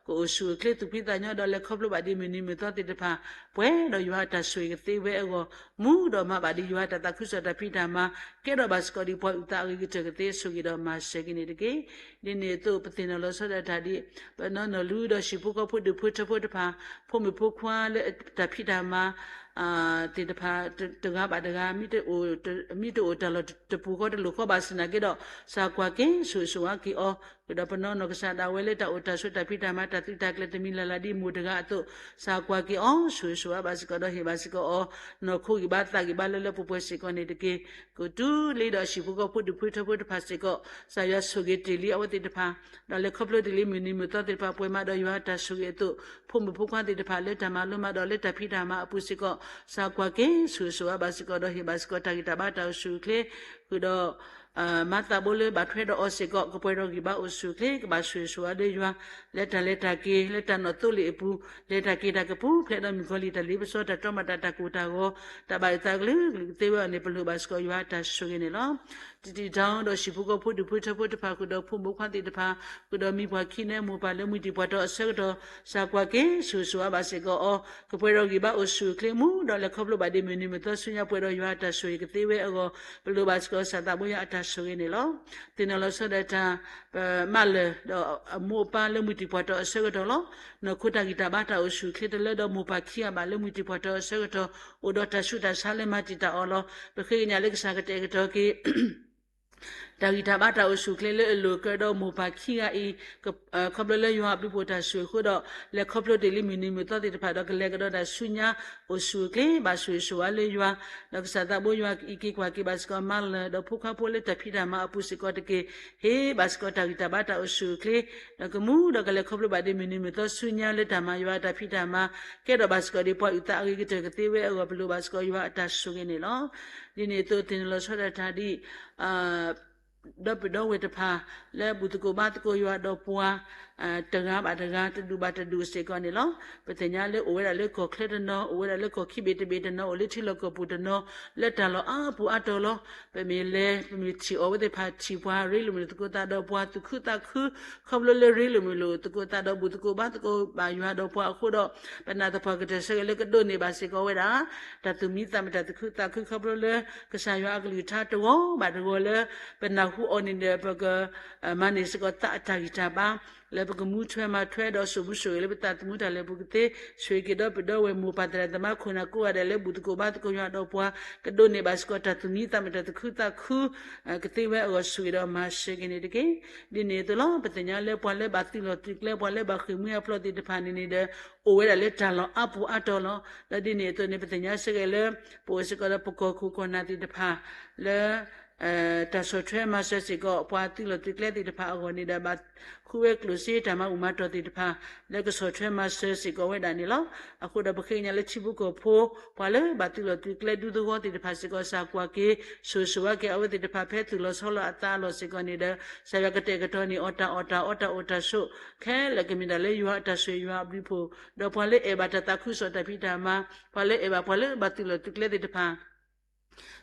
ကအိၣ်ဆူၣ်အိၣ်ချ့သူၣ်ဖှံသးညီဒီး လဲၤခီဖျိဘၣ်ဒ်မုၢ်နံၤမုၢ်သီသ့ၣ်တဖၣ် ပှဲၤဒီးယွၤအတၢ်ဆိၣ်ဂ့ၤကသ့ဝဲအဂီၢ် မူဒီးမၤဘၣ်ဒ်ယွၤအတၢ်သးခုကစီၣ်တၢ်ဖံးတၢ်မၤ ကဲထီၣ်ဘၣ်စ့ၢ်ကီးဒ်ပှၤအုၣ်သးအဂ့ၤကတၢၢ်ကသ့ ဆိၣ်ဂ့ၤဒီးမၤစၢၤက့ၤန့ၣ်တက့ၢ်. ဒ်န့ၣ်အသိး ပသ့ၣ်နီၣ်လီၤဆီဒၣ်တၢ်ဒ် ပနီၢ်နီၢ်လူဒီးဟံၣ်ဖိဃီဖိဒူၣ်ဖိထၢဖိတဖၣ် ဖိမုၣ်ဖိခွါလၢတၢ်ဖံးတၢ်မၤ သ့ၣ်တဖၣ် တဂၤဘၣ်တဂၤ မ့ၢ်တအိၣ်တၢ်လီၢ်တပူၤဃီတလိၤဃီ ဘၣ်ဆၣ်သနာ်က့ဒီး ကစၢ်ကွၢ်က့ၤ ဆိၣ်ဂ့ၤဆိၣ်ဝါက့ၤအီၤ, ဃုာ်ဒီးပနီၢ်နီၢ်ကစၢ်ဒၣ်ဝဲလၢတၢ်အိၣ်တၢ်ဆိးတၢ်ဖံးတၢ်မၤ တၢ်သုးတၢ်ကျဲၤတမံၤလၢ်လၢ်ဒ်မိၢ်တဂၤအသိး ကစၢ်ကွၢ်က့ၤအီၤ ဆိၣ်ဂ့ၤဆိၣ်ဝါဘၣ်စ့ၢ်ကီးဒီးဟ့ၣ်ဘၣ်စ့ၢ်ကီးအီၤ နီၢ်ခိဂံၢ်ဘါသးဂံၢ်ဘါလၢလၢပှဲၤပှဲၤစ့ၢ်ကီးန့ၣ်တက့ၢ်. ကတုၤလံဒီးဟံၣ်ဖိဃီဖိဒူၣ်ဖိထၢဖိတဖၣ်စ့ၢ်ကီး ကစၢ်ယွၤဆိၣ်ဂ့ၤတ့ၢ်လံအဝဲသ့ၣ်တဖၣ် ဒီးလဲၤခီဖျိတ့ၢ်လံမုၢ်နံၤမုၢ်သီသ့ၣ်တဖၣ် ပှဲၤမးဒီးယွၤအတၢ်ဆိၣ်ဂ့ၤအသိး ဖိမုၣ်ဖိခွါသ့ၣ်တဖၣ်လၢတၢ်မၤလိမၤဒိးလၢတၢ်ဖံးတၢ်မၤအပူၤစ့ၢ်ကီး ကစၢ်ကွၢ်က့ၤ ဆိၣ်ဂ့ၤဆိၣ်ဝါဘၣ်စ့ၢ်ကီးဒီးဟ့ၣ်ဘၣ်စ့ၢ်ကီးတၢ်ဂံၢ်တၢ်ဘါတၢ်အိၣ်ဆူၣ်အိၣ်ချ့ ဃုာ်ဒီး မၤသးဘိလၢဘၣ်ထွဲဒီးအီၤစ့ၢ်ကီး ကပှဲၤဒီးဂံၢ်ဘါအိၣ်ဆူၣ်အိၣ်ချ့ ကဘၣ်ဆိၣ်ဂ့ၤဆိၣ်ဝါဒီးယွၤ လၢတၢ်လဲၤတၢ်က့ၤ လၢတၢ်နီၣ်သိလ့ၣ်အပူၤ လဲၤတၢ်က့ၤတၢ်ကပူၤဖျဲးဒီးမုၣ်ကီၤလံၢ်တၢ်လ့ပစီ တၢ်တြီမၤတၢ်တၢ်ကိၢ်တၢ်ဂီၤ တၢ်ဘၣ်အုၣ်သးကလုာ်ကလုာ်ကသ့ဝဲအီၤန့ၣ် ပလိၣ်ဘၣ်စ့ၢ်ကီးယွၤအတၢ်ဆိၣ်ဂ့ၤန့ၣ်လီၤ. တံၤတံၤတၢ်ဒီးဟံၣ်ဖိဃီဖိဒူၣ်ဖိထၢဖိတဖၣ်ဃုာ်ဒီးဖိမုၣ်ဖိခွါသ့ၣ်တဖၣ် ဃုာ်ဒီးမံပှၤခံနဲ မိၢ်ပၢ်လၢမုၢ်တံၢ်ပှၤတီၤအဆၢကတီၢ် ကစၢ်ကွၢ်က့ၤ ဆိၣ်ဂ့ၤဆိၣ်ဝါဘၣ်စ့ၢ်ကီးအီၤ ကပှဲၤဒီးဂံၢ်ဘါအိၣ်ဆူၣ်အိၣ်ချ့မူ ဒီးလဲၤခီဖျိဘၣ်ဒ်မုၢ်နံၤမုၢ်သီဆူညါပှဲၤဒီးယွၤအတၢ်ဆိၣ်ဂ့ၤကသ့ဝဲအဂီၢ် ပလိၣ်ဘၣ်စ့ၢ်ကီးကစၢ်သးဘိယွၤအတၢ်ဆိၣ်ဂ့ၤန့ၣ်လီၤ. သ့ၣ်နီၣ်လီၤဆီဒၣ်တၢ် ပမၤလၢာ်ဒီးအမိၢ်အပၢ်လၢမုၢ်တံၢ်ပှၤတီၤအဆၢကတီၢ်လီၤ. နီၢ်ခိတၢ်ဂံၢ်တၢ်ဘါတၢ်အိၣ်ဆူၣ်အိၣ်ချ့တလၢဒီးမိၢ်ပၢ်ခံဂၤဘၣ်လၢမုၢ်တံၢ်ပှၤတီၤအဆၢကတီၢ် အိၣ်ဒီးတၢ်ဆူးတၢ်ဆါလၢမၤတံာ်တာ်အီၤလီၤ. ပဃ့ကညးလၢကစၢ်ကတဲာ်ကတီၤက့ၤ တၢ်ဂံၢ်တၢ်ဘါတၢ်အိၣ်ဆူၣ်အိၣ်ချ့လၢအလိၤကဲဒီးမိၢ်ပၢ်ခံဂၤအံၤ ခီဖျိလၢယွၤအဘျုးဖှိၣ်တၢ်ဆိၣ်ဂ့ၤအဃိဒီး လဲၤခီဖျိတ့ၢ်လံမုၢ်နံၤမုၢ်သီသ့ၣ်တဖၣ်ဒီး ကလဲၤကဒီးတၢ်ဆူညါအိၣ်ဆူၣ်အိၣ်ချ့ ဘၣ်ဆိၣ်ဂ့ၤဆိၣ်ဝါလၢယွၤ ဒီးကစၢ်သးဘိယွၤအံးက့ၤကွၢ်က့ၤဘၣ်စ့ၢ်ကီး မၤလၢာ်ဒီးဖိခွါဖိလၢတၢ်ဖံးတၢ်မၤအပူၤစ့ၢ်ကီးတက့ၢ်. ဟ့ၣ်ဘၣ်စ့ၢ်ကီးတၢ်ဂံၢ်တၢ်ဘါတၢ်အိၣ်ဆူၣ်အိၣ်ချ့ ဒီးကမူဒီးကလဲၤခီဖျိဘၣ်ဒ်မုၢ်နံၤမုၢ်သီဆူညါလၢတၢ်မၤယွၤအတၢ်ဖံးတၢ်မၤ ကဲထီၣ်ဘၣ်စ့ၢ်ကီးဒ်ပှၤအုၣ်သးအဂ့ၤကတၢၢ်ကသ့ဝဲအဂီၢ် ပလိၣ်ဘၣ်စ့ၢ်ကီးယွၤအတၢ်ဆိၣ်ဂ့ၤန့ၣ်လီၤ. ဒ်န့ၣ်အသိးသ့ၣ်နီၣ်လီၤဆီဒၣ်တၢ်ဒ် ဒီပုၢ်ဒီဝဲၢ်တဖၣ် လၢဘူၣ်သကိးဘါသကိးယွၤဒီးပှၤ တဂၤဘၣ်တဂၤ တဒူၣ်ဘၣ်တဒူၣ်စ့ၢ်ကီးန့ၣ်လီၤ. ပသ့ၣ်ညါလၢအိၣ်ဝဲဒၣ်လၢကီၢ်ချၢတနီၤ အိၣ်ဝဲဒၣ်လၢကီၢ်ခံဘ့ၣ်တဘ့ၣ်တနီၤ အိၣ်လၢထံလီၢ်ကီၢ်ပူၤတနီၤ လၢတၢ်လီၢ်အါပူၤအါတီၤလီၤ. ပမ့ၢ်လဲၤ ပမ့ၢ်ထံၣ်အီၤဝဲသ့ၣ်တဖၣ် ထံၣ်ပှၤရ့လိာ်မုာ်လိာ်သကိးသးဒီးပှၤသူၣ်ခုသးခု ခီဖျိလၢရ့လိာ်မုာ်လိာ်သကိးသးဒီးဘူၣ်သကိးဘါသကိးဘၣ်ယွၤဒီးပှၤအဃိဒီး ပနာ်သပှၢ်ကတၢၢ်ဆၢက့ၤလၢကဒိးန့ၢ်ဘၣ်စ့ၢ်ကီးဝဲဒၣ် တၢ်သူၣ်မံသးမုာ်တၢ်သူၣ်ခုသးခုခီဖျိလၢ ကစၢ်ယွၤအကလုၢ်ကထါတဂီၤဘၣ်တဂီၤလၢ ပနၢ်ဟူအီၤန့ၣ်ဒီး ပက မၤန့ၢ်စ့ၢ်ကီးသးအတၢ်ဂံၢ်တၢ်ဘါ လၢပကမူထွဲမၤထွဲဒီးစိာ်မူစိာ်ဂဲၤလၢပသးသမူတၢ်လဲၤပူၤကသ့ ဆိၣ်ဂ့ၤက့ၤဒီးပဒီဝဲၢ်မိၢ်ပၢ်သရၣ်သမါခိၣ်နၢ်ကိးဂၤဒဲးလၢဘူၣ်သကိးဘါသကိးယွၤဒီးပှၤ ကဒိးန့ၢ်ဘၣ်စ့ၢ်ကီးတၢ်သူၣ်မံသးမုာ်တၢ်သူၣ်ခုသးခု ကသ့ဝဲအဂီၢ် ဆိၣ်ဂ့ၤဒီးမၤစၢၤက့ၤန့ၣ်တက့ၢ်. ဒ်န့ၣ်အသိးလီၤ ပသ့ၣ်ညါလၢပှၤလၢဘၣ်သုးလီၢ်သုးကျဲ ပှၤလၢဘၣ်ဃ့ၢ်မှံဟးဖျိးသ့ၣ်တဖၣ်န့ၣ်န့ၣ်ဒီး အိၣ်ဝဲဒၣ်လၢတၢ်လီၢ်အါပူၤအါတီၤလီၤ. ဒီးဒ်န့ၣ်အသိးန့ၣ် ပသ့ၣ်ညါစ့ၢ်ကီးလၢ ပအိၣ်စ့ၢ်ကီးလၢပကီၢ်ခိၣ်ကီၢ်နၢ်သ့ၣ်တဖၣ် လၢ တၢ်ဆီၣ်ထွဲမၤစၢၤစ့ၢ်ကီး ပှၤသုးလီၢ်သုးကျဲသ့ၣ်တဖၣ်အဂီၢ်န့ၣ်ဒီး ဘၣ်ဃုဝဲကျိၣ်စ့တၢ်မၤဘူၣ်မၤတီၢ်သ့ၣ်တဖၣ် လၢကဆီၣ်ထွဲမၤစၢၤစ့ၢ်ကီးဝဲဒၣ်န့ၣ်လီၤ. အဃိဒီးပဃ့ကညးလၢထံဖိကီၢ်ဖိ ပှၤလၢဘၣ်သုးလီၢ်သုးကျဲဒူသဝီသ့ၣ်တဖၣ်စ့ၢ်ကီး ကစၢ်ကွၢ်က့ၤ ဆိၣ်ဂ့ၤဆိၣ်ဝါက့ၤအဝဲသ့ၣ်တဖၣ် ဖဲသူၣ်လီၤဆီလီၤအသးအလီၢ်စ့ၢ်ကီးန့ၣ်ဒီး ကစၢ်ယွၤကတဲာ်ကတီၤန့ၢ်အီၤတၢ်အီၣ်တၢ်အီတၢ်အိၣ်တၢ်ဆိး ခဲလၢာ်ကမ့ၢ်တၢ်လၢယွၤအတၢ်ဆိၣ်ဂ့ၤယွၤအဘျုးဖှိၣ် ဒီးပှၤလၢအဲၣ်ဘၣ်တၢ်သးခုကစီၣ်တၢ်ဖံးတၢ်မၤ ပှၤလၢအဲၣ်ဘၣ်ပှၤလၢဘၣ်သုးလီၢ်သုးကျဲသ့ၣ်တဖၣ်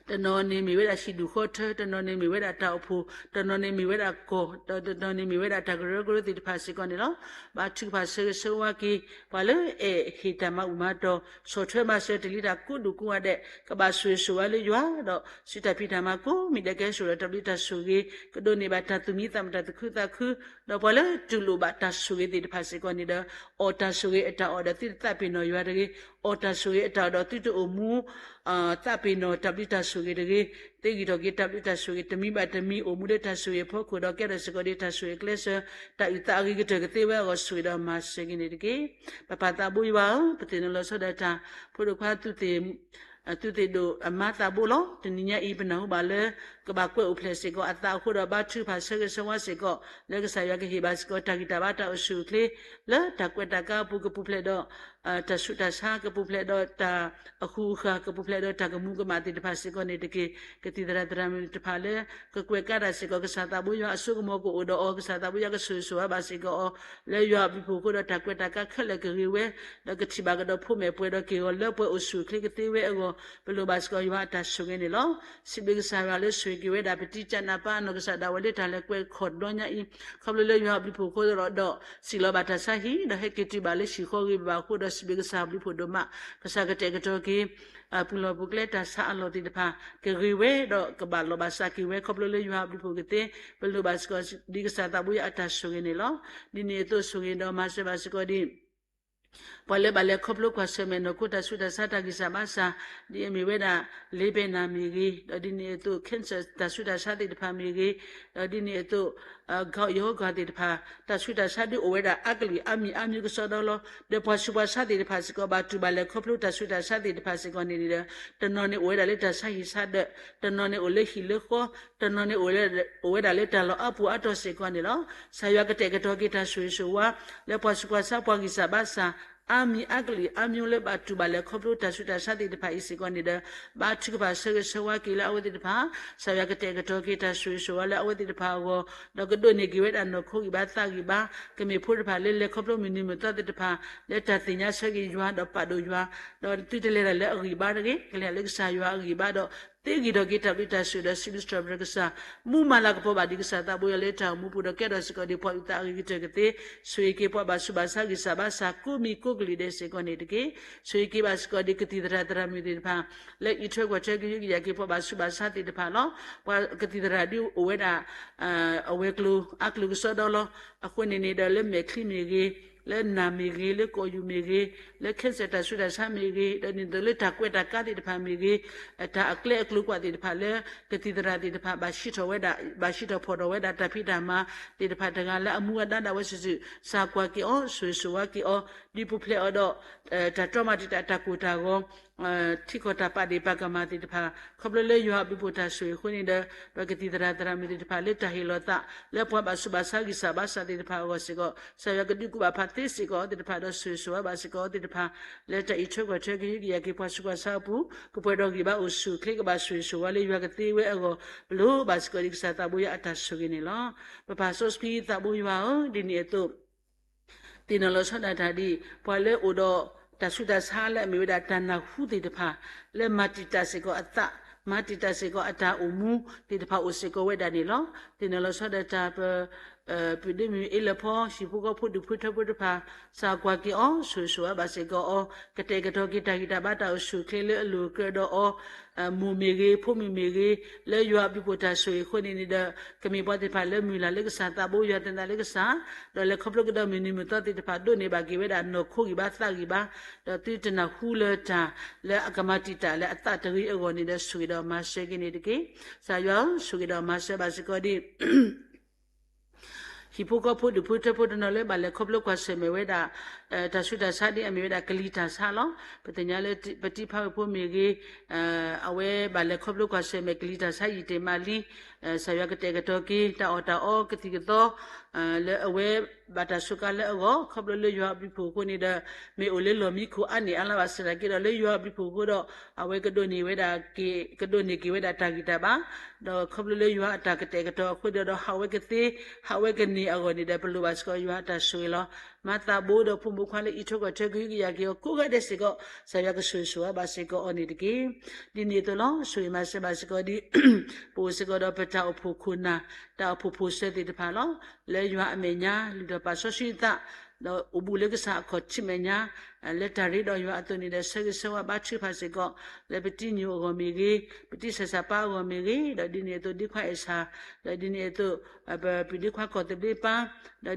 တနီၤန့ၣ်မ့ၢ်ဝဲဒၣ်ဟံၣ်ဒူၣ်ဃီထၢ, တနီၤန့ၣ်မ့ၢ်ဝဲဒၣ်တၢ်အိၣ်ဖှိၣ်, တနီၤန့ၣ်မ့ၢ်ဝဲဒၣ်ကီၢ်, ဒီးတနီၤန့ၣ်မ့ၢ်ဝဲဒၣ်တၢ်ကရၢကရိသ့ၣ်တဖၣ်စ့ၢ်ကီးန့ၣ်လီၤ. ဘါထုကဖၣ်ဆၢဂ့ၤဆၢဝါက့ၤ ပှၤလၢအဲၣ်ဟ့ၣ်တၢ်မၤဘူၣ်မၤတီၢ်, ဆီၣ်ထွဲမၤစၢၤတ့ၢ်လံတၢ်ကိးဒူၣ်ကိးဂၤဒဲး ကဘၣ်ဆိၣ်ဂ့ၤဆိၣ်ဝါလၢယွၤ, ဒီးစုတၢ်ဖံးတၢ်မၤကိးမံၤဒဲး ကဟဲစိာ်ဒီးတၢ်ဘျုးတၢ်ဆိၣ်ဂ့ၤ, ကဒိးန့ၢ်ဘၣ်တၢ်သူၣ်မံသးမုာ်တၢ်သူၣ်ခုသးခု, ဒီးပှၤလၢတူၢ်လိာ်ဘၣ်တၢ်ဆိၣ်ဂ့ၤသ့ၣ်တဖၣ်စ့ၢ်ကီးန့ၣ်ဒီး အီၣ်တၢ်ဆိၣ်ဂ့ၤအတၢ်အီၣ်ဒီးသုတသးပ့ၤနီၣ်ယွၤတဂ့ၤ, အီၣ်တၢ်ဆိၣ်ဂ့ၤအတၢ်အီၣ်ဒီးသုတအိၣ်မူ သးပ့ၤနီၣ်တၢ်ဘျုးတၢ်ဆိၣ်ဂ့ၤတဂ့ၤ, သ့ဂံၢ်ထီၣ်က့ၤတၢ်ဘျုးတၢ်ဆိၣ်ဂ့ၤ တမံၤဘၣ်တမံၤ အိၣ်မူလၢတၢ်ဆိၣ်ဂ့ၤအဖီခိၣ်ဒီး ကဲထီၣ်စ့ၢ်ကီးဒ်တၢ်ဆိၣ်ဂ့ၤအကျဲစၢၤ, တၢ်အုၣ်သးအဂ့ၤကတၢၢ်ကသ့ဝဲအဂီၢ် ဆိၣ်ဂ့ၤဒီးမၤစၢၤက့ၤန့ၣ်တက့ၢ်. ပပၢ်သးဘိယွၤဧၢ, ပသ့ၣ်နီၣ်လီၤဆီဒၣ်တၢ် ဖိဒိၣ်ခွါ သုးသ့ၣ်ဒိၣ်အမါသးဘိလီၤ. တနံၤညါအံၤ ပနၢ်ဟူဘၣ်လၢ ကဘၣ်ကွဲးအိၣ်ဖျဲၣ်စ့ၢ်ကီးအသးအဃိဒီး ဘါထုကဖၣ်ဆၢဂ့ၤဆၢဝါစ့ၢ်ကီး လၢကစၢ်ယွၤကဟ့ၣ်ဘၣ်စ့ၢ်ကီး တၢ်ဂံၢ်တၢ်ဘါတၢ်အိၣ်ဆူၣ်အိၣ်ချ့ လၢတၢ်ကွဲးတၢ်ကါအပူၤ ကပူၤဖျဲးဒီး တၢ်ဆူးတၢ်ဆါ ကပူၤဖျဲးဒီးတၢ်အဃူအဃာ် ကပူၤဖျဲးဒီးတၢ်ကမူၤကမၣ်သ့ၣ်တဖၣ်စ့ၢ်ကီးန့ၣ်တက့ၢ်. ကသံၣ်သရၣ်သရၣ်မုၣ်တဖၣ်လၢ ကကွဲးကါတၢ်စ့ၢ်ကီး ကစၢ်သးဘိယွၤအစိကမီၤကအိၣ်ဒီးအီၤ, ကစၢ်သးဘိယွၤကဆိၣ်ဂ့ၤဆိၣ်ဝါဘၣ်စ့ၢ်ကီးအီၤ လၢယွၤအဘျုးအဖှိၣ်အဃိဒီး တၢ်ကွဲးတၢ်ကါခဲလၢာ်ကဂ့ၤဝဲ, ဒီးကထံၣ်ဘၣ်ကဒီးဖိမဲာ်ပှဲၤဒီးက့ၢ်ဂီၤလၢပှဲၤအိၣ်ဆူၣ်အိၣ်ချ့ကသ့ဝဲအဂီၢ် ပလိၣ်ဘၣ်စ့ၢ်ကီးယွၤအတၢ်ဆိၣ်ဂ့ၤန့ၣ်လီၤ. စံးဘျုးကစၢ်ယွၤလၢဆိၣ်ဂ့ၤက့ၤဝဲဒၣ် ပတံကၢ်နးပၢ်အနီၢ်ကစၢ်ဒၣ်ဝဲလၢတၢ်လဲၤကွဲး ခီၣ်တဘျီညါအံၤ, ခီဖျိလၢယွၤအဘျုးအဖှိၣ်အဃိဒီး ဒီးစံၣ်လီၤဘၣ်တၢ်ဆါဟံၣ် ဒီးဟဲက့ၤတုၤဘၣ်လၢဟံၣ်ဃီဂ့ၤဘၣ်အဃိဒီး စံးဘျုးကစၢ်အဘျုးအဖှိၣ်ဒိၣ်မး, ကစၢ်ကတဲာ်ကတီၤက့ၤ ပူၤလီၢ်ပူၤကျဲတၢ်ဆါအလီၢ်သ့ၣ်တဖၣ် ကဂ့ၤဝဲဒီးကဘၣ်လီၤဘၣ်စးက့ၤဝဲ ခီဖျိလၢယွၤအဘျုးအဖှိၣ်ကသ့ ပလိၣ်ဘၣ်စ့ၢ်ကီးဒ်ကစၢ်သးဘိယွၤအတၢ်ဆိၣ်ဂ့ၤန့ၣ်လီၤ. ဒ်န့ၣ်အသိးဆိၣ်ဂ့ၤဒီးမၤစၢၤဘၣ်စ့ၢ်ကီးဒ် ပှၤလၢဘၣ်လဲၤခီဖျိကွၢ်ဆၢၣ်မဲာ်နီၢ်ခိတၢ်ဆူးတၢ်ဆါတၢ်ဂံၢ်စၢ်ဘါစၢ်, ဒ်အမ့ၢ်ဝဲဒၣ် လ့ပဲနၤမ့ၢ်ဂ့ၤ, ဒီးဒ်န့ၣ်အသိး cancer တၢ်ဆူးတၢ်ဆါသ့ၣ်တဖၣ်မ့ၢ်ဂ့ၤ, ဒီးဒ်န့ၣ်အသိး gout ယဟီဂီၤသ့ၣ်တဖၣ် တၢ်ဆူးတၢ်ဆါဒုးအိၣ်ဝဲဒၣ်အါကလုာ်အါမံၤအါမံၤကစီဒီလီၤ. ဒီးပှၤဆူးပှၤဆါသ့ၣ်တဖၣ်စ့ၢ်ကီး ဘၣ်တူၢ်ဘၣ်လဲၤခီဖျိတၢ်ဆူးတၢ်ဆါသ့ၣ်တဖၣ်စ့ၢ်ကီးန့ၣ်ဒီး တနီၤန့ၣ်အိၣ်ဝဲဒၣ်လၢတၢ်ဆါဟံၣ်ဆါဒၢး, တနီၤန့ၣ်အိၣ်လၢဟံၣ်လၢဃီ, တနီၤန့ၣ်အိၣ်ဝဲဒၣ်လၢတၢ်လီၢ်အါပူၤအါတီၤစ့ၢ်ကီးန့ၣ်လီၤ. ကစၢ်ယွၤကတဲာ်ကတီၤက့ၤတၢ်ဆိၣ်ဂ့ၤဆိၣ်ဝါ လၢပှၤဆူးပှၤဆါပှၤဂံၢ်စၢ်ဘါစၢ် အါမံၤအါကလုာ်အါမံၤလၢဘၣ်တူၢ်ဘၣ်လဲၤခီဖျိတၢ်ဆူးတၢ်ဆါသ့ၣ်တဖၣ်အံၤစ့ၢ်ကီးန့ၣ်ဒီး ဘါထုကဖၣ်ဆၢဂ့ၤဆၢဝါက့ၤလၢအဝဲသ့ၣ်တဖၣ်, ကစၢ်ယွၤကတဲာ်ကတီၤက့ၤတၢ်ဆိၣ်ဂ့ၤဆိၣ်ဝါလၢအဝဲသ့ၣ်တဖၣ်အဂီၢ်, ဒီးကဒိးန့ၢ်က့ၤဝဲဒၣ်နီၢ်ခိဂံၢ်ဘါသးဂံၢ်ဘါ, ကမ့ၢ်ဖိတဖၣ်လၢလဲၤခီဖျိမုၢ်နံၤမုၢ်သီသ့ၣ်တဖၣ် လၢတၢ်သ့ၣ်ညါဆၢက့ၤယွၤဒီးပာ်ဒိၣ်ယွၤ, ဒီးသုတလဲၤတၢ်လၢအဂံၢ်ဘါတဂ့ၤ, ကလဲၤလၢကစၢ်ယွၤအဂံၢ်ဘါဒီး သ့ဂံၢ်ထီၣ်က့ၤတၢ်ဘျုးတၢ်ဆိၣ်ဂ့ၤဒီးစံးဘျုးစံးထီၣ်ပတြၢၤကစၢ်, မူမၤလၤကပီၤဘၣ်ဒံးကစၢ်သးဘိယွၤလၢတၢ်အိၣ်မူပူၤဒီးကဲထီၣ်စ့ၢ်ကီးဒ်ပှၤအုၣ်သးအဂ့ၤကတၢၢ်ကသ့, ဆိၣ်ဂ့ၤက့ၤပှၤဘၣ်ဆူးဘၣ်ဆါဂံၢ်စၢ်ဘါစၢ်ကိးမံၤကိးကလုာ်ဒဲးစ့ၢ်ကီးန့ၣ်တက့ၢ်. ဆိၣ်ဂ့ၤက့ၤဘၣ်စ့ၢ်ကီးဒ်ကသံၣ်သရၣ်သရၣ်မုၣ်သ့ၣ်တဖၣ် လၢအံးထွဲကွၢ်ထွဲကဟုကယာ်က့ၤပှၤဘၣ်ဆူးဘၣ်ဆါသ့ၣ်တဖၣ်လီၤ. ပှၤကသံၣ်သရၣ်ဒ်အိၣ်ဝဲဒၣ် အဝဲၤကျိၤအါကျိၤကစီဒီလီၤ. အဃိန့ၣ်န့ၣ်ဒီးလၢမဲာ်ချံမ့ၢ်ဂ့ၤ, လၢနၢ်မ့ၢ်ဂ့ၤ, လၢကိာ်ယူၢ်မ့ၢ်ဂ့ၤ, လၢ cancer တၢ်ဆူးတၢ်ဆါမ့ၢ်ဂ့ၤ, ဒီးဒ်န့ၣ်အသိးလၢတၢ်ကွဲးတၢ်ကါသ့ၣ်တဖၣ်မ့ၢ်ဂ့ၤ, တၢ်အကျဲအကျိၤကွၢ်သ့ၣ်တဖၣ်လၢ ကသံၣ်သရၣ်သ့ၣ်တဖၣ် ဘၣ်ဟံးထီၣ်ဝဲဒၣ်, ဘၣ်ဟံးထီၣ်ဖီၣ်ထီၣ်ဝဲဒၣ်တၢ်ဖံးတၢ်မၤသ့ၣ်တဖၣ်တဂၤလၢအမူအဒါဒၣ်ဝဲစုာ်စုာ်, ကစၢ်ကွၢ်က့ၤအီၤ, ဆိၣ်ဂ့ၤဆိၣ်ဝါက့ၤအီၤ, ဒုးပူၤဖျဲးအီၤဒီး တၢ်တြီမၤတံာ်တာ်တၢ်ကိၢ်တၢ်ဂီၤ ထံကီၢ်တၢ်ပာ်ဒ့ၣ်ပာ်ကမၣ်သ့ၣ်တဖၣ် ခီဖျိလၢယွၤအဘျုးအဖှိၣ်တၢ်ဆိၣ်ဂ့ၤအဃိန့ၣ်ဒီး ပကသံၣ်သရၣ်သရၣ်မုၣ်သ့ၣ်တဖၣ်လၢတၢ်ဟ့ၣ်လီၤသး လၢပှၤဘၣ်ဆူးဘၣ်ဆါဂံၢ်စၢ်ဘါစၢ်သ့ၣ်တဖၣ်အဂီၢ်စ့ၢ်ကီး ကစၢ်ယွၤကဒုးကူၣ်ဘၣ်ဖးသ့စ့ၢ်ကီးအီၤသ့ၣ်တဖၣ် ဒီးဆိၣ်ဂ့ၤဆိၣ်ဝါဘၣ်စ့ၢ်ကီးအီၤသ့ၣ်တဖၣ် လၢတၢ်အံးထွဲကွၢ်ထွဲကဟုကယာ်က့ၤပှၤဆူးပှၤဆါအပူၤ ကပှဲၤဒီးဂံၢ်ဘါအိၣ်ဆူၣ်အိၣ်ချ့ကဘၣ်ဆိၣ်ဂ့ၤဆိၣ်ဝါလၢယွၤကသ့ဝဲအဂီၢ် ပလိၣ်ဘၣ်စ့ၢ်ကီးဒ်ကစၢ်သးဘိယွၤအတၢ်ဆိၣ်ဂ့ၤန့ၣ်လီၤ. ပပၢ်စီဆှံသးဘိယွၤဧၢ, ဒ်န့ၣ်အသိး သ့ၣ်နီၣ်လီၤဆီဒၣ်တၢ်ဒ် ပှၤလၢအိၣ်ဒီးတၢ်ဆူးတၢ်ဆါလၢအမ့ၢ်ဝဲဒၣ်တၢ်နၢ်ဟူသ့ၣ်တဖၣ် လၢမၤတံာ်တာ်စ့ၢ်ကီးအသး, မၤတံာ်တာ်စ့ၢ်ကီးအတၢ်အိၣ်မူသ့ၣ်တဖၣ်အိၣ်စ့ၢ်ကီးဝဲဒၣ်န့ၣ်လီၤ. သ့ၣ်နီၣ်လီၤဆီဒၣ်တၢ် ပ ပုၢ်ဒ့မုၣ်အ့လၢဖီ ဟံၣ်ဖိဃီဖိဒူၣ်ဖိထၢဖိတဖၣ် ကစၢ်ကွၢ်က့ၤအီၤ ဆိၣ်ဂ့ၤဆိၣ်ဝါဘၣ်စ့ၢ်ကီးအီၤ ကတဲာ်ကတီၤက့ၤတၢ်ဂံၢ်တၢ်ဘါတၢ်အိၣ်ဆူၣ်အိၣ်ချ့လၢအလိၤအကြၢးဒီးအီၤ မိၢ်မ့ၢ်ဂ့ၤ ဖိမုၣ်မ့ၢ်ဂ့ၤ လၢယွၤအဘျုးဖှိၣ်တၢ်ဆိၣ်ဂ့ၤအဃိန့ၣ်န့ၣ်ဒီး ကမ့ၢ်ပှၤသ့ၣ်တဖၣ်လၢမုၢ်လၢ်လၢကစၢ်သးဘိယွၤသနာ်လၢကစၢ် ဒီးလဲၤခီဖျိကဒီးမုၢ်နံၤမုၢ်သီသ့ၣ်တဖၣ် ဒိးန့ၢ်ဘၣ်က့ၤဝဲဒၣ်နီၢ်ခိဂံၢ်ဘါသးဂံၢ်ဘါ ဒီးသုတနၢ်ဟူလၢတၢ်လၢအကမၤတံာ်တာ်လၢအသးတဂ့ၤအဂီၢ်န့ၣ်ဒီး ဆိၣ်ဂ့ၤဒီးမၤစၢၤက့ၤန့ၣ်တက့ၢ်. ကစၢ်ယွၤဧၢ, ဆိၣ်ဂ့ၤဒီးမၤစၢၤဘၣ်စ့ၢ်ကီးဒ် ဟံၣ်ဖိဃီဖိဒူၣ်ဖိထၢဖိတနီၤလၢဘၣ်လဲၤခီဖျိကွၢ်ဆၢၣ်မဲာ်ဝဲဒၣ် တၢ်ဆူးတၢ်ဆါဒ်အမ့ၢ်ဝဲဒၣ်ကလံၤတၢ်ဆါလီၤ. ပသ့ၣ်ညါလၢပတံၤဖါဝဲၢ်ဖိမ့ၢ်ဂ့ၤ အဝဲဘၣ်လဲၤခီဖျိကွၢ်ဆၢၣ်မဲာ်ကလံၤတၢ်ဆါယံာ်တ့ၢ်မးလံ ကစၢ်ယွၤကတဲာ်ကတီၤက့ၤ တၢ်အီၣ်တၢ်အီကသံၣ်ကသီ လၢအဝဲဘၣ်တၢ်စူးကါလၢအဂီၢ် ခီဖျိလၢယွၤအဘျုးဖှိၣ်အဃိန့ၣ်ဒီး မ့ၢ်အိၣ်လၢလီၢ်မံခိၣ်အါန့ၢ်အါလၢဘၣ်ဆၣ်သနာ်က့ဒီး လၢယွၤအဘျုးဖှိၣ်အဃိဒီး အဝဲကဒိးန့ၢ်ဝဲဒၣ်က့ၤ ကဒိးန့ၢ်က့ၤဝဲဒၣ်တၢ်ဂံၢ်တၢ်ဘါ ဒီးခီဖျိလၢယွၤအတၢ်ကတဲာ်ကတီၤအဃိဒီး ဒီးဟးဝဲကသ့ ဟးဝဲကန့ၢ်အဂီၢ်န့ၣ်ဒီး ပလိၣ်ဘၣ်စ့ၢ်ကီးယွၤအတၢ်ဆိၣ်ဂ့ၤလီၤ. မၤသးဘိဒီးဖိမုၣ်ဖိခွါလၢအံးထွဲကွၢ်ထွဲကဟုကယာ်က့ၤအီၤကိးဂၤဒဲးစ့ၢ်ကီး ကစၢ်ယွၤကဆိၣ်ဂ့ၤဆိၣ်ဝါဘၣ်စ့ၢ်ကီးအီၤန့ၣ်တက့ၢ်. ဒ်န့ၣ်အသိးလီၤ ဆိၣ်ဂ့ၤမၤစၢၤဘၣ်စ့ၢ်ကီးဒ် ပအိၣ်စ့ၢ်ကီးဒီးပတၢ်အိၣ်ဖှိၣ်ခိၣ်နၢ် တၢ်အိၣ်ဖှိၣ်ဖိၣ်စၢၤသ့ၣ်တဖၣ်လီၤ. လၢယွၤအမဲာ်ညါ လုၢ်ထီၣ်ပာ်စီဆှံအသး ဒီးအိၣ်ဘူးလၢကစၢ်အခီၣ်ထံးမဲာ်ညါ လၢတၢ်ရ့ဒီးယွၤအသိးန့ၣ်ဒီး ဆၢဂ့ၤဆၢဝါဘါထုကဖၣ်စ့ၢ်ကီး လၢပတံၤညိၣ်အဂီၢ်မ့ၢ်ဂ့ၤ, ပတံၤဆဲးစးပါအဂီၢ်မ့ၢ်ဂ့ၤ, ဒီးဒ်န့ၣ်အသိးဒ့ခွါအဲၣ်ဆၣ်, ဒီးဒ်န့ၣ်အသိး ပပုၢ်ဒ့ခွါကီၢ်သဘျ့ပၢ်,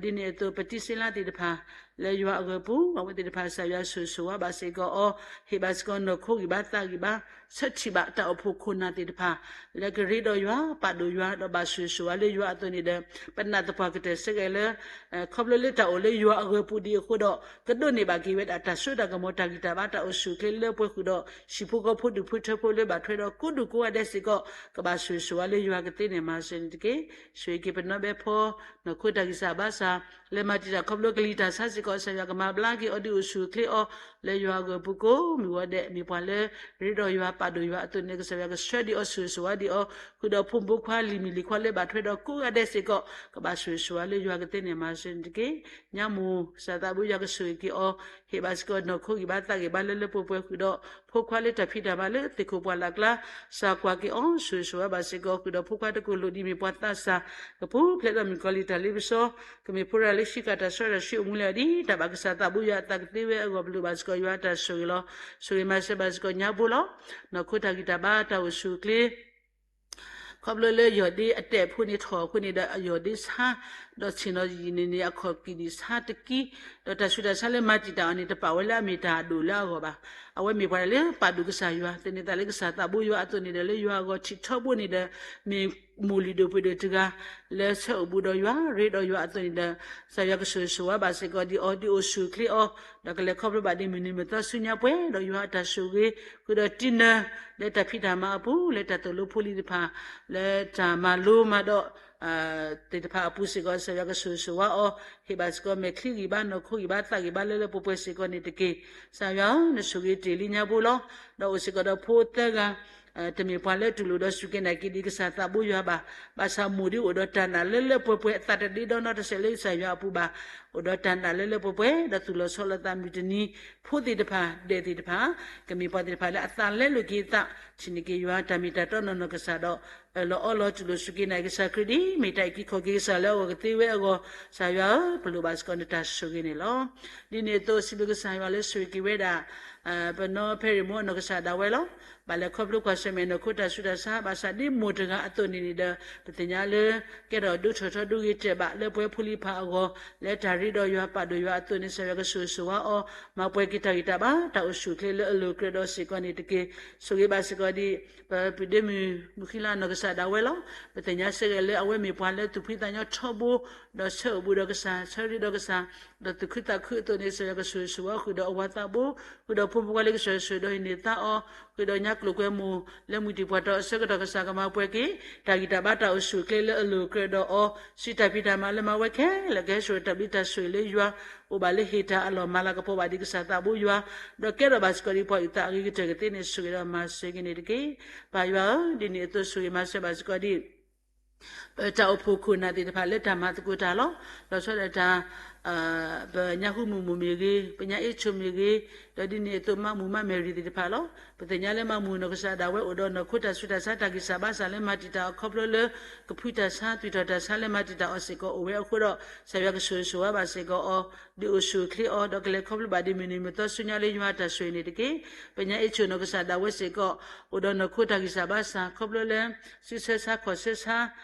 ဒီးဒ်န့ၣ်အသိးပတံၤစ့လါသ့ၣ်တဖၣ် လၢယွၤအဂီၢ်ပူၤ အဝဲသ့ၣ်တဖၣ် ကစၢ်ယွၤဆိၣ်ဂ့ၤဆိၣ်ဝါဘၣ်စ့ၢ်ကီးအီၤ, ဟ့ၣ်ဘၣ်စ့ၢ်ကီးနီၢ်ခိဂံၢ်ဘါသးဂံၢ်ဘါ ဆၢထံၣ်ဘၣ်တၢ်အိၣ်ဖှိၣ်ခိၣ်နၢ်သ့ၣ်တဖၣ် လၢကရ့ဒီးယွၤ ပာ်ဒိၣ်ယွၤ ဒီးဘၣ်ဆိၣ်ဂ့ၤဆိၣ်ဝါလၢယွၤအသိးန့ၣ်ဒီး ပနာ်သပှၢ်ကတၢၢ်ဆၢကဲၤလၢ ခီဖျိလၢတၢ်အိၣ်လၢယွၤအဂီၢ်ပူၤဒံးအဃိဒီး ကဒိးန့ၢ်ဘၣ်က့ၤဝဲဒၣ်တၢ်စိတၢ်ကမီၤတၢ်ဂံၢ်တၢ်ဘါတၢ်အိၣ်ဆူၣ်အိၣ်ချ့လၢပှဲၤဃုာ်ဒီး ဟံၣ်ဖိဃီဖိဒူၣ်ဖိထၢဖိလၢဘၣ်ထွဲဒီးကိးဒူၣ်ကိးဂၤဒဲးစ့ၢ်ကီး ကဘၣ်ဆိၣ်ဂ့ၤဆိၣ်ဝါလၢယွၤကသ့န့ၢ်မၤစၢၤန့ၣ်တက့ၢ်. ဆိၣ်ဂ့ၤက့ၤပနီၣ်ဘဲဖီ နီၢ်ခိတၢ်ဂံၢ်စၢ်ဘါစၢ် လၢမၤတံာ်တာ်ခီဖျိကလံၤတၢ်ဆါစ့ၢ်ကီး ကစၢ်ယွၤကမၤဘျါက့ၤအီၤဒ်အိၣ်ဆူၣ်အိၣ်ချ့အီၤ လၢယွၤအဂီၢ်ပူၤကိးမုၢ်ဂီၤဒဲး မ့ၢ်ပှၤလၢရ့ဒီးယွၤပာ်ဒိၣ်ယွၤအသိးန့ၣ် ကစၢ်ယွၤကဆှၢဒံးအီၤဆိၣ်ဂ့ၤဆိၣ်ဝါဒံးအီၤ ဃုာ်ဒီးဖိမုၣ်ဖိခွါလံၤမုၣ်လံၤခွါလၢဘၣ်ထွဲဒီးကိးဂၤဒဲးစ့ၢ်ကီး ကဘၣ်ဆိၣ်ဂ့ၤဆိၣ်ဝါလၢယွၤကသ့န့ၢ်မၤစၢၤန့ၣ်တက့ၢ်. ညါမိၢ်ကစၢ်သးဘိယွၤကဆိၣ်ဂ့ၤက့ၤအီၤ ဟ့ၣ်ဘၣ်စ့ၢ်ကီးနီၢ်ခိဂံၢ်ဘါသးဂံၢ်ဘါလၢလၢပှဲၤပှဲၤဃုာ်ဒီး ဖိခွါလၢတၢ်ဖံးတၢ်မၤလၢသ့ၣ်ခိၣ်ပှၢ်လၢ်ကျါ စၢ်ကွၢ်က့ၤအီၤ ဆိၣ်ဂ့ၤဆိၣ်ဝါဘၣ်စ့ၢ်ကီး ဃုာ်ဒီးဖိခွါတကလုာ်ဒ်မ့ၢ်ပှၤသးစၢ် ကပူၤဖျဲးဒီးမုၣ်ကီၤလံၢ်တၢ်လ့ပစီ ကမ့ၢ်ဖိရၣ်လၢဟံးဃာ်တၢ်စီတၢ်ဆှံအိၣ်မူလၢအဒံး တၢ်ဘၣ်ကစၢ်သးဘိယွၤအသးကသ့ဝဲအဂီၢ် ပလိၣ်ဘၣ်စ့ၢ်ကီးယွၤအတၢ်ဆိၣ်ဂ့ၤလီၤ. ဆိၣ်ဂ့ၤမၤစၢၤဘၣ်စ့ၢ်ကီးညါဘိလီၤ. နီၢ်ခိတၢ်ဂံၢ်တၢ်ဘါတၢ်အိၣ်ဆူၣ်အိၣ်ချ့ ခီဖျိလၢယီၢ်ဒ့အတဲာ်ဖိန့ၣ်ထီၣ်အဃိန့ၣ်ဒီး အယီၢ်ဒ့ဆါ, ဒီးဆ့ၣ်နီၤယံာ်န့ၣ်န့ၣ် အခီၣ်ကံၣ်ဒံၣ်ဆါတကံ, ဒီးတၢ်ဆူးတၢ်ဆါလၢမၤတံာ်တာ်အီၤန့ၣ် တပာ်ဝဲလၢအမ့ၢ်တၢ်အဒိၣ်လၢအဂီၢ်ဘၣ်. အဝဲမ့ၢ်ပှၤလၢပာ်ဒိၣ်ကစၢ်ယွၤ သန့ၤသးလၢကစၢ်သးဘိယွၤအသိးန့ၣ်ဒီး လၢယွၤအဂီၢ်ထံးထီဘိန့ၣ်ဒီး မ့ၢ်မိၢ်လုၢ်ဒိၣ်ပှ့ၤဒိၣ်တဂၤ လၢဆၢအိၣ်ဘူးဒီးယွၤ ရ့ဒီးယွၤအသိးန့ၣ်ဒီး ကစၢ်ယွၤကဆိၣ်ဂ့ၤဆိၣ်ဝါဘၣ်စ့ၢ်ကီးဒ်အီၤ ဒ်အိၣ်ဆူၣ်အိၣ်ချ့အီၤ, ဒီးကလဲၤခီဖျိဘၣ်ဒ်မုၢ်နံၤမုၢ်သီဆူညါပှဲၤဒီးယွၤအတၢ်ဆိၣ်ဂ့ၤ ဃုာ်ဒီးတံနၢၤ လၢတၢ်ဖံးတၢ်မၤအပူၤ လၢတၢ်သိၣ်လိဖိလံၤတဖၣ် လၢတၢ်မၤလိမၤဒိး သ့ၣ်တဖၣ်အပူၤစ့ၢ်ကီး ကစၢ်ယွၤကဆိၣ်ဂ့ၤဆိၣ်ဝါအီၤ, ဟ့ၣ်ဘၣ်စ့ၢ်ကီးမဲာ်ချံဂံၢ်ဘါ နီၢ်ခိဂံၢ်ဘါသးဂံၢ်ဘါလၢလၢပှဲၤပှဲၤစ့ၢ်ကီးန့ၣ်တက့ၢ်. ကစၢ်ယွၤဧၢ, နဆိၣ်ဂ့ၤတ့ၢ်လံညါဘိလီၤ. ဒီးအိၣ်စ့ၢ်ကီးဒီးဖိသၢဂၤ တမ့ၢ်ပှၤလၢတူၢ်လိာ်ဒီးစူၢ်က့ၤနာ်က့ၤဒံးကစၢ်သးဘိယွၤဘၣ်. ဘၣ်ဆၣ်မိၢ်ဒ်အိၣ်ဒီးတၢ်နာ်လၢလၢပှဲၤပှဲၤ အသးတဒ့ဒီနီတစဲးလၢကစၢ်ယွၤအပူၤဘၣ်. အိၣ်ဒီးတၢ်နာ်လၢလၢပှဲၤပှဲၤ ဒီးသူၣ်လီၤဆီလီၤသးမုၢ်တနံၤ ဖိသ့ၣ်တဖၣ် ဒဲးသ့ၣ်တဖၣ် ကမ့ၢ်ပှၤသ့ၣ်တဖၣ်လၢအသးလဲလိာ်က့ၤအသး ထံၣ်န့ၢ်က့ၤယွၤတၢ်မ့ၢ်တၢ်တီနီၢ်နီၢ်ကစၢ်ဒီး အၢၣ်လီၤအီလီၤတူၢ်လိာ်စူၢ်က့ၤနာ်က့ၤကစၢ်ခရံာ်ဒ်အမ့ၢ်တၢ်အုၣ်က့ၤခီၣ်က့ၤကစၢ်လၢအဂီၢ်ကသ့ဝဲအဂီၢ်, ကစၢ်ယွၤဧၢ, ပလိၣ်ဘၣ်စ့ၢ်ကီးနတၢ်ဆိၣ်ဂ့ၤန့ၣ်လီၤ. ဒ်န့ၣ်အသိး စံးဘျုးကစၢ်ယွၤလၢဆိၣ်ဂ့ၤက့ၤဝဲဒၣ် ပနီၢ်ဖဲရံၣ်မိၢ်အနီၢ်ကစၢ်ဒၣ်ဝဲလီၤ. ဘၣ်လဲၤခီဖျိကွၢ်ဆၢၣ်မဲာ်နီၢ်ခိတၢ်ဆူးတၢ်ဆါ ဘၣ်ဆၣ်ဒ်မိၢ်တဂၤအသိးန့ၣ်န့ၣ်ဒီး ပသ့ၣ်ညါလၢ ကဲထီၣ်ဒိၣ်ထီၣ်ထီဒိၣ်ဂ့ၤတဲာ်ဘၣ်လၢပဝဲဖိလံၤတဖၣ်အဂီၢ် လၢတၢ်ရ့ဒီးယွၤပာ်ဒိၣ်ယွၤအသိးန့ၣ် ကစၢ်ယွၤကဆိၣ်ဂ့ၤဆိၣ်ဝါအီၤ မၤပှဲၤက့ၤတၢ်ဂံၢ်တၢ်ဘါ တၢ်အိၣ်ဆူၣ်အိၣ်ချ့လၢအလိၤကြၢးဒီးစ့ၢ်ကီးန့ၣ်တက့ၢ်. ဆိၣ်ဂ့ၤဘၣ်စ့ၢ်ကီးဒ် ပပုၢ်ဒ့မုၣ်မုၢ်ဃံလၤအနီၢ်ကစၢ်ဒၣ်ဝဲလီၤ. ပသ့ၣ်ညါစ့ၢ်ကီးလၢအဝဲမ့ၢ်ပှၤလၢသူၣ်ဖှံသးညီထီဘိ ဒီးဆၢအိၣ်ဘူးဒီးကစၢ် ဆၢရ့ဒီးကစၢ် ဒီးသူၣ်ခုသးခုအသိးန့ၣ် ကစၢ်ယွၤကဆိၣ်ဂ့ၤဆိၣ်ဝါဃုာ်ဒီးအဝၤသးဘိ ဃုာ်ဒီးဖိမုၣ်ဖိခွါလၢ ကစၢ်ယွၤဆိၣ်ဂ့ၤဒီးဟံးန့ၢ်သါအီၤ ဃုာ်ဒီးညါကျိၤကွဲမုၢ် လၢမုၢ်တံၢ်ပှၢ်တီၤအဆၢကတီၢ် ကစၢ်ကမၤပှဲၤက့ၤ တၢ်ဂံၢ်တၢ်ဘါတၢ်အိၣ်ဆူၣ်အိၣ်ချ့လၢအလိၤကြၢးဒီးအီၤ စံးတၢ်ဖံးတၢ်မၤလၢမၤဝဲခဲလၢာ် ကဟဲစိာ်တၢ်ဘျုးတၢ်ဆိၣ်ဂ့ၤလၢယွၤ အိၣ်ဘၣ်လၢဟ့ၣ်တၢ်အလီၢ် မၤလၤကပီၤဘၣ်ဒံးကစၢ်သးဘိယွၤ ဒီးကဲထီၣ်ဘၣ်စ့ၢ်ကီးဒ်ပှၤအုၣ်သးအဂ့ၤကတၢၢ်ကသ့န့ၣ် ဆိၣ်ဂ့ၤဒီးမၤစၢၤက့ၤန့ၣ်တက့ၢ်. ပၢ်ယွၤဧၢ, ဒ်န့ၣ်အသိးဆိၣ်ဂ့ၤမၤစၢၤဘၣ်စ့ၢ်ကီးဒ် ပတၢ်အိၣ်ဖှိၣ်ခိၣ်နၢ်သ့ၣ်တဖၣ်လၢတၢ်မၤသကိးတၢ်လီၤ. လီၤဆီဒၣ်တၢ် ပညါဟူမုၢ်မုၢ်မ့ၢ်ဂ့ၤ, ပညါအ့ၣ်ဆိၣ်မ့ၢ်ဂ့ၤ, ဒီးဒ်န့ၣ်အသိးမါမူမါမဲာ်ရံၣ်သ့ၣ်တဖၣ်လီၤ. ပသ့ၣ်ညါလၢမါမူနီၢ်ကစၢ်ဒၣ်ဝဲအိၣ်ဒီးနီၢ်ခိတၢ်ဆူးတၢ်ဆါတၢ်ဂံၢ်စၢ်ဘါစၢ်လၢမၤတံာ်တာ်အီၤခီဖျိလၢ ကဖုတၢ်ဆါ သွံၣ်ထီၣ်တၢ်ဆါလၢမၤတံာ်တာ်အီၤစ့ၢ်ကီးအိၣ်ဝဲအဃိဒီး ကစၢ်ယွၤကဆိၣ်ဂ့ၤဆိၣ်ဝါဘၣ်စ့ၢ်ကီးအီၤ ဒ်အိၣ်ဆူၣ်အိၣ်ချ့အီၤ ဒီးကလဲၤခီဖျိဘၣ်ဒ်မုၢ်နံၤမုၢ်သီဆူညါလၢယွၤအတၢ်ဆိၣ်ဂ့ၤန့ၣ်တက့ၢ်. ပညါအ့ၣ်ဆိၣ်နီၢ်ကစၢ်ဒၣ်ဝဲစ့ၢ်ကီး အိၣ်ဒီးနီၢ်ခိတၢ်ဂံၢ်စၢ်ဘါစၢ် ခီဖျိလၢ စုဆၢဆါခီၣ်ဆၢဆါ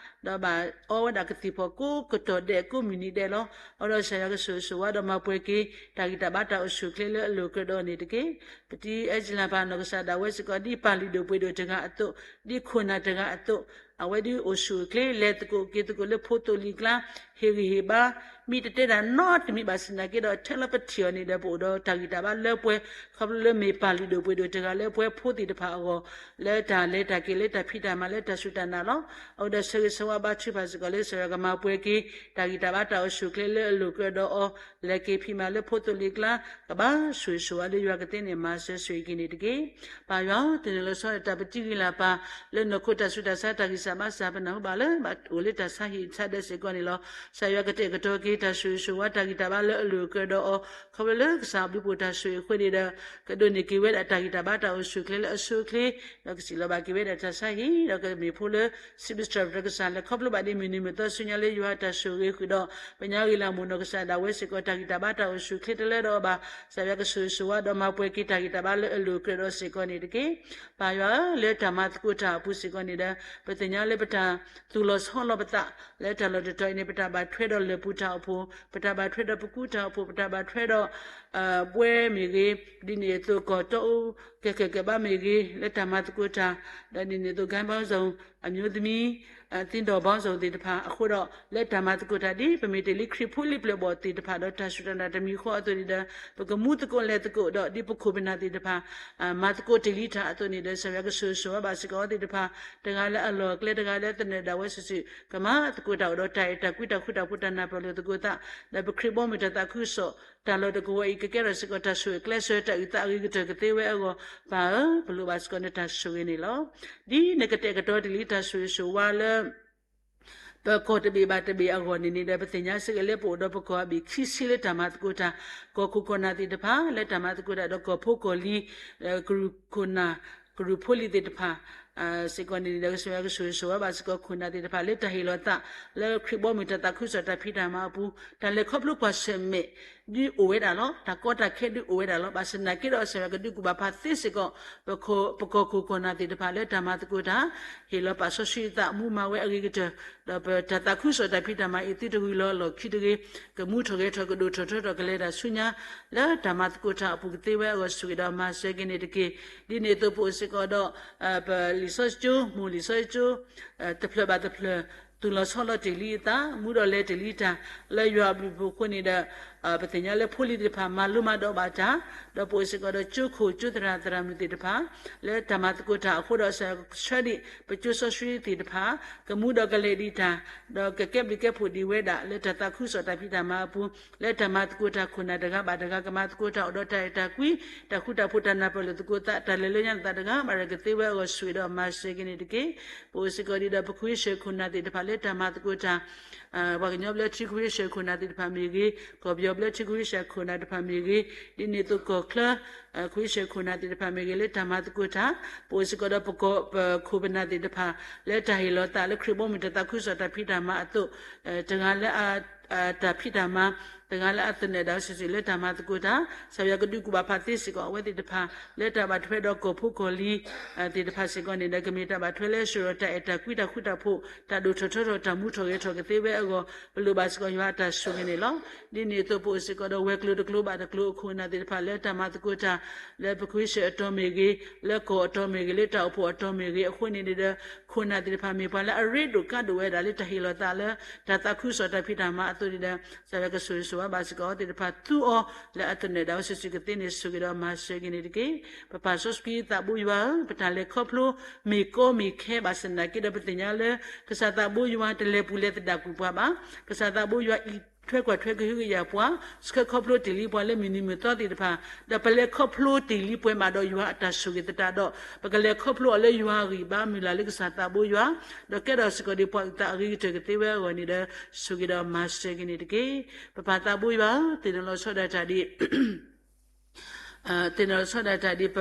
ဒီးဘၣ်အီဝဲဒၣ်ကသံၣ်ဖီၣ်ကိးကတီၢ်ဒဲးကိးမုၢ်နံၤဒဲးလီၤ. အဃိဒီးကစၢ်ယွၤကဆိၣ်ဂ့ၤဆိၣ်ဝါဒီးမၤပှဲၤက့ၤ တၢ်ဂံၢ်တၢ်ဘါတၢ်အိၣ်ဆူၣ်အိၣ်ချ့လၢအလိၤကြၢးဒီးန့ၣ်တက့ၢ်. ပတံၤအၢကလၤပၢ်နီၢ်ကစၢ်ဒၣ်ဝဲစ့ၢ်ကီး ဒ်ပၢ်လုၢ်ဒိၣ်ပှ့ၤဒိၣ်တဂၤအသိး, ဒ်ခိၣ်နၢ်တဂၤအသိး, အဝဲဒ်အိၣ်ဆူၣ်အိၣ်ချ့ လဲၤသကိးက့ၤသကိးလၢဖိသိၣ်လံၤကျါ, ဟ့ၣ်ဂံၢ်ဟ့ၣ်ဘါ, မ့ၢ်တတဲတၢ်နီတမံၤဘၣ်ဆၣ်သနာ်က့ဒီး ထဲလၢပထံၣ်အီၤန့ၣ်ဒီး ပအိၣ်ဒီးတၢ်ဂံၢ်တၢ်ဘါလၢပှဲၤ ခီဖျိလၢမ့ၢ်ပၢ်လုၢ်ဒိၣ်ပှ့ၤဒိၣ်တဂၤလၢပှဲၤဖိသ့ၣ်တဖၣ်အဂီၢ် လၢတၢ်လဲၤတၢ်က့ၤလၢတၢ်ဖံးတၢ်မၤလၢတၢ်စူၢ်တၢ်နာ်လီၤ. အဃိဒီးဆၢဂ့ၤဆၢဝါဘါထုကဖၣ်စ့ၢ်ကီးလၢကစၢ်ယွၤကမၤပှဲၤက့ၤ တၢ်ဂံၢ်တၢ်ဘါတၢ်အိၣ်ဆူၣ်အိၣ်ချ့လၢအလိၤကြၢးဒီးအီၤ လဲၤက့ၤဖံးမၤလၢဖိသိၣ်လံၤကျါ ကဘၣ်ဆိၣ်ဂ့ၤဆိၣ်ဝါလၢယွၤကသ့န့ၣ် မၤစၢၤဆိၣ်ဂ့ၤက့ၤန့ၣ်တက့ၢ်. ပၢ်ယွၤဧၢ, သန့ၤလီၤဆီဒၣ်တၢ်ပတံၤဂံၢ်လၤပၢ် လၢနီၢ်ခိတၢ်ဆူးတၢ်ဆါတၢ်ဂံၢ် ဘၣ်ဆၣ်ဘၣ်ဆၣ် ပနၢ်ဟူဘၣ်လၢ ဘၣ်အိၣ်လၢတၢ်ဆါဟံၣ်ဆါဒၢစ့ၢ်ကီးန့ၣ်လီၤ. ကစၢ်ယွၤကတဲာ်ကတီၤက့ၤတၢ်ဆိၣ်ဂ့ၤဆိၣ်ဝါတၢ်ဂံၢ်တၢ်ဘါလၢအလိၤအကြၢးဒီးအီၤ ခီဖျိလၢကစၢ်ဘျုးဖှိၣ်တၢ်ဆိၣ်ဂ့ၤအဃိန့ၣ်ဒီး ကဒိးန့ၢ်က့ၤဝဲဒၣ်တၢ်ဂံၢ်တၢ်ဘါတၢ်အိၣ်ဆူၣ်အိၣ်ချ့လၢအဆိအချ့, ဒီးကစံးလီၤဘၣ်က့ၤဝဲဒၣ်တၢ်ဆါဟံၣ်, ဒီးကမ့ၢ်ဖိလၢ စံးဘျုးစံးထီၣ်ပတြၢၤကစၢ်လၢခီဖျိဘၣ်ဒ်မုၢ်နံၤမုၢ်သီဆူညါလၢယွၤတၢ်ဆိၣ်ဂ့ၤဃုာ်ဒီး ပညါဂ့ၤလၢအမိၢ်နီၢ်ကစၢ်ဒၣ်ဝဲစ့ၢ်ကီး တၢ်ဂံၢ်တၢ်ဘါတၢ်အိၣ်ဆူၣ်အိၣ်ချ့တလၢဒီးအီၤဘၣ်. ကစၢ်ယွၤကဆိၣ်ဂ့ၤဆိၣ်ဝါဒီးမၤပှဲၤက့ၤတၢ်ဂံၢ်တၢ်ဘါလၢအလိၤအကြၢးဒီးစ့ၢ်ကီးန့ၣ်တက့ၢ်. ပၢ်ယွၤဧၢ, လၢတၢ်မၤသကိးတၢ်အပူၤစ့ၢ်ကီးန့ၣ်ဒီး ပသ့ၣ်ညါလၢပတၢ်သူၣ်လီၤဆီလီၤပသး လၢတၢ်လီၢ်တတီၤအံၤန့ၣ် ပတၢ်ဘၣ်ထွဲဒီးလၢၢ်ပူၤတၢ်အိၣ်ဖှိၣ်, ပတၢ်ဘၣ်ထွဲဒီးပကူတၢ်အိၣ်ဖှိၣ်, ပတၢ်ဘၣ်ထွဲဒီး ဘှဲမ့ၢ်ဂ့ၤ, ဒ်န့ၣ်အသိးကီၢ်တီအူ ကဲကဲကဲဘၣ်မ့ၢ်ဂ့ၤ လၢတၢ်မၤသကိးတၢ်, ဒီးဒ်န့ၣ်အသိး ဂိုဏ်းပေါင်းစုံ အမျိုးသမီး သင်းတော်ပေါင်းစုံ သ့ၣ်တဖၣ်အဃိဒီး လၢတၢ်မၤသကိးတၢ်ဒ် ပမ့ၢ်တ့ၢ်လံခရံာ်ဖိလံပျၢၤဘီၣ်သ့ၣ်တဖၣ်ဒီးတၢ်စူၢ်တၢ်နာ်တမံၤဃီအသိးန့ၣ်ဒီး ပကမူသကိးလဲၤသကိးဒီးဒ်ပခိၣ်ပနၢ်သ့ၣ်တဖၣ် မၤသကိးတ့ၢ်လံတၢ်အသိးန့ၣ်ဒီး ကစၢ်ယွၤကဆိၣ်ဂ့ၤဆိၣ်ဝါဘၣ်စ့ၢ်ကီးအဝဲသ့ၣ်တဖၣ် တဂၤလၢအလီၢ်အကျဲ တဂၤလၢအသနၢၣ်ဒၣ်ဝဲစုာ်စုာ် ကမၤသကိးတၢ်အိၣ်ဒီးတၢ်အဲၣ်တၢ်ကွံတၢ်ဃူတၢ်ဖိးတၢ်နၢ်ပၢၢ်လိာ်သကိးသး ဒီးပခရံာ်ဘီမုၢ်တၢ်သးခုကစီၣ် တၢ်လီၢ်တကဝီၤအံၤ ကကဲထီၣ်စ့ၢ်ကီးတၢ်ဆိၣ်ဂ့ၤကျဲးစၢး တၢ်အုၣ်သးအဂ့ၤကတၢၢ်ကသ့ဝဲအဂီၢ် ပၢ်ဧၢ, ပလိၣ်ဘၣ်စ့ၢ်ကီးနတၢ်ဆိၣ်ဂ့ၤန့ၣ်လီၤ. ဒ်နကတဲာ်ကတီၤတ့ၢ်လံတၢ်ဆိၣ်ဂ့ၤဆိၣ်ဝါလၢ ပကီၢ်တဘ့ၣ်ဘၣ်တဘ့ၣ်အဂီၢ်န့ၣ်န့ၣ်ဒီး ပသ့ၣ်ညါစ့ၢ်ကီးလၢပအိၣ်ဒီးပကီၢ်အဘ့ၣ်ခံဆံလၢတၢ်မၤသကိးတၢ် ကီၢ်ခိၣ်ကီၢ်နၢ်သ့ၣ်တဖၣ် လၢတၢ်မၤသကိးတၢ်ဒီးကီၢ်ဖိကီၢ်လံၤ ကရူၢ်ခိၣ်နၢ် ကရူၢ်ဖိလံၤသ့ၣ်တဖၣ် စ့ၢ်ကီးန့ၣ်န့ၣ်ဒီး ကစၢ်ယွၤကဆိၣ်ဂ့ၤဆိၣ်ဝါဘၣ်စ့ၢ်ကီးခိၣ်နၢ်သ့ၣ်တဖၣ် လၢတၢ်ဟ့ၣ်လီၤသး လၢခရံာ်ဘီမုၢ်တၢ်သးခုကစီၣ်တၢ်ဖံးတၢ်မၤအပူၤ တၢ်လဲၤခီဖျိကွၢ်ဆၢၣ်မဲာ် ဒုးအိၣ်ဝဲဒၣ်လီၤ. တၢ်ကီတၢ်ခဲဒုးအိၣ်ဝဲဒၣ်လီၤ. ဘၣ်ဆၣ်သနာ်က့ဒီး ကစၢ်ယွၤကဒုးကူၣ်ဘၣ်ပာ်သ့စ့ၢ်ကီး ပကီၢ်ခိၣ်ကီၢ်နၢ်သ့ၣ်တဖၣ်လၢတၢ်မၤသကိးတၢ် ဟ့ၣ်လီၤပာ်စီဆှံအသး မူမၤဝဲအဂ့ၤကတၢၢ် ဒီးပတၢ်သးခုကစီၣ်တၢ်ဖံးတၢ်မၤအံၤ သုတဂုၤလီၤအလီၢ်ခံတဂ့ၤ, ကမူထီၣ်ဂဲၤထီၣ် ကဒိၣ်ထီၣ်ထီထီၣ် ကလဲၤတၢ်ဆူညါ လၢတၢ်မၤသကိးတၢ်အပူၤကသ့ဝဲအဂီၢ် ဆိၣ်ဂ့ၤဒီးမၤစၢၤက့ၤန့ၣ်တက့ၢ်. ဒ်န့ၣ်အသိးပအိၣ်စ့ၢ်ကီးဒီး ပလံာ်စီဆှံကၠိ မိၢ်လံာ်စီဆှံကၠိ တဖျၢၣ်ဘၣ်တဖျၢၣ် သူၣ်လီၤဆီလီၤတ့ၢ်လံအသး မူဒီးလဲၤတ့ၢ်လံတၢ် လၢယွၤအဘျုးအဖှိၣ်အဃိန့ၣ်ဒီး ပသ့ၣ်ညါလၢဖိလံၤသ့ၣ်တဖၣ် မၤလိမၤဒိးဘၣ်တၢ် ဒီးပအိၣ်စ့ၢ်ကီးဒီးကၠိခိၣ်ကၠိသရၣ်သရၣ်မုၣ်သ့ၣ်တဖၣ် လၢတၢ်မၤသကိးတၢ်အဃိဒီး ကဆှၢဒံးပကၠိစီဆှံသ့ၣ်တဖၣ် ကမူဒီးကလဲၤဒံးတၢ် ဒီးကကဲဘျုးကဲဖှိၣ်ဒံးဝဲဒၣ် လၢတၢ်သးခုကစီၣ်တၢ်ဖံးတၢ်မၤအပူၤ လၢတၢ်မၤသကိးတၢ်ခိၣ်နၢ်တဂၤဘၣ်တဂၤ ကမၤသကိးတၢ်အိၣ်ဒီးတၢ်အဲၣ်တၢ်ကွံ တၢ်ဃူတၢ်ဖိးတၢ်နၢ်ပၢၢ်လိာ်သကိးသး တၢ်လဲၤလၢညါလိာ်သးတဂၤဘၣ်တဂၤ ကသ့ဝဲအဂီၢ် ဆိၣ်ဂ့ၤဒီးမၤစၢၤက့ၤန့ၣ်တက့ၢ်. ပအိၣ်စ့ၢ်ကီးဒံးဒီးပခွံဆၢၣ်ခိၣ်နၢ်သ့ၣ်တဖၣ်လၢတၢ်မၤသကိးတၢ် ပှၤကညီဘျၢထံခွံဆၢၣ်ခိၣ်နၢ်သ့ၣ်တဖၣ်မ့ၢ်ဂ့ၤ, ကီၢ်ပယီၤဘျၢထံခွံဆၢၣ်ခိၣ်နၢ်တဖၣ်မ့ၢ်ဂ့ၤ, ဒ်န့ၣ်အသိးကီၢ်ချၢ ခွံဆၢၣ်ခိၣ်နၢ်သ့ၣ်တဖၣ်မ့ၢ်ဂ့ၤ လၢတၢ်မၤသကိးတၢ် ပအိၣ်စ့ၢ်ကီးဒီးပကီၢ်ပခိၣ်ပနၢ်သ့ၣ်တဖၣ် လၢတၢ်ဟ့ၣ်လီၤသးလၢခရံာ်ဘီမုၢ်တၢ်သးခုကစီၣ်တၢ်ဖံးတၢ်မၤအသိး တဂၤလၢ တၢ်ဖံးတၢ်မၤ တဂၤလၢအသနၢၣ်ဒၣ်ဝဲစုာ်စုာ်လၢတၢ်မၤသကိးတၢ် ကစၢ်ယွၤကဒုးကူၣ်ဘၣ်ဖးသ့စ့ၢ်ကီးအဝဲသ့ၣ်တဖၣ် လၢတၢ်ဘၣ်ထွဲဒီးကီၢ်ဖိကီၢ်လံၤ သ့ၣ်တဖၣ်စ့ၢ်ကီးန့ၣ်ဒီး ကမ့ၢ်တၢ်ဘၣ်ထွဲလၢဆှၢဒီးတၢ်အဲၣ်တၢ်ကွံတၢ်ဃူတၢ်ဖိး တၢ်ဒိၣ်ထီၣ်ထီထီၣ် တၢ်မူထီၣ်ဂဲၤထီၣ်ကသ့ဝဲအဂီၢ် ပလိၣ်ဘၣ်စ့ၢ်ကီးယွၤအတၢ်ဆိၣ်ဂ့ၤန့ၣ်လီၤ. ဒ်န့ၣ်အသိးပအိၣ်စ့ၢ်ကီးဒီးဝဲၤကျိၤတကျိၤဘၣ်တကျိၤအခိၣ်အနၢ်သ့ၣ်တဖၣ်လၢတၢ်မၤသကိးတၢ် လၢပခွံဆၢၣ်အတီၤမ့ၢ်ဂ့ၤ, လၢကီၢ်အတီၤမ့ၢ်ဂ့ၤ, လၢတၢ်အိၣ်ဖှိၣ်အတီၤမ့ၢ်ဂ့ၤ အဃိန့ၣ်န့ၣ်ဒီး ခိၣ်နၢ်သ့ၣ်တဖၣ်မ့ၢ်ပှၤလၢအရ့ဒိၣ်ကါဒိၣ်ဝဲဒၣ်လၢတၢ်ဟ့ၣ်လီၤသးလၢ တၢ်သးခုကစီၣ်တၢ်ဖံးတၢ်မၤအသိးန့ၣ်ဒီး ကစၢ်ယွၤကဆိၣ်ဂ့ၤဆိၣ်ဝါဘၣ်စ့ၢ်ကီးအဝဲသ့ၣ်တဖၣ်သူအီၤ လၢအသနၢၣ်ဒၣ်ဝဲစုာ်စုာ်ကသ့န့ၣ် ဆိၣ်ဂ့ၤဒီးမၤစၢၤက့ၤန့ၣ်တက့ၢ်. ပပၢ်စီဆှံသးဘိယွၤဧၢ, ပတၢ်လဲၤခီဖျိမ့ၢ်ကီမ့ၢ်ခဲဘၣ်ဆၣ်သနာ်က့ဒီး ပသ့ၣ်ညါလၢ ကစၢ်သးဘိယွၤတလဲၤပူၤလဲၤသဒၣ်ကွံာ်ပှၤဘၣ်. ကစၢ်သးဘိယွၤအံးထွဲကွၢ်ထွဲကဟုကယာ်ပှၤ, ဆှၢခီဖျိတ့ၢ်လံပှၤလၢမုၢ်နံၤမုၢ်သီသ့ၣ်တဖၣ်, ဒီးပလဲၤခီဖျိတ့ၢ်လံပှဲၤမးဒီးယွၤအတၢ်ဆိၣ်ဂ့ၤသတးဒီး ပကလဲၤခီဖျိအီၤလၢယွၤအဂံၢ်ဘါမုၢ်လၢ်လၢကစၢ်သးဘိယွၤ, ဒီးကဲထီၣ်စ့ၢ်ကီးဒ်ပှၤအုၣ်သးအဂ့ၤကတၢၢ်ကသ့ဝဲအဂီၢ်န့ၣ်ဒီး ဆိၣ်ဂ့ၤဒီးမၤစၢၤက့ၤန့ၣ်တက့ၢ်. ပပၢ်သးဘိယွၤဧၢ, သ့ၣ်နီၣ်လီၤဆီဒၣ်တၢ်ဒ် သ့ၣ်နီၣ်လီၤဆီဒၣ်တၢ်ဒ်ပ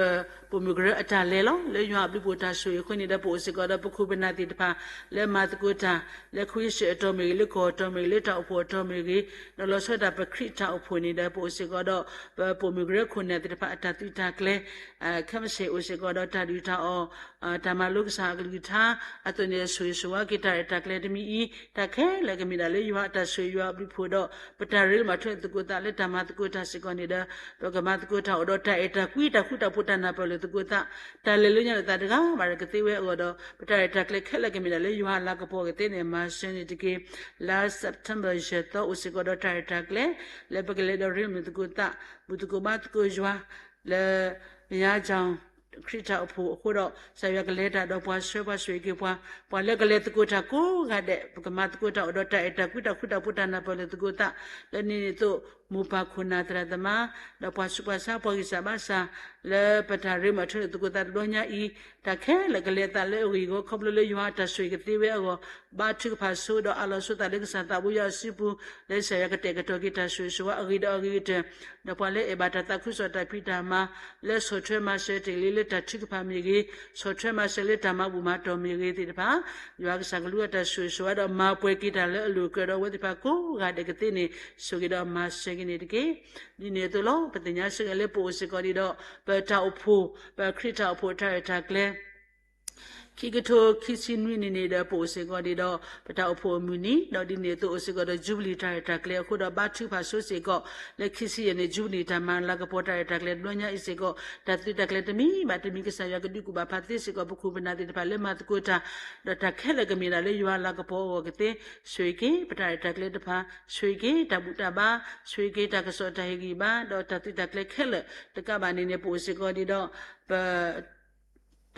ပိာ်မုၣ်ကရၢအတၢ်လဲၤလီၤ. လၢယွၤအဘျုးအဖှိၣ်တၢ်ဆိၣ်ဂ့ၤအဃိန့ၣ်ဒီး ပအိၣ်စ့ၢ်ကီးဒီးပခိၣ်ပနၢ်သ့ၣ်တဖၣ် လၢမၤသကိးတၢ် လၢခွံဆၢၣ်အတီၤမ့ၢ်ဂ့ၤ, လၢကီၢ်အတီၤမ့ၢ်ဂ့ၤ, လၢတၢ်အိၣ်ဖှိၣ်အတီၤမ့ၢ်ဂ့ၤ, နီၣ်လီၤဆီဒၣ်ပခရံာ်တၢ်အိၣ်ဖှိၣ်န့ၣ်ဒီး ပအိၣ်စ့ၢ်ကီးဒီး ပပိာ်မုၣ်ကရၢခိၣ်နၢ်သ့ၣ်တဖၣ်အတၢ်သုးတၢ်ကျဲၤ ခဲမုၢ်ဆ့ၣ်အိၣ်စ့ၢ်ကီးဒီးတၢ်ဒုၣ်တၢ်အီၣ် တၢ်မၤလိကစၢ်အကလုၢ်ကထါ အသိးန့ၣ် ဆိၣ်ဂ့ၤဆိၣ်ဝါက့ၤတၢ်ရဲၣ်တၢ်ကျဲၤတမံၤအံၤ တၢ်ခဲလၢာ်ကမ့ၢ်ဒၣ်လၢယွၤအတၢ်ဆိၣ်ဂ့ၤယွၤအဘျုးအဖှိၣ်ဒီး ပတၢ်ရ့လိာ်မၤထွဲသကိးသးလၢတၢ်မၤသကိးတၢ်စ့ၢ်ကီးန့ၣ်ဒီး ပကမၤသကိးတၢ်အိၣ်ဒီးတၢ်အဲၣ်တၢ်ကွံတၢ်ဃူတၢ်ဖိးတၢ်နၢ်ပၢၢ်လိာ်သကိးသး တၢ်လဲၤလၢညါလိာ်သးတဂၤဘၣ်တဂၤကသ့ဝဲအဂီၢ်ဒီး ပတၢ်ရဲၣ်တၢ်ကျဲၤခဲလၢာ်ကမ့ၢ်ဒၣ်လၢယွၤအလၤကပီၤကသ့န့ၣ် မၤစၢၤန့ၣ်တက့ၢ်. လါ September ယဲၢ်သီအိၣ်စ့ၢ်ကီးဒီးတၢ်ရဲၣ်တၢ်ကျဲၤ လၢပကလဲၤဒီးရ့လိာ်မုာ်သကိးသး ဘူၣ်သကိးဘါသကိးယွၤ လၢ ဘုရားကျောင်း ခရံာ်တၢ်အိၣ်ဖှိၣ်အဃိဒီး ကစၢ်ယွၤကလဲၤတၢ်ဒီးပှၤဆှၢပှၤဆိၣ်ဂ့ၤက့ၤပှၤ ပှၤလၢကလဲၤသကိးတၢ်ကိးဂၤဒဲး ပကမၤသကိးတၢ်အိၣ်ဒီးတၢ်အဲၣ်တၢ်ကွံတၢ်ဃူတၢ်ဖိးတၢ်နၢ်ပၢၢ်လိာ်သကိးသး လၢန့ၣ်အသိး မိၢ်ပၢ်ခိၣ်နၢ်သရၣ်သမါ, ဒီးပှၤဆူးပှၤဆါ ပှၤဂံၢ်စၢ်ဘါစၢ်, လၢပတၢ်ရ့မုာ်ထၢနုာ်သကိးသးတဘျီညါအံၤ, တၢ်ခဲလၢာ်ကလဲၤအသးလၢအဂ့ၢ်အဂီၢ် ခီဖျိလၢယွၤအတၢ်ဆိၣ်ဂ့ၤကသ့ဝဲအဂီၢ်, ဘါထုကဖၣ်ဆိဒီးအးလီၤဆိသးလၢကစၢ်သးဘိယွၤအစုပူၤ, လၢကစၢ်ယွၤကတဲာ်ကတီၤက့ၤတၢ်ဆိၣ်ဂ့ၤဆိၣ်ဝါအဂ့ၤဒီးအဂ့ၤကတၢၢ်, ဒီးပှၤလၢအဲၣ်ဘၣ်တၢ်သးခုကစီၣ်တၢ်ဖံးတၢ်မၤ လၢဆီၣ်ထွဲမၤစၢၤတ့ၢ်လံလၢတၢ်ထုကဖၣ်မ့ၢ်ဂ့ၤ, ဆီၣ်ထွဲမၤစၢၤလၢတၢ်မၤဘူၣ်မၤတီၢ်မ့ၢ်ဂ့ၤသ့ၣ်တဖၣ်, ယွၤကစၢ်ကလူးအတၢ်ဆိၣ်ဂ့ၤဆိၣ်ဝါဒီးမၤပှဲၤက့ၤတၢ်လၢအလိၣ်အကြၢးဒီးအဝဲသ့ၣ်တဖၣ်ကိးဂၤဒဲးကသ့န့ၣ် ဆိၣ်ဂ့ၤဒီးမၤစၢၤက့ၤန့ၣ်တက့ၢ်. ဒ်န့ၣ်အသိးလီၤ. ပသ့ၣ်ညါစ့ၢ်ကီးလၢပအိၣ်စ့ၢ်ကီးဒံးဒီး ပတၢ်အိၣ်ဖှိၣ်, ပခရံာ်တၢ်အိၣ်ဖှိၣ်တၢ်ရဲၣ်တၢ်ကျဲၤ ခံကထိခံဆံနွံနံၣ်န့ၣ်ဒီး ပအိၣ်စ့ၢ်ကီးဒံးဒီး ပတၢ်အိၣ်ဖှိၣ်အမုၢ်နံၤ, ဒီးဒ်န့ၣ်အသိးအိၣ်စ့ၢ်ကီးဒီး ယူဘလံၤတၢ်ရဲၣ်တၢ်ကျဲၤအဃိဒီး ဘါထုကဖၣ်ဆိစ့ၢ်ကီး လၢခံဆံယဲၢ်န့ၣ် ယူဘလံၤတၢ်မၤလၤကပီၤတၢ်ရဲၣ်တၢ်ကျဲၤတဘျီညါအံၤစ့ၢ်ကီး တၢ်သုးတၢ်ကျဲၤတမံၤဘၣ်တမံၤ ကစၢ်ယွၤကဒုးကူၣ်ဘၣ်ဖးသ့စ့ၢ်ကီး ပခိၣ်ပနၢ်သ့ၣ်တဖၣ်လၢမၤသကိးတၢ်, ဒီးတၢ်ခဲလၢာ်ကမ့ၢ်ဒၣ်လၢယွၤလၤကပီၤအဂီၢ်ကသ့, ဆိၣ်ဂ့ၤက့ၤပတၢ်ရဲၣ်တၢ်ကျဲၤတဖၣ်, ဆိၣ်ဂ့ၤက့ၤတၢ်ဘူၣ်တၢ်ဘါ, ဆိၣ်ဂ့ၤက့ၤတၢ်ကစီၣ်တၢ်ဟ့ၣ်ဂံၢ်ဘါ, ဒီးတၢ်သုးတၢ်ကျဲၤခဲလၢာ်တကးဘၣ်န့ၣ်န့ၣ် ပအိၣ်စ့ၢ်ကီးဒံးဒီး ပ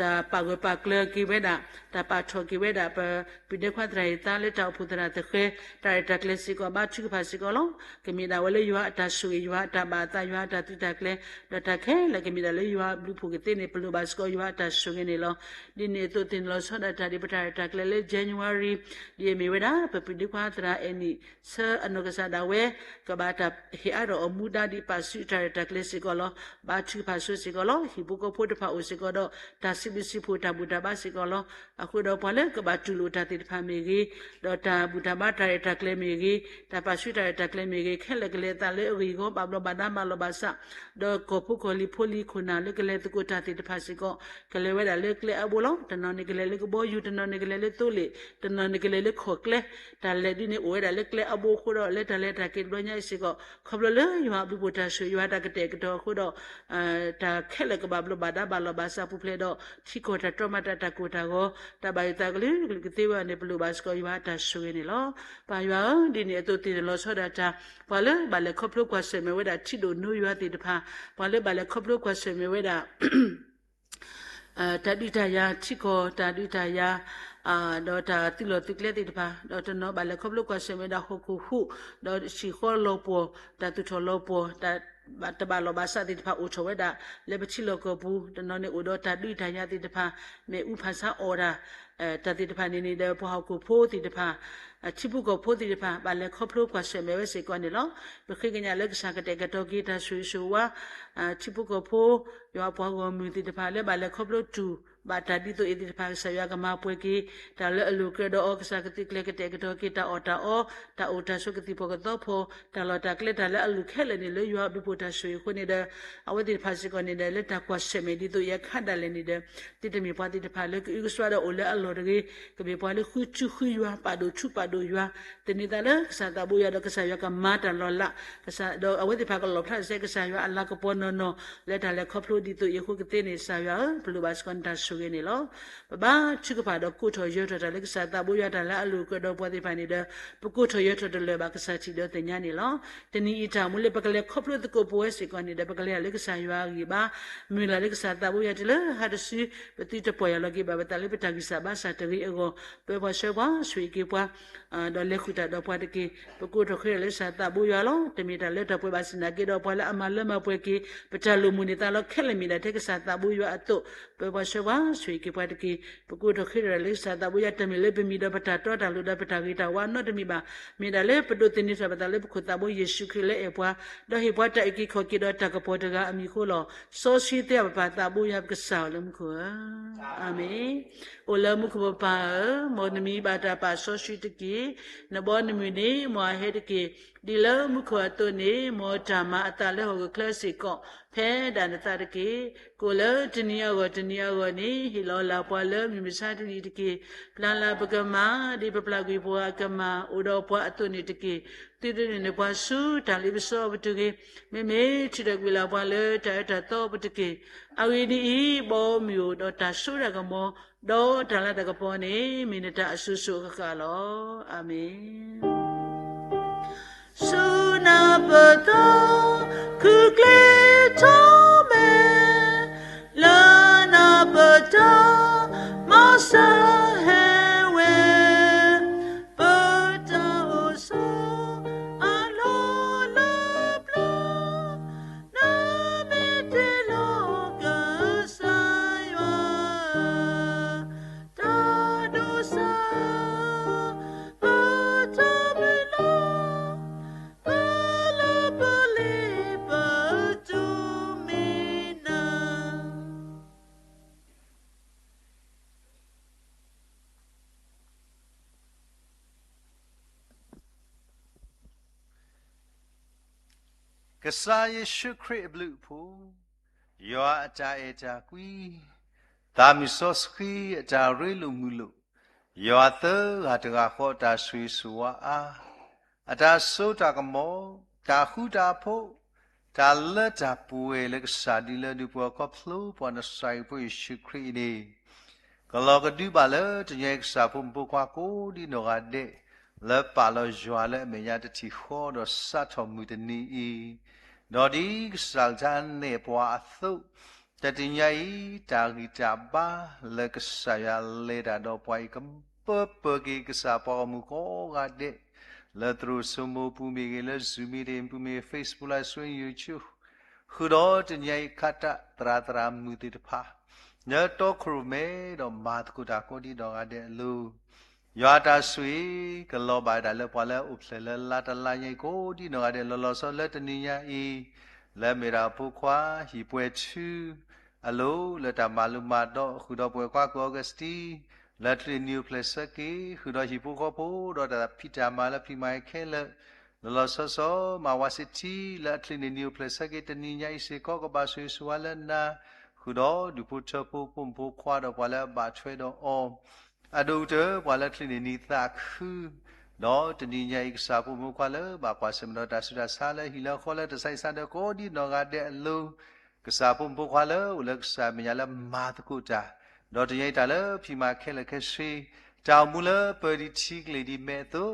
တၢ်ပာ်ဂၢၢ်ပာ်ကျၢၤက့ၤဝဲဒၣ်, တၢ်ပာ်ထီၣ်က့ၤဝဲဒၣ် ပပုၢ်ဒဲခွါသရၣ်ဟ့ၣ်သါလၢတၢ်အိၣ်ဖှိၣ်သရၣ်သဃဲၤ တၢ်ရဲၣ်တၢ်ကျဲၤစ့ၢ်ကီး ဘါထုကဖၣ်စ့ၢ်ကီးလီၤ. ကမ့ၢ်ဒၣ်ဝဲလၢယွၤအတၢ်ဆိၣ်ဂ့ၤ ယွၤအတၢ်ဘၣ်အသး ယွၤအတၢ်သုးတၢ်ကျဲၤ, ဒီးတၢ်ခဲလၢာ်ကမ့ၢ်ဒၣ်လၢယွၤအဘျုးအဖှိၣ်ကသ့န့ၣ် ပလိၣ်ဘၣ်စ့ၢ်ကီးယွၤအတၢ်ဆိၣ်ဂ့ၤန့ၣ်လီၤ. ဒ်န့ၣ်အသိးသ့ၣ်နီၣ်လီၤဆီဒၣ်တၢ်ဒ်ပတၢ်ရဲၣ်တၢ်ကျဲၤလၢ January ဒ်အမ့ၢ်ဝဲဒၣ် ပပုၢ်ဒဲခွါသရၣ်အဲၣ်နံၣ် ဆၢအနီၢ်ကစၢ်ဒၣ်ဝဲ ကဘၣ်တၢ်ဟ့ၣ်အါထီၣ်အီၤမူဒါဒ်ပာ်ဆူးတၢ်ရဲၣ်တၢ်ကျဲၤစ့ၢ်ကီးလီၤ. ဘါထုကဖၣ်ဆိစ့ၢ်ကီးလီၤ. ဟံၣ်ဖိဃီဖိတဖၣ်အိၣ်စ့ၢ်ကီးဒီး တၢ်စံးဘျုးစံးဖှိၣ်တၢ်ဘူၣ်တၢ်ဘါစ့ၢ်ကီးလီၤ. အဃိဒီးပှၤလၢကဘၣ်တူၢ်လိာ်တၢ်သ့ၣ်တဖၣ်မ့ၢ်ဂ့ၤ, ဒီးတၢ်ဘူၣ်တၢ်ဘါတၢ်ရဲၣ်တၢ်ကျဲၤမ့ၢ်ဂ့ၤ, တၢ်ပာ်ဆူးတၢ်ရဲၣ်တၢ်ကျဲၤမ့ၢ်ဂ့ၤ, ခဲလၢာ်ကလဲၤအသးလၢအဂ့ၢ်အဂီၢ် ဘၣ်ဘျီးဘၣ်ဒါဘၣ်လီၤဘၣ်စး, ဒီးကီၢ်ဖိကီၢ်လံၤဖိလံၤခိၣ်နၢ်လၢကလဲၤသကိးတၢ်သ့ၣ်တဖၣ်စ့ၢ်ကီး ကလဲၤဝဲဒၣ်လၢကျဲအါဘိလီၤ. တနီၤန့ၣ်ကလဲၤလၢကဘီယူၤ, တနီၤန့ၣ်ကလဲၤလၢသိလ့ၣ်, တနီၤန့ၣ်ကလဲၤလၢခီၣ်ကျဲ, တၢ်လဲၤဒ်န့ၣ်အိၣ်ဝဲဒၣ်လၢကျဲအါဘိအဃိဒီး လၢတၢ်လဲၤတၢ်က့ၤတဘျီညါအံၤစ့ၢ်ကီး ခီဖျိလၢယွၤအဘျုးဖှိၣ်တၢ်ဆိၣ်ဂ့ၤ ယွၤတၢ်ကတဲာ်ကတီၤအဃိဒီး တၢ်ခဲလၢာ်ကဘၣ်ဘျီးဘၣ်ဒါဘၣ်လီၤဘၣ်စးပူၤဖျဲးဒီး ထံကီၢ်တၢ်တြီမၤတၢ်တၢ်ကိၢ်တၢ်ဂီၤ တၢ်ဘၣ်ယိၣ်သးကလုာ်ကသ့ဝဲအံၤန့ၣ် ပလိၣ်ဘၣ်စ့ၢ်ကီးယွၤအတၢ်ဆိၣ်ဂ့ၤန့ၣ်လီၤ. ပၢ်ယွၤဧၢ, ဒ်န့ၣ်အသိးသ့ၣ်နီၣ်လီၤဆီဒၣ်တၢ်, ပှၤလၢဘၣ်လဲၤခီဖျိကွၢ်ဆၢၣ်မဲာ်ဝဲဒၣ်ထံဒိၣ်နိယွၤသ့ၣ်တဖၣ်, ပှၤလၢဘၣ်လဲၤခီဖျိကွၢ်ဆၢၣ်မဲာ်ဝဲဒၣ် တၢ်ဒုးတၢ်ယၤထံကီၢ် တၢ်ဒုးတၢ်ယၤ ဒီးတၢ်သုးလီၢ်သုးကျဲသ့ၣ်တဖၣ်, ဒီးတနီၤဘၣ်လဲၤခီဖျိကွၢ်ဆၢၣ်မဲာ်ဝဲဒၣ်ဟီၣ်ခိၣ်ဟူး, ဒီးဟံၣ်ဃီလီၤပှီၢ်, တၢ်သူၣ်ထီၣ်လီၤပှီၢ်, တၢ်တဘၣ်လီၢ်ဘၣ်စးသ့ၣ်တဖၣ်အိၣ်ထီၣ်ဝဲဒၣ် လၢပထံလီၢ်ကီၢ်ပူၤ, တနီၤန့ၣ်အိၣ်ဒီးတၢ်ဒုးတၢ်ယၤသ့ၣ်တဖၣ်, မ့ၣ်အူဖးဆါအီၣ်တၢ် တၢ်သ့ၣ်တဖၣ်န့ၣ်န့ၣ်ဒီး ပှၤဟီၣ်ခိၣ်ဖိသ့ၣ်တဖၣ်, ထံဖိကီၢ်ဖိသ့ၣ်တဖၣ် ဘၣ်လဲၤခီဖျိကွၢ်ဆၢၣ်မဲာ်ဝဲစ့ၢ်ကီးန့ၣ်လီၤ. ပဃ့ကညးလၢကစၢ်ကတဲာ်ကတီၤက့ၤတၢ်ဆိၣ်ဂ့ၤဆိၣ်ဝါ ထံဖိကီၢ်ဖိ, ယွၤပှၤဂီၢ်မုၢ်သ့ၣ်တဖၣ် လၢဘၣ်လဲၤခီဖျိတူၢ်ဘၣ်တၢ်ဒ်သိးအံၤသ့ၣ်တဖၣ် ကစၢ်ယွၤကမၤပှဲၤက့ၤ တၢ်လၢအလိၤကြၢးဒီးအီၤ ကစၢ်ကသုးကျဲၤကတဲာ်ကတီၤက့ၤတၢ်အီၣ်တၢ်အီ, တၢ်အိၣ်တၢ်ဆိးကသံၣ်ဖီၣ်ကသီဖီၣ်, တၢ်လီၢ်တၢ်ကျဲတၢ်လၢအလိၤခဲလၢာ်န့ၣ် လၢယွၤအဘျုးဖှိၣ်တၢ်ဆိၣ်ဂ့ၤအဃိန့ၣ်ဒီး အဝဲသ့ၣ်တဖၣ်စ့ၢ်ကီးန့ၣ်ဒီး လၢတၢ်ကွၢ်ဆၢၣ်မဲာ်ဒ်သိးအံၤအခါဒၣ်လဲာ်န့ၣ်ဒီး သုတမ့ၢ်ပှၤသ့ၣ်တဖၣ်လၢကအုကစွါဒီးအိၣ်လၢအလီၢ်တဂ့ၤ, ကမ့ၢ်ပှၤလၢဃုထူဃုယွၤ ပာ်ဒိၣ်ထူပာ်ဒိၣ်ယွၤ, သန့ၤသးလၢကစၢ်သးဘိယွၤဒီးကစၢ်ယွၤကမၤတၢ်လီၤလး, ကစၢ်ဒီးအဝဲသ့ၣ်တဖၣ်ကလီၣ်ဖျါစဲကစၢ်ယွၤအလၤကပီၤနီၢ်နီၢ် လၢတၢ်လဲၤခီဖျိဒ်သိးအံၤအဃိကသ့န့ၣ် ကစၢ်ယွၤဧၢ, ပလိၣ်ဘၣ်စ့ၢ်ကီးနတၢ်ဆိၣ်ဂ့ၤန့ၣ်လီၤ. ပဘါထုကဖၣ်ဒီးကိးထီၣ်ယၢၤထီၣ်တၢ်လၢကစၢ်သးဘိယွၤတၢ်လၢအလိၤကြၢးဒီးပှၤသ့ၣ်တဖၣ်န့ၣ်ဒီး ပကိးထီၣ်ယၢၤထီၣ်တလၢာ်ဘၣ် ကစၢ်ထံၣ်ဒီးသ့ၣ်ညါန့ၣ်လီၤ. တနံၤအံၤတၢ်မူလၢပကလဲၤခီဖျိသကိးပဝဲစ့ၢ်ကီးန့ၣ်ဒီး ပကလဲၤတၢ်လၢကစၢ်ယွၤအဂံၢ်ဘါ, မုၢ်လၢ်လၢကစၢ်သးဘိယွၤတုၤလၢဟါတစု ပသုတပီၢ်ယၢ်လီၤက့ၤဘၣ်ပသးလၢပတၢ်ဂံၢ်စၢ်ဘါစၢ်တဂ့ၤအဂီၢ်, ပၢၤပှၤဆှၢပှၤ ဆိၣ်ဂ့ၤက့ၤပှၤ ဒီးလဲၤဃုာ်တၢ်ဒီးပှၤတက့ၢ်. ပကိးထီၣ်ဃ့တၢ်လၢကစၢ်သးဘိယွၤလီၤ. တမ့ၢ်တၢ်လၢတၢ်ပှဲၤဘၣ်ဆ့ၣ်နီၤက့ၤဒီးပှၤလၢအမၤလၢမၤပှဲၤက့ၤ ပတၢ်လိၣ်မူန့ၢ်သးလီၤ. ခဲလၢာ်မ့ၢ်ဒၣ်ထဲကစၢ်သးဘိယွၤအသိး, ပၢၤပှၤဆှၢပှၤ ဆိၣ်ဂ့ၤက့ၤပှၤတက့ၢ်. ပကိးထီၣ်ဃ့တၢ်လၢကစၢ်သးဘိယွၤ တမ့ၢ်လၢပမံၤဒီးပတၢ်တီတၢ်လိၤဒီးပတၢ်ဂ့ၤတၢ်ဝါနီတမံၤဘၣ်. မ့ၢ်ဒၣ်လၢပဒိးသန့ၤထီၣ်ပသးလၢပခိၣ်သးဘိယ့ၣ်ၡူးခရံာ်လၢအဲၣ်ပှၤ, ဒီးဟ့ၣ်ပှၤတၢ်အုၣ်က့ၤခီၣ်က့ၤဒီးတၢ်ကပီၤတဂၤအမံၤအဃိလီၤ. စီဆှံသ့ၣ်ပပၢ်သးဘိယွၤပကစၢ်ဧၢလၢမူခိၣ်ဧၢ အၤမ့ၣ်. အိၣ်လၢမူခိၣ်ပပၢ်ဧၢ, မ်နမံၤဘၣ်တၢ်ပာ်စီဆှံတက့ၢ်. နဘီနမုၢ်န့ၣ် မ်အဟဲတက့ၢ်. ဒ်လၢမူခိၣ်အသိးန့ၣ် မ်တၢ်မၤအသးလၢဟီၣ်ခိၣ်ချၢစ့ၢ်ကီး ဖဲဒၣ်နသးတက့ၢ်. ကိၣ်လၢတနံၤအဂီၢ်တနံၤအဂီၢ်န့ၣ် ဟ့ၣ်လီၤလၢပှၤလၢမုၢ်မဆါတနံၤတက့ၢ်. ပျၢ်လၢပကမၢ် ဒ်ပပျၢ်ကွံာ်ပှၤအကမၢ် အိၣ်ဒီးပှၤအသိးန့ၣ်တက့ၢ်. သုတဒုးနဲၣ်ပှၤဆူတၢ်လ့ပစီအပူၤတဂ့ၤ. မ့မ့ၢ်ထုးထီၣ်ကွံာ်လၢပှၤလၢတၢ်အၢတၢ်သီအပူၤတက့ၢ်. အဂ့ၢ်ဒ်အံၤ, ဘီမုၢ်အိၣ်ဒီးတၢ်စိတၢ်ကမီၤ, ဒီးတၢ်လၤတၢ်ကပီၤန့ၣ် မ့ၢ်နတၢ်အစိၤစိၤအဃၣ်ဃၣ်လီၤ. အၤမ့ၣ်. ဆူနၢ်ပၢၢ်သီ ခုၣ်ကျ့ထီၣ်မဲာ်, လၢနၢ်ပၢၢ်သီ မၤစၢၤဟဲဝဲ, ပတၢ်အိၣ်ဆိးအလီၢ်လၢ ကစၢ်ယ့ၣ်ၡူးခရံာ်အဘျုးအဖှိၣ်, ယွၤအတၢ်အဲၣ်တၢ်ကွံ, သးမုၢ်စီဆှံအတၢ်ရ့လိာ်မုာ်လိာ်, ယွၤသၢဂၤတဂၤဃီအတၢ်ဆိၣ်ဂ့ၤဆိၣ်ဝါအါ, အတၢ်စိတၢ်ကမီၤ, တၢ်ဃူတၢ်ဖိး, တၢ်လၢတၢ်ပှဲၤလၢကစၢ်ဒုလၢဒုးပှၤခီဖျိပှၤနစၤအံၤဖိယ့ၣ်ၡူးခရံာ်အံၤန့ၣ် ကလီၤကဒုဘၣ်လၢတနံၤအံၤကစၢ်ဖိမုၣ်ဖိခွါကိးဒံနီၢ်ဂၤဒဲး လၢပာ်လီၤယွၤလၢအမဲာ်ညါတထံၣ်ဃီဒီးစးထီၣ်မုၢ်တနံၤအံၤ, ဒီးဒ်ကစၢ်ကထါနဲၣ်ပှၤအသိး, တနံၤညါအံၤ တၢ်ဂံၢ်တၢ်ဘါလၢကစၢ်ယွၤလဲၤတၢ်ဒီးပှၤအံၤ ကပၢပၢက့ၤကစၢ်ပှၤဂီၢ်မုၢ်ကိးဂၤဒဲး လၢသရိာ်စိမိၤပူၤမ့ၢ်ဂ့ၤ, လၢ Zoom meeting ပူၤမ့ၢ်ဂ့ၤ, Facebook Live Stream, YouTube ဃုာ်ဒီးတနံၤအံၤခါတၢ်သရၣ်သရၣ်မုၣ်သ့ၣ်တဖၣ် လၢတီခိၣ်ရိၣ်မဲဒီးမၤသကိးတၢ်ကိးဒံနီၢ်ဂၤဒဲးအလိၤ, ယွၤအတၢ်ဆိၣ်ဂ့ၤ ကလီၤဘၣ်ဒၣ်လၢပှၤလၢအအိၣ်ဖျဲၣ်လၢလါတလါညါအံၤကိးဒံနီၢ်ဂၤဒဲး လီၤလီၤဆီဆီလၢတနံၤညါအံၤ လၢအမ့ၢ်ဒၣ်ဖိခွါဟံၣ်ပှဲၤထူ အလိၤ လၢတၢ်မၤလိမၤဒိး ဃုာ်ဒီးပဝဲၢ်ကွါကီၢ် Augustine လၢအချံးန့ၢ်နံၤအိၣ်ဖျဲၣ်ဆၢက့ၤ ဃုာ်ဒီးဟံၣ်ဖိဃီဖိ ဒီးတၢ်ဖံးတၢ်မၤလၢဖံးမၤခဲလၢာ် လီၤလီၤဆီဆီ မၤဝါစ့ထံ လၢအချံးန့ၢ်နံၤအိၣ်ဖျဲၣ်ဆၢက့ၤ တနံၤညါအံၤစ့ၢ်ကီး ကဘၣ်ဆိၣ်ဂ့ၤဆိၣ်ဝါလၢနၤ ဃုာ်ဒီးဒူၣ်ဖိထၢဖိ ပိာ်မုၣ်ဖိခွါ ဒီးပှၤလၢအဘၣ်ထွဲဒီးအီၤ အဒိၣ်ကတၢၢ် ပှၤလၢအချံးန့ၢ်နံၤသးခု ဒီးတနံၤညါအံၤ ကစၢ်ဖိမုၣ်ဖိခွါလၢဘၣ်ကွၢ်ဆၢၣ်မဲာ်ဒီးတၢ်ဆူးတၢ်ဆါ လၢဟံၣ်လၢဃီလၢတၢ်ဆါဟံၣ်ဆါဒီးကိးဒံနီၢ်ဂၤဒဲးအလိၤ ကစၢ်ဖိမုၣ်ဖိခွါလၢအိၣ်လၢကစၢ်အမဲာ်ညါလၢမၤသကိးတၢ်, ဒီးတနံၤညါအံၤတၢ်လၢဖံးမၤခဲလၢာ်ခဲဆ့, တၢ်အိၣ်မူလၢပၢၤဒံးထံကျိၣ်ဒံးမဲးအသိး,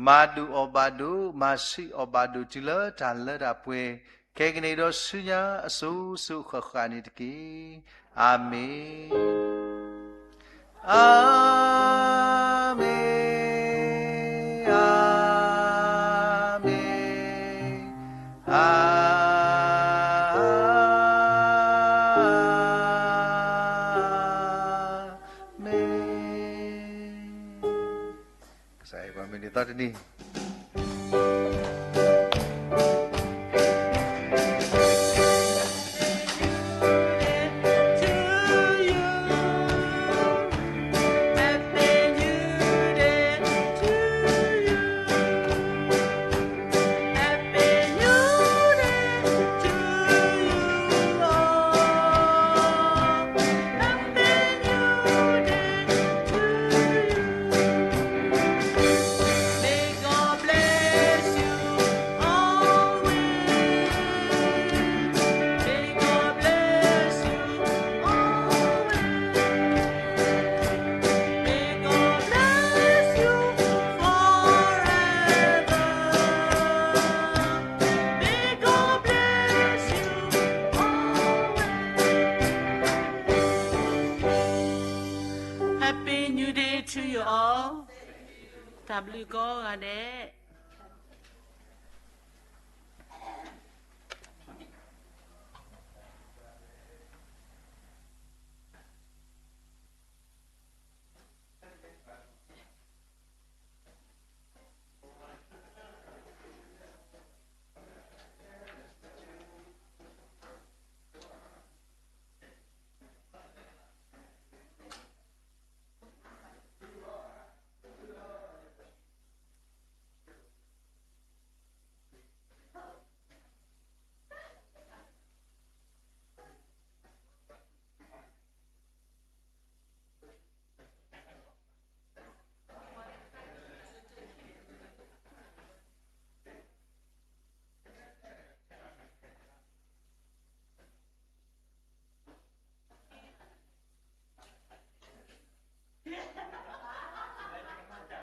မၤဒိၣ်အီၣ်ဘၣ်ဒိၣ်, မၤဆံးအီၣ်ဘၣ်ဒိၣ် တုၤလၢတၢ်လၢတၢ်ပှဲၤ, ခဲကနံၣ်အံၤဒီးဆူညါအစိၤစိၤဃၣ်ဃၣ်န့ၣ်တက့ၢ်. အၤမ့ၣ်. အၤမ့ၣ်, အၤမ့ၣ်, အၤမ့ၣ်. ကစၢ်ယွၤမ့ၢ်န့ၢ်သီတနံၤ Happy New Day to you all. တၢ်ဘျုးကိးဂၤဒဲး